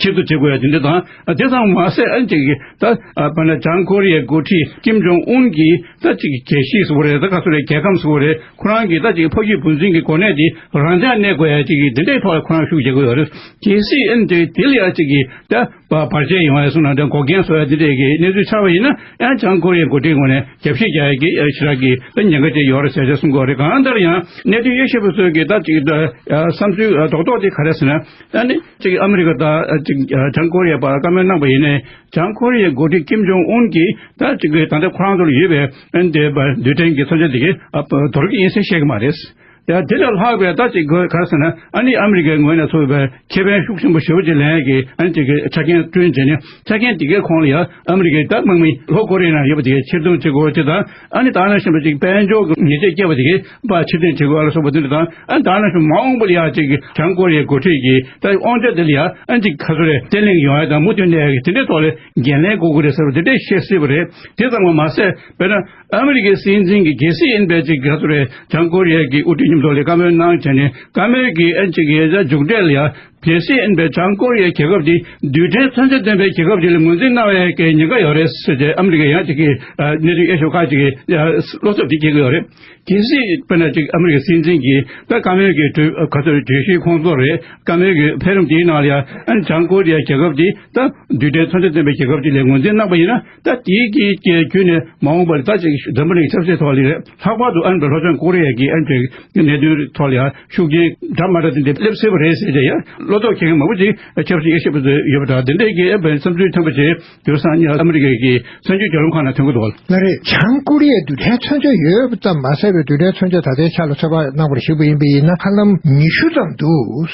ཕྱིར་བསྡུ་བྱེད་དགོས་ཡ་དེ་འདྲ་དང་། ཨ་དེ་ཙམ་མ་ཟད་ཨ་ཅིག་གི་ད་ཨ་དཔེར་ན་བྱང་ཀོ་རི་ཡའི་འགོ་ཁྲིད་ཀིམ་ཇོང་ཨུན་གྱིས་ད་ཅིག་རྒྱལ་གཞིས་སུ་རེད། ད་ག་ཚོད་རེད། རྒྱལ་ཁམས་སུ་རེད། ཁོ་རང་གིས་ད་ཅིག་ཕ་ཡུལ་བུ་འཛིན་གྱི་གོ་གནས་དེ་རང་འཇགས་གནས་དགོས་ཡ་ཅིག་གི་དེ་འདྲའི་ཐོག་ལ་ཁོ་རང་ཤུགས་རྒྱག་གི་ཡོད་རེད། གལ་སྲིད་ཨ་ནི་དེ་དེ་ལ་ཡ་ཅིག་གི་ད་བར་ཆད་ཡོང་བ་སོང་ན་འདྲ། འགོག་རྐྱེན་བཟོ་ཡ་དེ་འདྲས་ཀྱི་གནས་ཚུལ་ཆགས་པ་ཡིན་ན། ཡང་བྱང་ཀོ་རི་ཡའི་འགོ་ཁྲིད་ངོས་ནས་རྒྱབ་བཤིག་རྒྱག་ཡ་གི་ཞེ་དྲག་གི་ད་ཉེན་ཁ་ཅིག་ཡོད་རེད་ཟེར་བྱས་གསུང་གི་ཡོད་རེད། གང་ལྟར་ཡང་གནད་དོན་དབྱེ་ཞིབ་པ་ཚོས་ཀྱི་ད་ཅིག་ད་བསམ་ཚུལ་རྡོག་རྡོག་དེ་ག་རེ་ཟེར་ན། ཨ་ནི་ཅིག་ཨ་མི་རི་ཀ་དང་ཅིག་བྱང་ཀོ་རི་ཡའི་བར་བཀའ་མོལ་གནང་པ་ཡིན་ནའི། བྱང་ཀོ་རི་ཡའི་འགོ་ཁྲིད་ཀིམ་ཇོང་ཨུན་གྱིས་ད་ཅིག་གི་ད་ལྟ་ཁོ་རང་ཚོ་ལ་ཡོད་པའི་ཨ་ནི་དེ་རྡུལ་ཕྲན་གྱི་མཚོན་ཆ་དེ་གའི་ཨ་དོར་གྱི་ཡིན་ཟེར་བཤད་ཀྱི་མ་རེད། ཡང་དེ་ལས་ལྷག་པའི་ད་ཅིག་ག་རེ་ཟེར་ན། ཨ་ནི་ཨ་མི་རི་ཀའི་ངོས་ནས་ཚོགས་པའི་ཁེ་ཕན་ཤུགས་ཆེན་པོ་ཞེ་པོ་ཅིག་ལེན་ཡས་ཀྱི་ཨ་ནི་ཅིག་གི་ཆ་རྐྱེན་བསྐྲུན་བྱས་ནས། ཆ་རྐྱེན་དེ་གའི་ཁོངས་ལ་ཡང་ཨ་མི་རི་ཀའི་ད་དམག་མི་ལྷོ་ཀོ་རི་ཡ་ནང་ཡོད་པ་དེ་གའི་ཕྱིར་ཚོང་བྱེད་དགོས་ཅིག་དང་། ཨ་ནི་ད་ནང་བཞིན་པ་ཅིག་དཔལ་འབྱོར་གྱི་ཉེས་ཆད་བཀལ་བ་དེ་གའི་ཕར་ཕྱིར་འཐེན་བྱེད་དགོས་ལ་སོགས་པ་དེ་འདྲ་དང་། ཨ་ནི་ད་ནང་བཞིན་མ་འོངས་པ་ལ་ཡང་ཅིག་གི་བྱང་ཀོ་རི་ཡའི་འགོ་ཁྲིད་ཀྱི་ད་དབང་ཆ་དེ་ལ་ཡང་ཨ་ནི་ཅིག་ག་ཚོད་རེད། བརྟན་ལྷིང་ཡོང་ཡ་དང་མུ་མཐུད་གནས་ཡ་གི་དེ་འདྲའི་ཐོག་ལ་འགན་ལེན་དགོས་ཀྱི་རེད་ཟེར་བ་དེ་འདྲས་བཤད་སྲིད་པ་རེད། དེ་ཙམ་མ་ཟད་དཔེར་ན། ཨ་མི་རི་ཀའི་སྲིད་འཛིན་གྱིས་གལ་སྲིད་ཡིན་པའི་ཅིག་ག་ཚོད་རེད། བྱང་ཀོ་རི་ཡ་གི་དབུ་ཁྲིད་མཉམ་དུ་ལ་བཀའ་མོལ་གནང་བྱས་ནས་བཀའ་མོལ་གྱི་ཨ་ཅིག་གི་མཇུག་འབྲས་ལ་ཡ་ གལ་སྲིད་ཨན་པའི་བྱང་ཀོ་རི་ཡའི་རྒྱལ་ཁབ་འདི་རྡུལ་ཕྲན་མཚོན་ཆ་ལྡན་པའི་རྒྱལ་ཁབ་ཅིག་ལ་ངོས་འཛིན་གནང་བའི་གི་ཉེན་ཁ་ཡོད་རེད་ཟེར་ཏེ་ཨ་མི་རི་ཀའི་ཡང་ཅིག་གི་གནད་དོན་དབྱེ་ཞིབ་ཁག་ཅིག་གིས་བློ་འཚབ་འདི་སྐྱེ་གི་ཡོད་རེད། གལ་སྲིད་དཔེར་ན་ཅིག་ཨ་མི་རི་ཀའི་སྲིད་འཛིན་གྱིས་ད་བཀའ་མོལ་གྱི་གྲོས་ག་ཚོད་གྲོས་གཞིའི་ཁོངས་གཏོགས་རེད། བཀའ་མོལ་གྱི་འཕེལ་རིམ་དེའི་ནང་ལ་ཡང་ཨན་བྱང་ཀོ་རི་ཡའི་རྒྱལ་ཁབ་འདི་ད་རྡུལ་ཕྲན་མཚོན་ཆ་ལྡན་པའི་རྒྱལ་ཁབ་ཅིག་ལ་ངོས་འཛིན་གནང་པ་ཡིན་ན། ད་དེའི་གི་བརྒྱུད་ནས་མ་འོངས་པར་ད་ཅིག་འཛམ་བུ་གླིང་ཆབ་སྲིད་ཐོག་ལ་རེད། ལྷག་པར་དུ་ཨན་པའི་ལྷོ་བྱང་ཀོ་རི་ཡ་གི་ཨན་པའི་གནད་དོན་ཐོག་ལ་ཡང་ཤུགས་རྐྱེན་འདྲ་མ་འདྲ་དེ་འདྲ་སླེབས་སྲིད་པ་རེད་ཟེར་ཏེ་ཡང་བློ་དོགས་འཁྱེར་མཁན་མང་པོ་ཅིག་ཆབ་སྲིད་དབྱེ་ཞིབ་པ་ཚོ་ཡོད་པ་འདྲ། དེ་འདྲའི་གི་ཨན་པའི་བསམ་ཚུལ་ཐོན་པ་ཅིག་དེང་སང་ཉིན་ཨ་མི་རི་ཀའི་གི་གསར་འགྱུར་བརྒྱུད་ལམ་ཁག་ནང་ཐོན་གྱི་འདུག་ལ། ལགས་རེད། བྱང་ཀོ་རི་ཡས་རྡུལ་ཕྲན་མཚོན་ཆ་ཡོད་པ་ཙམ་མ་ཟད་པའི་རྡུལ་ཕྲན་མཚོན་ཆ་ད་ལྟའི་ཆ་ལ་ཚོད་དཔག་གནང་བར་གཞིགས་པ་ཡིན་པ་ཡིན་ན་ཧ་ལམ་ཉི་ཤུ་ཙམ་འདུག་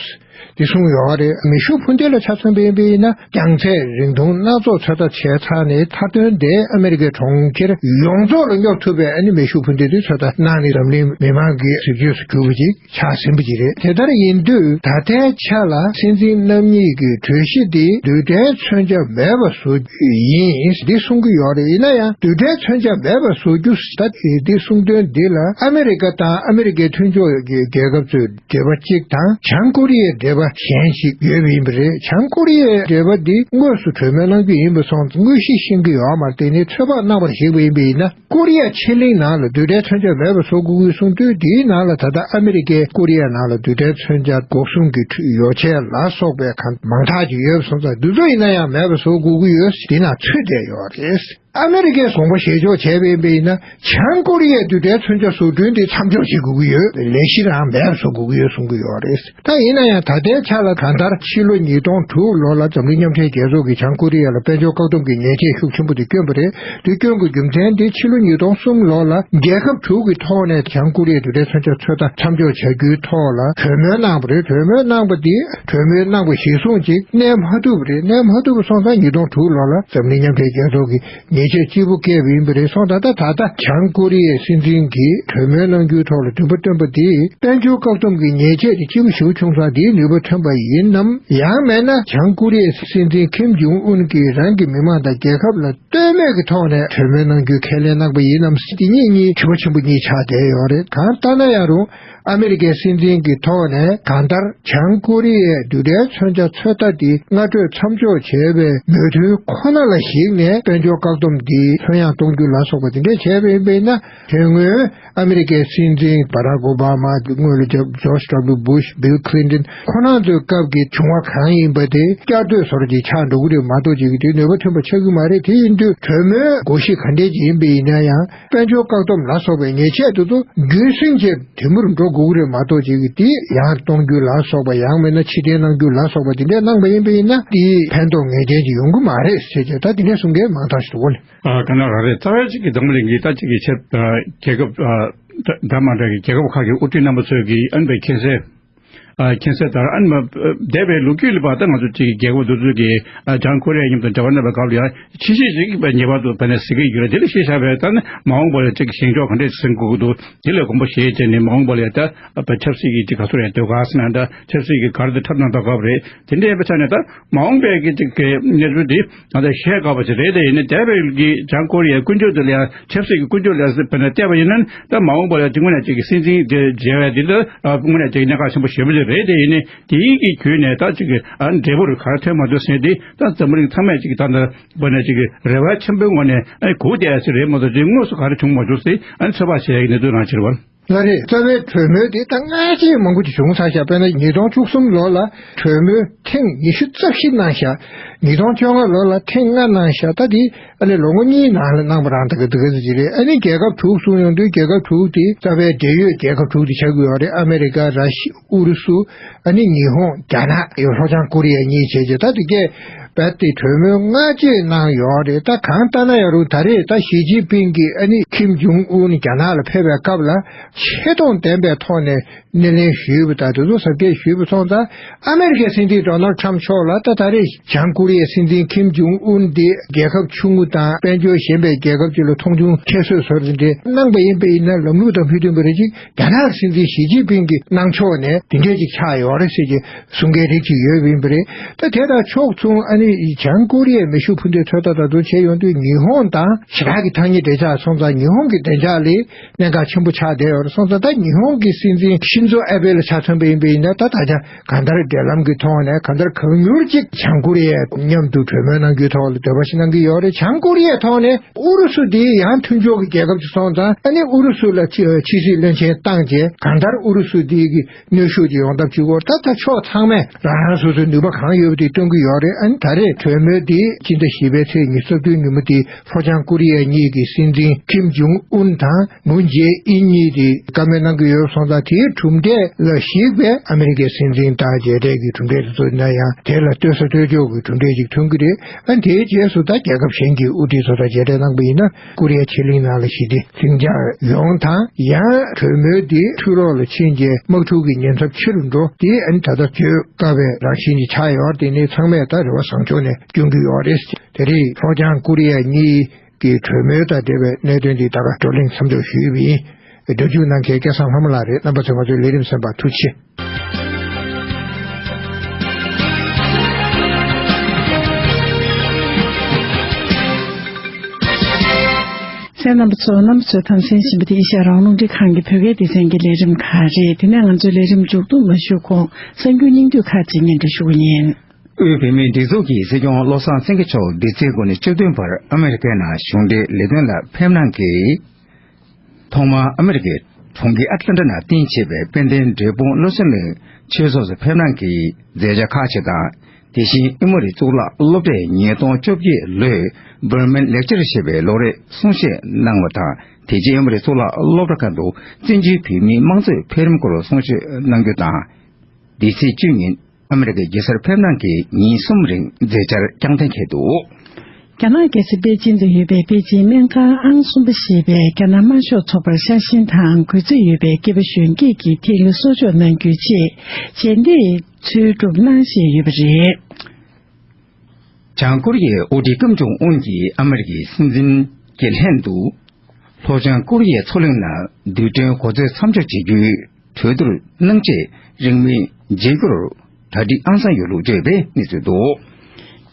འདི་གསུངས་ཡོད་རེད། མེ་ཤུགས་འཕུར་མདེལ་ལ་ཆ་མཚོན་པ་ཡིན་པ་ཡིན་ན་རྒྱང་ཚད་རིང་ཐུང་སྣ་ཚོགས་ཚོད་ལྟ་བྱས་ཚར་ནས་མཐའ་དོན་དེ་ཨ་མི་རི་ཀའི་གྲོང་ཁྱེར་ཡོངས་རྫོགས་ལ་སྙོབ་ཐུབ་པའི་ཨ་ནི་མེ་ཤུགས་འཕུར་མདེལ་དེ་ཚོད་ལྟ་གནང་ནས་འཛམ་གླིང་མི་མང་གི་གཟིགས་བརྗོད་སུ་གྱུར་པ་ཅིག་ཆགས་ཟིན་པ་ཅིག་རེད། དེ་ལྟར་ཡིན་དུས་ད་ལྟའི་ཆ་ལ་སྲིད་འཛིན་རྣམ་གཉིས་ཀྱི་གྲོས་གཞི་འདི་རྡུལ་ཕྲན་མཚོན་ཆ་མེད་པ་བཟོ་རྒྱུ་ཡིན་འདི་གསུང་གི་ཡོད་རེད། ཡིན་ན་ཡང་རྡུལ་ཕྲན་མཚོན་ཆ་མེད་པ་བཟོ་རྒྱུ་ད་འདི་གསུང་དོན་འདི་ལ་ཨ་མི་རི་ཀ་དང་ཨ་མི་རི་ཀའི་མཐུན་ཕྱོགས་ཀྱི་རྒྱལ་ཁབ་ཚོས་འབྲེལ་བ་གཅིག་དང་བྱང་ཀོ་རི་ཡའི་འབྲེལ་བ་གཞན་ཞིག་ཡོད་པ་ཡིན་པ་རེད། བྱང་ཀོ་རི་ཡའི་འབྲེལ་བ་འདི་དངོས་སུ་གྲོས་མོལ་གནང་རྒྱུ་ཡིན་པ་སོང་ཙང་དངོས་གཞི་ཤེས་ཀྱི་ཡོད་མ་རེད། དེ་ནི་ཚོད་དཔག་གནང་བར་གཞིགས་པ་ཡིན་པ་ཡིན་ན་ཀོ་རི་ཡ་ཕྱེད་གླིང་ནང་ལ་རྡུལ་ཕྲན་མཚོན་ཆ་མེད་པ་བཟོ་དགོས་ཀྱི་གསུངས་དུས་དེའི་ནང་ལ་ད་ལྟ་ཨ་མི་རི་ཀས་ཀོ་རི་ཡ་ནང་ལ་རྡུལ་ཕྲན་མཚོན་ཆ་འགོག་སྲུང་གི་ཡོ་བྱད་ལ་སོགས་པའི་གང་མང་དག་ཅིག་ཡོད་པ་སོང་ཙང་འདི་ཚོ་ཡིན་ན་ཡང་མེད་པ་བཟོ་དགོས་ཀྱི་ཡོད། དེ་ནང་ཚུད་བསྡད་ཡོད་རེད། ཨ་མི་རི་ཀས་དགོངས་པ་བཞེས་ཕྱོགས་བྱས་པ་ཡིན་པ་ཡིན་ན་བྱང་ཀོ་རི་ཡའི་རྡུལ་ཕྲན་མཚོན་ཆ་བཟོ་སྐྲུན་དེ་མཚམས་འཇོག་བྱེད་དགོས་ཀྱི་ཡོད། ལས་གཞི་རང་མེད་པ་བཟོ་དགོས་ཀྱི་ཡོད་གསུང་གི་ཡོད་རེད། ད་ཡིན་ན་ཡང་ད་ལྟའི་ཆ་ལ་གང་ལྟར་ཕྱི་ལོ་ཉིས་སྟོང་དྲུག་ལོ་ལ་འཛམ་གླིང་མཉམ་འབྲེལ་རྒྱལ་ཚོགས་ཀྱིས་བྱང་ཀོ་རི་ཡ་ལ་དཔལ་འབྱོར་བཀག་སྡོམ་གྱི་ཉེས་ཆད་ཤུགས་ཆེན་པོ་དེ་བསྐྱོན་པ་རེད། དེ་བསྐྱོན་དགོས་རྒྱུ་མཚན་དེ་ཕྱི་ལོ་ཉིས་སྟོང་གསུམ་ལོ་ལ་རྒྱལ་ཁབ་དྲུག་གི་ཐོག་ནས་བྱང་ཀོ་རི་ཡའི་རྡུལ་ཕྲན་མཚོན་ཆ་ཚོད་ལྟ་མཚམས་འཇོག་བྱ་རྒྱུའི་ཐོག་ལ་གྲོས་མོལ་གནང་བ་རེད། གྲོས་མོལ་གནང་པ་དེ་གྲོས་མོལ་གནང་པ་གཞིར་བཟུང་ཅིག་གནས་མ་ཐུབ་པ་རེད། གནས་མ་ཐུབ་པ་སོང་ཙང་ཉིས་སྟོང་དྲུག་ལོ་ལ་འཛམ་གླིང་མཉམ་འབྲེལ་རྒྱལ་ཚོགས་ཀྱིས་ཉེས་ཆད་ལྕི་པོ་བཀལ་བ་ཡིན་པ་རེད། སོང་ཙང་ད་ད་ལྟ་བྱང་ཀོ་རི་ཡའི་སྲིད་འཛིན་གྱིས་གྲོས་མོལ་གནང་རྒྱུའི་ཐོག་ལ་འདུན་པ་བཏོན་པ་དེས་དཔལ་འབྱོར་བཀག་སྡོམ་གྱི་ཉེས་ཆད་དེ་ལྕི་པོ་ཞེ་པོ་བྱུང་ཙང་དེའི་ནུས་པ་ཐོན་པ་ཡིན་ནམ། ཡང་མིན་ན་བྱང་ཀོ་རི་ཡའི་སྲིད་འཛིན་ཁིམ་ཇུང་ཨུན་གྱིས་རང་གི་མི་མང་དང་རྒྱལ་ཁབ་ལ་ལྟོས་མེད་ཀྱི་ཐོག་ནས་གྲོས་མོལ་གནང་རྒྱུའི་ཁས་ལེན་གནང་པ་ཡིན་ནམ། དེ་གཉིས་གཉིས་དྲི་བ་ཆེན་པོ་གཉིས་ཆགས་བསྡད་ཡོད་རེད། གང་ལྟར་ན་ཡང་རུང་ཨ་མི་རི་ཀའི་སྲིད་འཛིན་གྱི་ཐོག་ནས་གང་ལྟར་བྱང་ཀོ་རི་ཡའི་རྡུལ་ཕྲན་མཚོན་ཆ་ཚོད་ལྟ་དེ་སྔ་དྲོད་མཚམས་འཇོག་བྱས་པའི་མོས་མཐུན་ཁོ་ན་ལ་གཞིགས་ནས་དཔལ་འབྱོར་བཀག་སྡོམ་དེ་ལྷོད་ཡངས་གཏོང་རྒྱུ་ལ་སོགས་པ་དེ་འདྲ་བྱས་པ་ཡིན་པས་ན། དེ་སྔོན་ཨ་མི་རི་ཀའི་སྲིད་འཛིན་བྷ་རག་ཨོ་བྷ་མ། སྔོན་ལ་ཇོར་ཇོརྗ་ཌབ་ལུ་བྷུཤ། བྷིལ་ཁི་ལིན་ཏོན། ཁོ་རང་ཚོའི་སྐབས་ཀྱི་བྱུང་བ་གང་ཡིན་པ་དེ་བསྐྱར་ཟློས་བཟོ་འདྲ་ཅིག་ཆགས་འགྲོ་གི་རེད་མ་གཏོགས་ཅིག་གི་དེ་ནུས་པ་ཐོན་པ་ཆགས་ཀྱི་མ་རེད། དེ་ཡིན་དུས་གྲོས་མོལ་དགོས་གཞི་ག་འདྲས་ཅིག་ཡིན་པ་ཡིན་ན་ཡང་དཔལ་འབྱོར་བཀག་སྡོམ་ལ་སོགས་པའི་ཉེས་ཆད་དེ་ཚོ་རྒྱུན་སྲིང་བྱས་དེ་མུར་འགྲོ་དགོས་ཀྱི་རེད་མ་གཏོགས་ཅིག་གི་དེ་ཡང་གཏོང་རྒྱུ་ལ་སོགས་པ་ཡང་མིན་ན་ཕྱིར་འཐེན་གནང་རྒྱུ་ལ་སོགས་པ་དེ་འདྲས་གནང་པ་ཡིན་པ་ཡིན་ན་དེ་ཕན་ཐོགས་ངེས་ཅན་ཅིག་ཡོང་གི་མ་རེད་ཟེར་བྱས་ད་དེ་འདྲས་གསུང་མཁན་མང་དག་ཞིག་འདུག་གོ་ལེ། ཨ། ག་ན་ར་རེད། རྩ་བའི་གཅིག་གི་འཛམ་བུ་གླིང་གི་ད་གཅིག་གི་ཆེ་རྒྱལ་ཁབ་ཨ་འདྲ་མ་འདྲ་གི་རྒྱལ་ཁབ་ཁག་གི་དབུ་ཁྲིད་རྣམ་པ་ཚོས་ཀྱི་ཨན་པའི་མཁྱེན་གསལ་ཨ་མཁྱེན་གསལ་ལྟར་ཨན་མ་འདས་པའི་ལོ་རྒྱུས་ལ་བར་ད་ང་ཚོ་གཅིག་གི་རྒྱལ་ཁབ་འདི་ཚོ་གི་ཨ་བྱང་ཀོ་རི་ཡ་མཉམ་དུ་འབྲེལ་བ་གནང་བའི་སྐབས་ལ་ཡང་ཕྱི་རྗེས་གཅིག་ཉེ་བར་དུ་བ་ནས་གཟིགས་ཀྱི་ཡོད་རེད། དེ་ལ་གཞི་བཞག་པའི་ད་ནི་མ་འོངས་པ་ལ་གཅིག་གི་བཞེངས་ཕྱོགས་ག་འདྲས་ཟིན་དགོས་ཀྱི་འདུག་དེ་ལ་དགོངས་པ་བཞེས་བྱས་ནས་མ་འོངས་པ་ལ་ཡང་ད་ཨ་ཆབ་སྲིད་ཀྱི་གཅིག་ག་ཚོད་རེད་འདོད་ག་ཟེར་ན་ད་ཆབ་སྲིད་ཀྱི་ག་རེ་འདྲ་འཁྲབ་གནང་དང་ག་བ་རེད། དེ་འདྲ་ཡིན་པའི་ཆ་ནས་ད་མ་འོངས་པའི་གི་གཅིག་གི་གནས་ཚུལ་འདི་ད་ལྟ་བཤད་དགོས་པ་ཞིག་རེད། དེ་ཡིན་ན་འདས་པའི་གི་བྱང་ཀོ་རི་ཡའི་ཀུན་སྤྱོད་དེ་ལ་ཡང་ཆབ་སྲིད་ཀྱི་ཀུན་སྤྱོད་ལ་ཡང་བལྟས་པ་ཡིན་ན་ད་མ་འོངས་པ་ལ་ཡང་དངོས་གནས་གཅིག་གི་སྲིད་འཛིན་དེ་མཇལ་བའི་འདི་ལ་དངོས་གནས་གཅིག་གནད་འགག་ཆེན་པོ་ཞེ་པོ་ཞིག་རེད། དེ་ཡིན་ནའི་དེའི་གི་བརྒྱུད་ནས་ད་གཅིག་གི་ཨ་འབྲས་བུ་རུ་ག་རེ་ཐོན་མ་ཐུབ་ཟེར་དེ་ད་འཛམ་བུ་གླིང་ཚང་མས་གཅིག་ད་ལྟ་དངོས་གནས་གཅིག་གི་རེ་བ་ཆེན་པོའི་ངང་ནས་ཨ་སྒུག་བསྡད་ཡ་ཞིག་རེད་མ་གཏོགས་དེ་དངོས་སུ་ག་རེ་བྱུང་མ་བྱུང་ཟེར་ཨ་ཚོད་དཔག་བྱེད་ཡ་གི་གནས་ཚུལ་རང་ཕྱིར་བར། ལགས་རེད། རྩ་བའི་གྲོས་མོལ་དེ་ད་སྔ་རྗེས་མང་པོ་ཅིག་བྱུང་ཚར་ཤག་དཔེར་ན་ཉིས་སྟོང་བཅུ་གསུམ་ལོ་ལ་གྲོས་མོལ་ཐེངས་ཉི་ཤུ་རྩ་བཞི་གནང་ཤག་ཉིས་སྟོང་བཅོ་ལྔ་ལོ་ལ་ཐེངས་ལྔ་གནང་ཤག་ད་དེ་ཨ་ནི་ལོ་ངོ་གཉིས་ནང་ལ་གནང་པ་རང་ད་ག་དེ་ག་ཟེར་གྱི་རེད། ཨ་ནི་རྒྱལ་ཁབ་དྲུག་གསུངས་ཡོང་དུས་རྒྱལ་ཁབ་དྲུག་དེ་རྩ་བའི་འབྲེལ་ཡོད་རྒྱལ་ཁབ་དྲུག་དེ་ཆགས་ཀྱི་ཡོད་རེད། ཨ་མེ་རི་ཀ། ར་ཤི། ཨུ་རུ་སུ། ཨ་ནི་ཉི་ཧོང་། རྒྱ་ནག་ཡང་ལྷོ་བྱང་ཀོ་རི་ཡ་གཉིས་བྱས་རྗེས་ད་དེ་གས་རྦད་དེ་གྲོས་མོལ་སྔ་རྗེས་གནང་ཡོད་རེད། ད་གང་ལྟར་ན་ཡང་རུང་ད་རེས་ད་ཞི་ཅིན་ཕིང་གིས་ཨ་ནི་ཁིམ་ཇུང་ཨུན་རྒྱ་ནག་ལ་ཕེབས་པའི་སྐབས་ལ་ཆེ་མཐོང་ལྡན་པའི་ཐོག་ནས་སྣེ་ལེན་ཞུས་པ་དང་དེ་ཚོ་གཟབ་རྒྱས་ཞུས་པ་སོང་ཙང་ཨ་མེ་རི་ཀའི་སྲིད་འཛིན་ཌོ་ནལ་ཁྲམ་མཆོག་ལ་ད་ད་རེས་བྱང་ཀོ་རི་ཡའི་སྲིད་འཛིན་ཁིམ་ཇུང་ཨུན་དེ་རྒྱལ་ཁབ་ཆུང་ངུ་དང་དཔལ་འབྱོར་ཞན་པའི་རྒྱལ་ཁབ་ཅིག་ལ་མཐོང་ཆུང་ཁྱད་གསོད་བཟོ་རེ་འདྲ་གནང་པ་ཡིན་པ་ཡིན་ན་ལམ་ལུགས་དང་མི་མཐུན་པ་རེ་ཅིག་རྒྱ་ནག་སྲིད་འཛིན་ཞི་ཅིན་ཕིང་གི་གནང་ཕྱོགས་ནས་དེ་འདྲས་ཅིག་ཆགས་ཡོད་རེད་ཟེར་གྱི་གསུང་མཁན་རིགས་ཅིག་ཡོད་པ་ཡིན་པ་རེད། ད་དེ་དང་ཕྱོགས་མཚུངས་ཨ་ནི་བྱང་ཀོ་རི་ཡའི་མེ་ཤུགས་འཕུར་མདེལ་ཚོད་ལྟ་དང་དུ་བྱས་ཡོང་དུས་ཉི་ཧོང་དང་ཞེ་དྲག་གི་ཐག་ཉེ་འབྲེལ་ཆགས་སོང་ཙང་ཉི་ཧོང་གི་བདེ་འཇགས་ལ་གནད་འགག་ཆེན་པོ་ཆགས་བསྡད་ཡོད་རེད། སོང་ཙང་ད་ཉི་ཧོང་གི་སྲིད་འཛིན་ཤི་ ཚོ་ཨ་པེ་ལ་ཆ་མཚོན་པ་ཡིན་པ་ཡིན་ན། ད་ད་ཆ་གང་ལྟར་འབྲེལ་ལམ་གྱི་ཐོག་ནས་གང་ལྟར་གང་མྱུར་ཅིག་བྱང་ཀོ་རི་ཡ་མཉམ་དུ་གྲོས་མོལ་གནང་རྒྱུའི་ཐོག་ལ་འདོད་པ་ཞིག་གནང་གི་ཡོད་རེད། བྱང་ཀོ་རི་ཡའི་ཐོག་ནས་ཨུ་རུ་སུ་དེ་ཡང་མཐུན་ཕྱོགས་ཀྱི་རྒྱལ་ཁབ་ཅིག་སོང་ཙང་། ཨ་ནི་ཨུ་རུ་སུ་ལ་ཕྱི་ཕྱི་སྲིད་བློན་ཆེན་བཏང་རྗེས་གང་ལྟར་ཨུ་རུ་སུ་དེ་གི་གནོན་ཤུགས་ཀྱི་ཡོང་ཐབས་བྱེད་དགོས། ད་ལྟ་ཕྱོགས་ཚང་མས་རང་རང་སོ་སོའི་ནུས་པ་གང་ཡོད་པ་དེ་སྟོན་གྱི་ཡོད་རེད། ཨ་ནི་ད་རེས་གྲོས་མོལ་དེ་སྤྱི་ཟླ་བཞི་པའི་ཚེས་ཉི་ཤུ་རྩ་བདུན་ཉིན་མོ་དེ་ལྷོ་བྱང་ཀོ་རི་ཡ་གཉིས་ཀྱི་སྲིད་འཛིན་ཁིམ་ཇུང་ཨུན་དང་མུན་ཇེ་ཨིན་གཉིས་དེ་བཀའ་མོལ་གནང་གི་ཡོད་སོང་ཙང་། དེའི་གྲུབ་འབྲས་ལ་གཞིགས་པའི་ཨ་མི་རི་ཀའི་སྲིད་འཛིན་དང་མཇལ་འཕྲད་ཀྱི་གྲུབ་འབྲས་དེ་ཚོ་ཡིན་ན་ཡང་། དེ་ལ་ལྟོས་ས་ལྟོས་འཇོག་གི་གྲུབ་འབྲས་ཅིག་ཐོན་གྱི་རེད། ཨ་ནི་དེའི་རྗེས་སུ་ད་རྒྱལ་ཁབ་གཞན་གྱི་དབུ་ཁྲིད་ཚོ་དང་མཇལ་འཕྲད་གནང་པ་ཡིན་ན། ཀོ་རི་ཡ་ཕྱེད་གླིང་ནང་ལ་ཞི་བདེ་ལྷིང་འཇགས་ཡོང་དང་། ཡང་གྲོས་མོལ་འདི་འཕྲུལ་རོགས་ལ་ཕྱིན་རྗེས་དམག་འཁྲུག་གི་ཉེན་ཚབས་ཆེ་རུ་འགྲོ། དེ་ཨ་ནི་ད་ལྟ་བརྗོད་དཀའ་བའི་རང་བཞིན་ཅིག་ཆགས་ཡོད་རེད། དེ་ནི་ཚང་མས་ད་རེ་བ་བཟང་ཕྱོགས་ནས་སྐྱོང་གི་ཡོད་རེད། དེ་རིང་ལྷོ་བྱང་ཀོ་རི་ཡ་གཉིས་ཀྱི་གྲོས་མོལ་དང་འབྲེལ་བའི་གནད་དོན་འདི་ད་ག་བགྲོ་གླེང་མཚམས་འཇོག་ཞུས་པ་ཡིན། སྒྲ་འཇུག་གནང་མཁན་སྐལ་བཟང་ལྷ་མོ་ལགས་རེད། རྣམ་པ་ཚོས་ང་ཚོའི་ལས་རིམ་གསན་པར་ཐུགས་རྗེ་ཆེ། གསན་རྣམ་པ་ཚོ། རྣམ་པ་ཚོས་དང་གསན་བཞིན་པ་དེ་ཨེ་ཤ་ཡ་རང་དབང་རླུང་འཕྲིན་ཁང་གི་བོད་སྐད་སྡེ་ཚན་གྱི་ལས་རིམ་ཁག་རེད། དེ་ནས་ང་ཚོའི་ལས་རིམ་མཇུག་བསྡོམས་མ་ཞུ་གོང་། གསར་འགྱུར་སྙིང་བསྡུས་ཁག་ཅིག་སྙན་སྒྲོན་ཞུ་གི་ཡིན། དབུས་བོད་མིའི་སྒྲིག་འཛུགས་ཀྱི་སྲིད་སྐྱོང་བློ་བཟང་སེང་གེ་མཆོག་འདི་ཚེས་དགུ་ནས་བཅུ་བདུན་བར་ཨ་མེ་རི་ཀའི་ནང་གཞུང་འབྲེལ་ལས་དོན་ལ་ཕེབས་གནང་གིས། ཐོག་མར་ཨ་མེ་རི་ཀའི་གྲོང་ཁྱེར་ཨེ་ཏི་ལན་ཊ་ནང་རྟེན་བྱས་པའི་དཔལ་ལྡན་འབྲས་སྤུངས་བློ་གསལ་གླིང་ཆོས་ཚོགས་སུ་ཕེབས་གནང་གིས་མཛད་འཆར་ཁག་ཅིག་དང་། དེ་བཞིན་ཨེ་མོ་རི་གཙུག་ལག་སློབ་གྲྭས་ཉིས་སྟོང་བཅོ་བརྒྱད་ལོའི་བྷར་མན་ལེག་ཅར་ཞེས་པའི་ལོ་རེའི་གསུང་བཤད་གནང་བ་དང་། དེ་རྗེས་ཨེ་མོ་རི་གཙུག་ལག་སློབ་གྲྭ་ཁང་དུ་བཙན་བྱོལ་བོད་མིའི་དམངས་གཙོའི་འཕེལ་རིམ་སྐོར་གསུང་བཤད་གནང་རྒྱུ་དང་། འདི་ཚེས་བཅུ་ཉིན་ཨ་མེ་རི་ཀའི་རྒྱལ་སར་ཕེབས་གནང་གིས་ཉིན་གསུམ་རིང་མཛད་འཆར་བསྐྱངས་གཏན་འཁེལ་འདུག། རྒྱ་ནག་རྒྱལ་ས་པེ་ཅིན་དུ་ཡོད་པའི་པེ་ཅིན་སྨན་ཁང་ཨང་གསུམ་པ་ཞེས་པའི་རྒྱ་ནག་དམར་ཤོག་ཚོགས་པར་ཤ་ཞེན་དང་གུས་བརྩི་ཡོད་པའི་སྐྱེས་པ་གཞོན་སྐྱེས་ཀྱི་ཐིག་ལེ་གསོག་འཇོག་གནང་རྒྱུའི་ཆེད་རྗེས་འདེད་འཚོལ་སྒྲུབ་གནང་བཞིན་ཡོད་པ་རེད། བྱང་ཀོ་རི་ཡའི་དབུ་ཁྲིད་ཀིམ་ཇོང་ཨུན་གྱིས་ཨ་མེ་རི་ཀའི་སྲིད་འཛིན་གྱི་ལྷན་དུ་ལྷོ་བྱང་ཀོ་རི་ཡའི་མཚོ་གླིང་ནང་རྡུལ་ཕྲན་གོ་མཚོན་མཚམས་འཇོག་བྱེད་རྒྱུའི་གྲོས་བསྡུར་གནང་རྗེས་རིང་མིན་བརྗེ་སྒྱུར་གྲ་སྒྲིག་ཨང་སང་ཡོད་ལུགས་བརྗོད་པའི་གནས་ཚུལ་འདུག།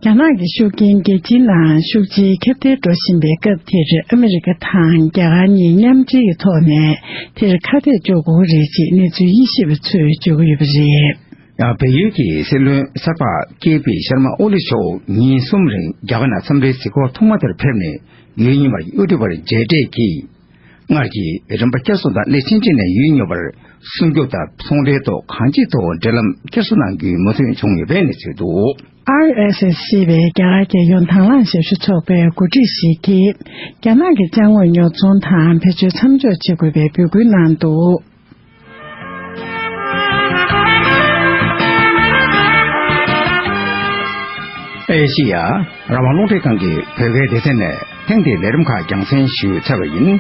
རྒྱ་ནག་གི་ཤུགས་རྐྱེན་རྒྱལ་སྤྱིའི་ནང་ཤུགས་ཆེའི་ཁྱབ་གདལ་འགྲོ་བཞིན་པའི་སྐབས་དེར་ཨ་མེ་རི་ཀ་དང་རྒྱ་གར་གཉིས་མཉམ་འབྲེལ་གྱི་ཐོག་ནས་དེར་ཁ་གཏད་གཅོག་དགོས་ཀྱི་རེད་ཅེས་གནས་ཚུལ་དབྱེ་ཞིབ་པ་ཚོས་བརྗོད་ཀྱི་ཡོད་པ་རེད། ཡང་བལ་ཡུལ་གྱི་སྲིད་བློན་གསར་པ་ཀེ་པི་ཤར་མ་ཨོ་ལི་མཆོག་ཉིན་གསུམ་རིང་རྒྱ་གར་ནང་འཚམས་འདྲིའི་གཟིགས་སྐོར་ཐོག་མ་དེར་ཕེབས་ནས། ཡུལ་རྙིང་པར་དབུ་ཁྲིད་པར་མཇལ་འཕྲད་ཀྱིས། སྔར་གྱི་རིམ་པ་བསྐྱར་གསོ་དང་སླད་ཕྱིན་ཆད་ནས་ཡུལ་རྙིང་པར་སྲུང་སྐྱོབ་དང་ཚོང་འབྲེལ་ཐོག་གང་ཅིའི་ཐོག་འབྲེལ་ལམ་བསྐྱར་གསོ་གནང་རྒྱུའི་མོས་མཐུན་བྱུང་ཡོད་པའི་གནས་ཚུལ་འདུག། ཨར་ཨེས་ཨེས་ཞེས་པའི་རྒྱ་གར་རྒྱལ་ཡོངས་དྭང་བླངས་ཞབས་ཞུ་ཚོགས་པའི་འགོ་ཁྲིད་ཞིག་གིས་རྒྱ་ནག་གི་ཅ་དངོས་ཉོ་ཚོང་དང་བེད་སྤྱོད་མཚམས་འཇོག་བྱེད་དགོས་པའི་འབོད་སྐུལ་གནང་འདུག། ཨེ་ཤི་ཡ་རང་དབང་རླུང་འཕྲིན་ཁང་གི་བོད་སྐད་སྡེ་ཚན་ནས་ཐེངས་འདིའི་ལས་རིམ་ཁག་རྒྱང་སྲིང་ཞུས་ཚར་བ་ཡིན།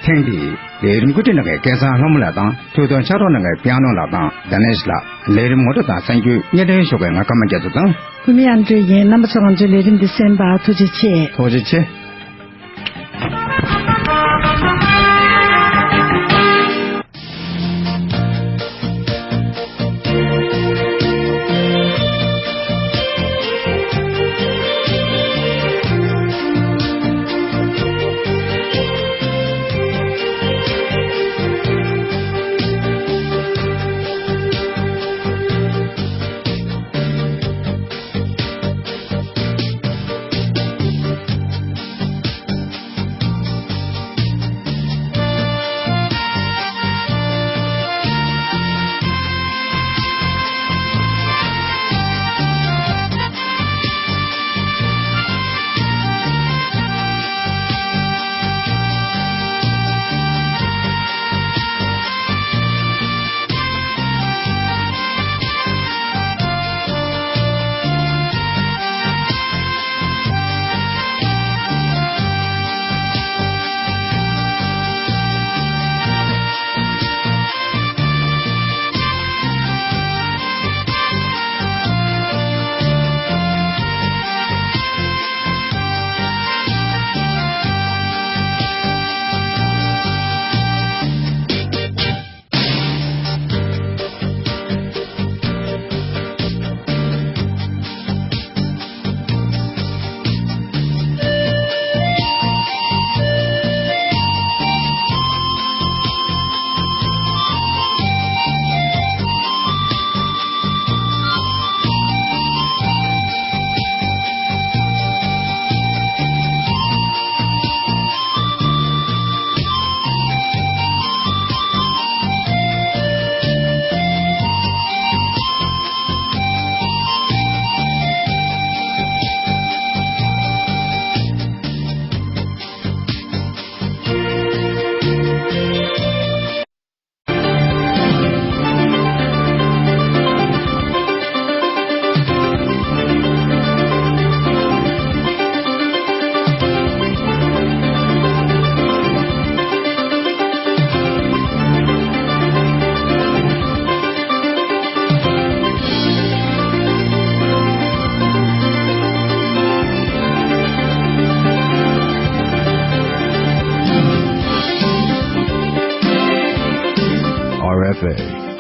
ཐེངས་འདིའི་ལས་རིམ་བཀོད་སྒྲིག་གནང་མཁན་སྐལ་བཟང་ལྷ་མོ་ལགས་དང་། ཐུགས་སྟོན་ཕྱག་རོགས་གནང་མཁན་པི་ཨ་ནོ་ལགས་དང་དཱ་ནེ་ཤི་ལགས། ལས་རིམ་ངོ་སྤྲོད་དང་གསར་འགྱུར་སྙན་སྒྲོན་ཞུ་མཁན་ང་ཀརྨ་རྒྱ་མཚོ་དང་། བུད་མེད་ཨ་འགྲོ་ཡིན། རྣམ་པ་ཚོ་ང་ཚོའི་ལས་རིམ་འདི་གསན་པར་ཐུགས་རྗེ་ཆེ། ཐུགས་རྗེ་ཆེ།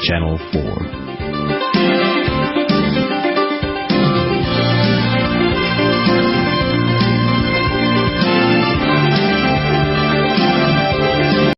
Channel four.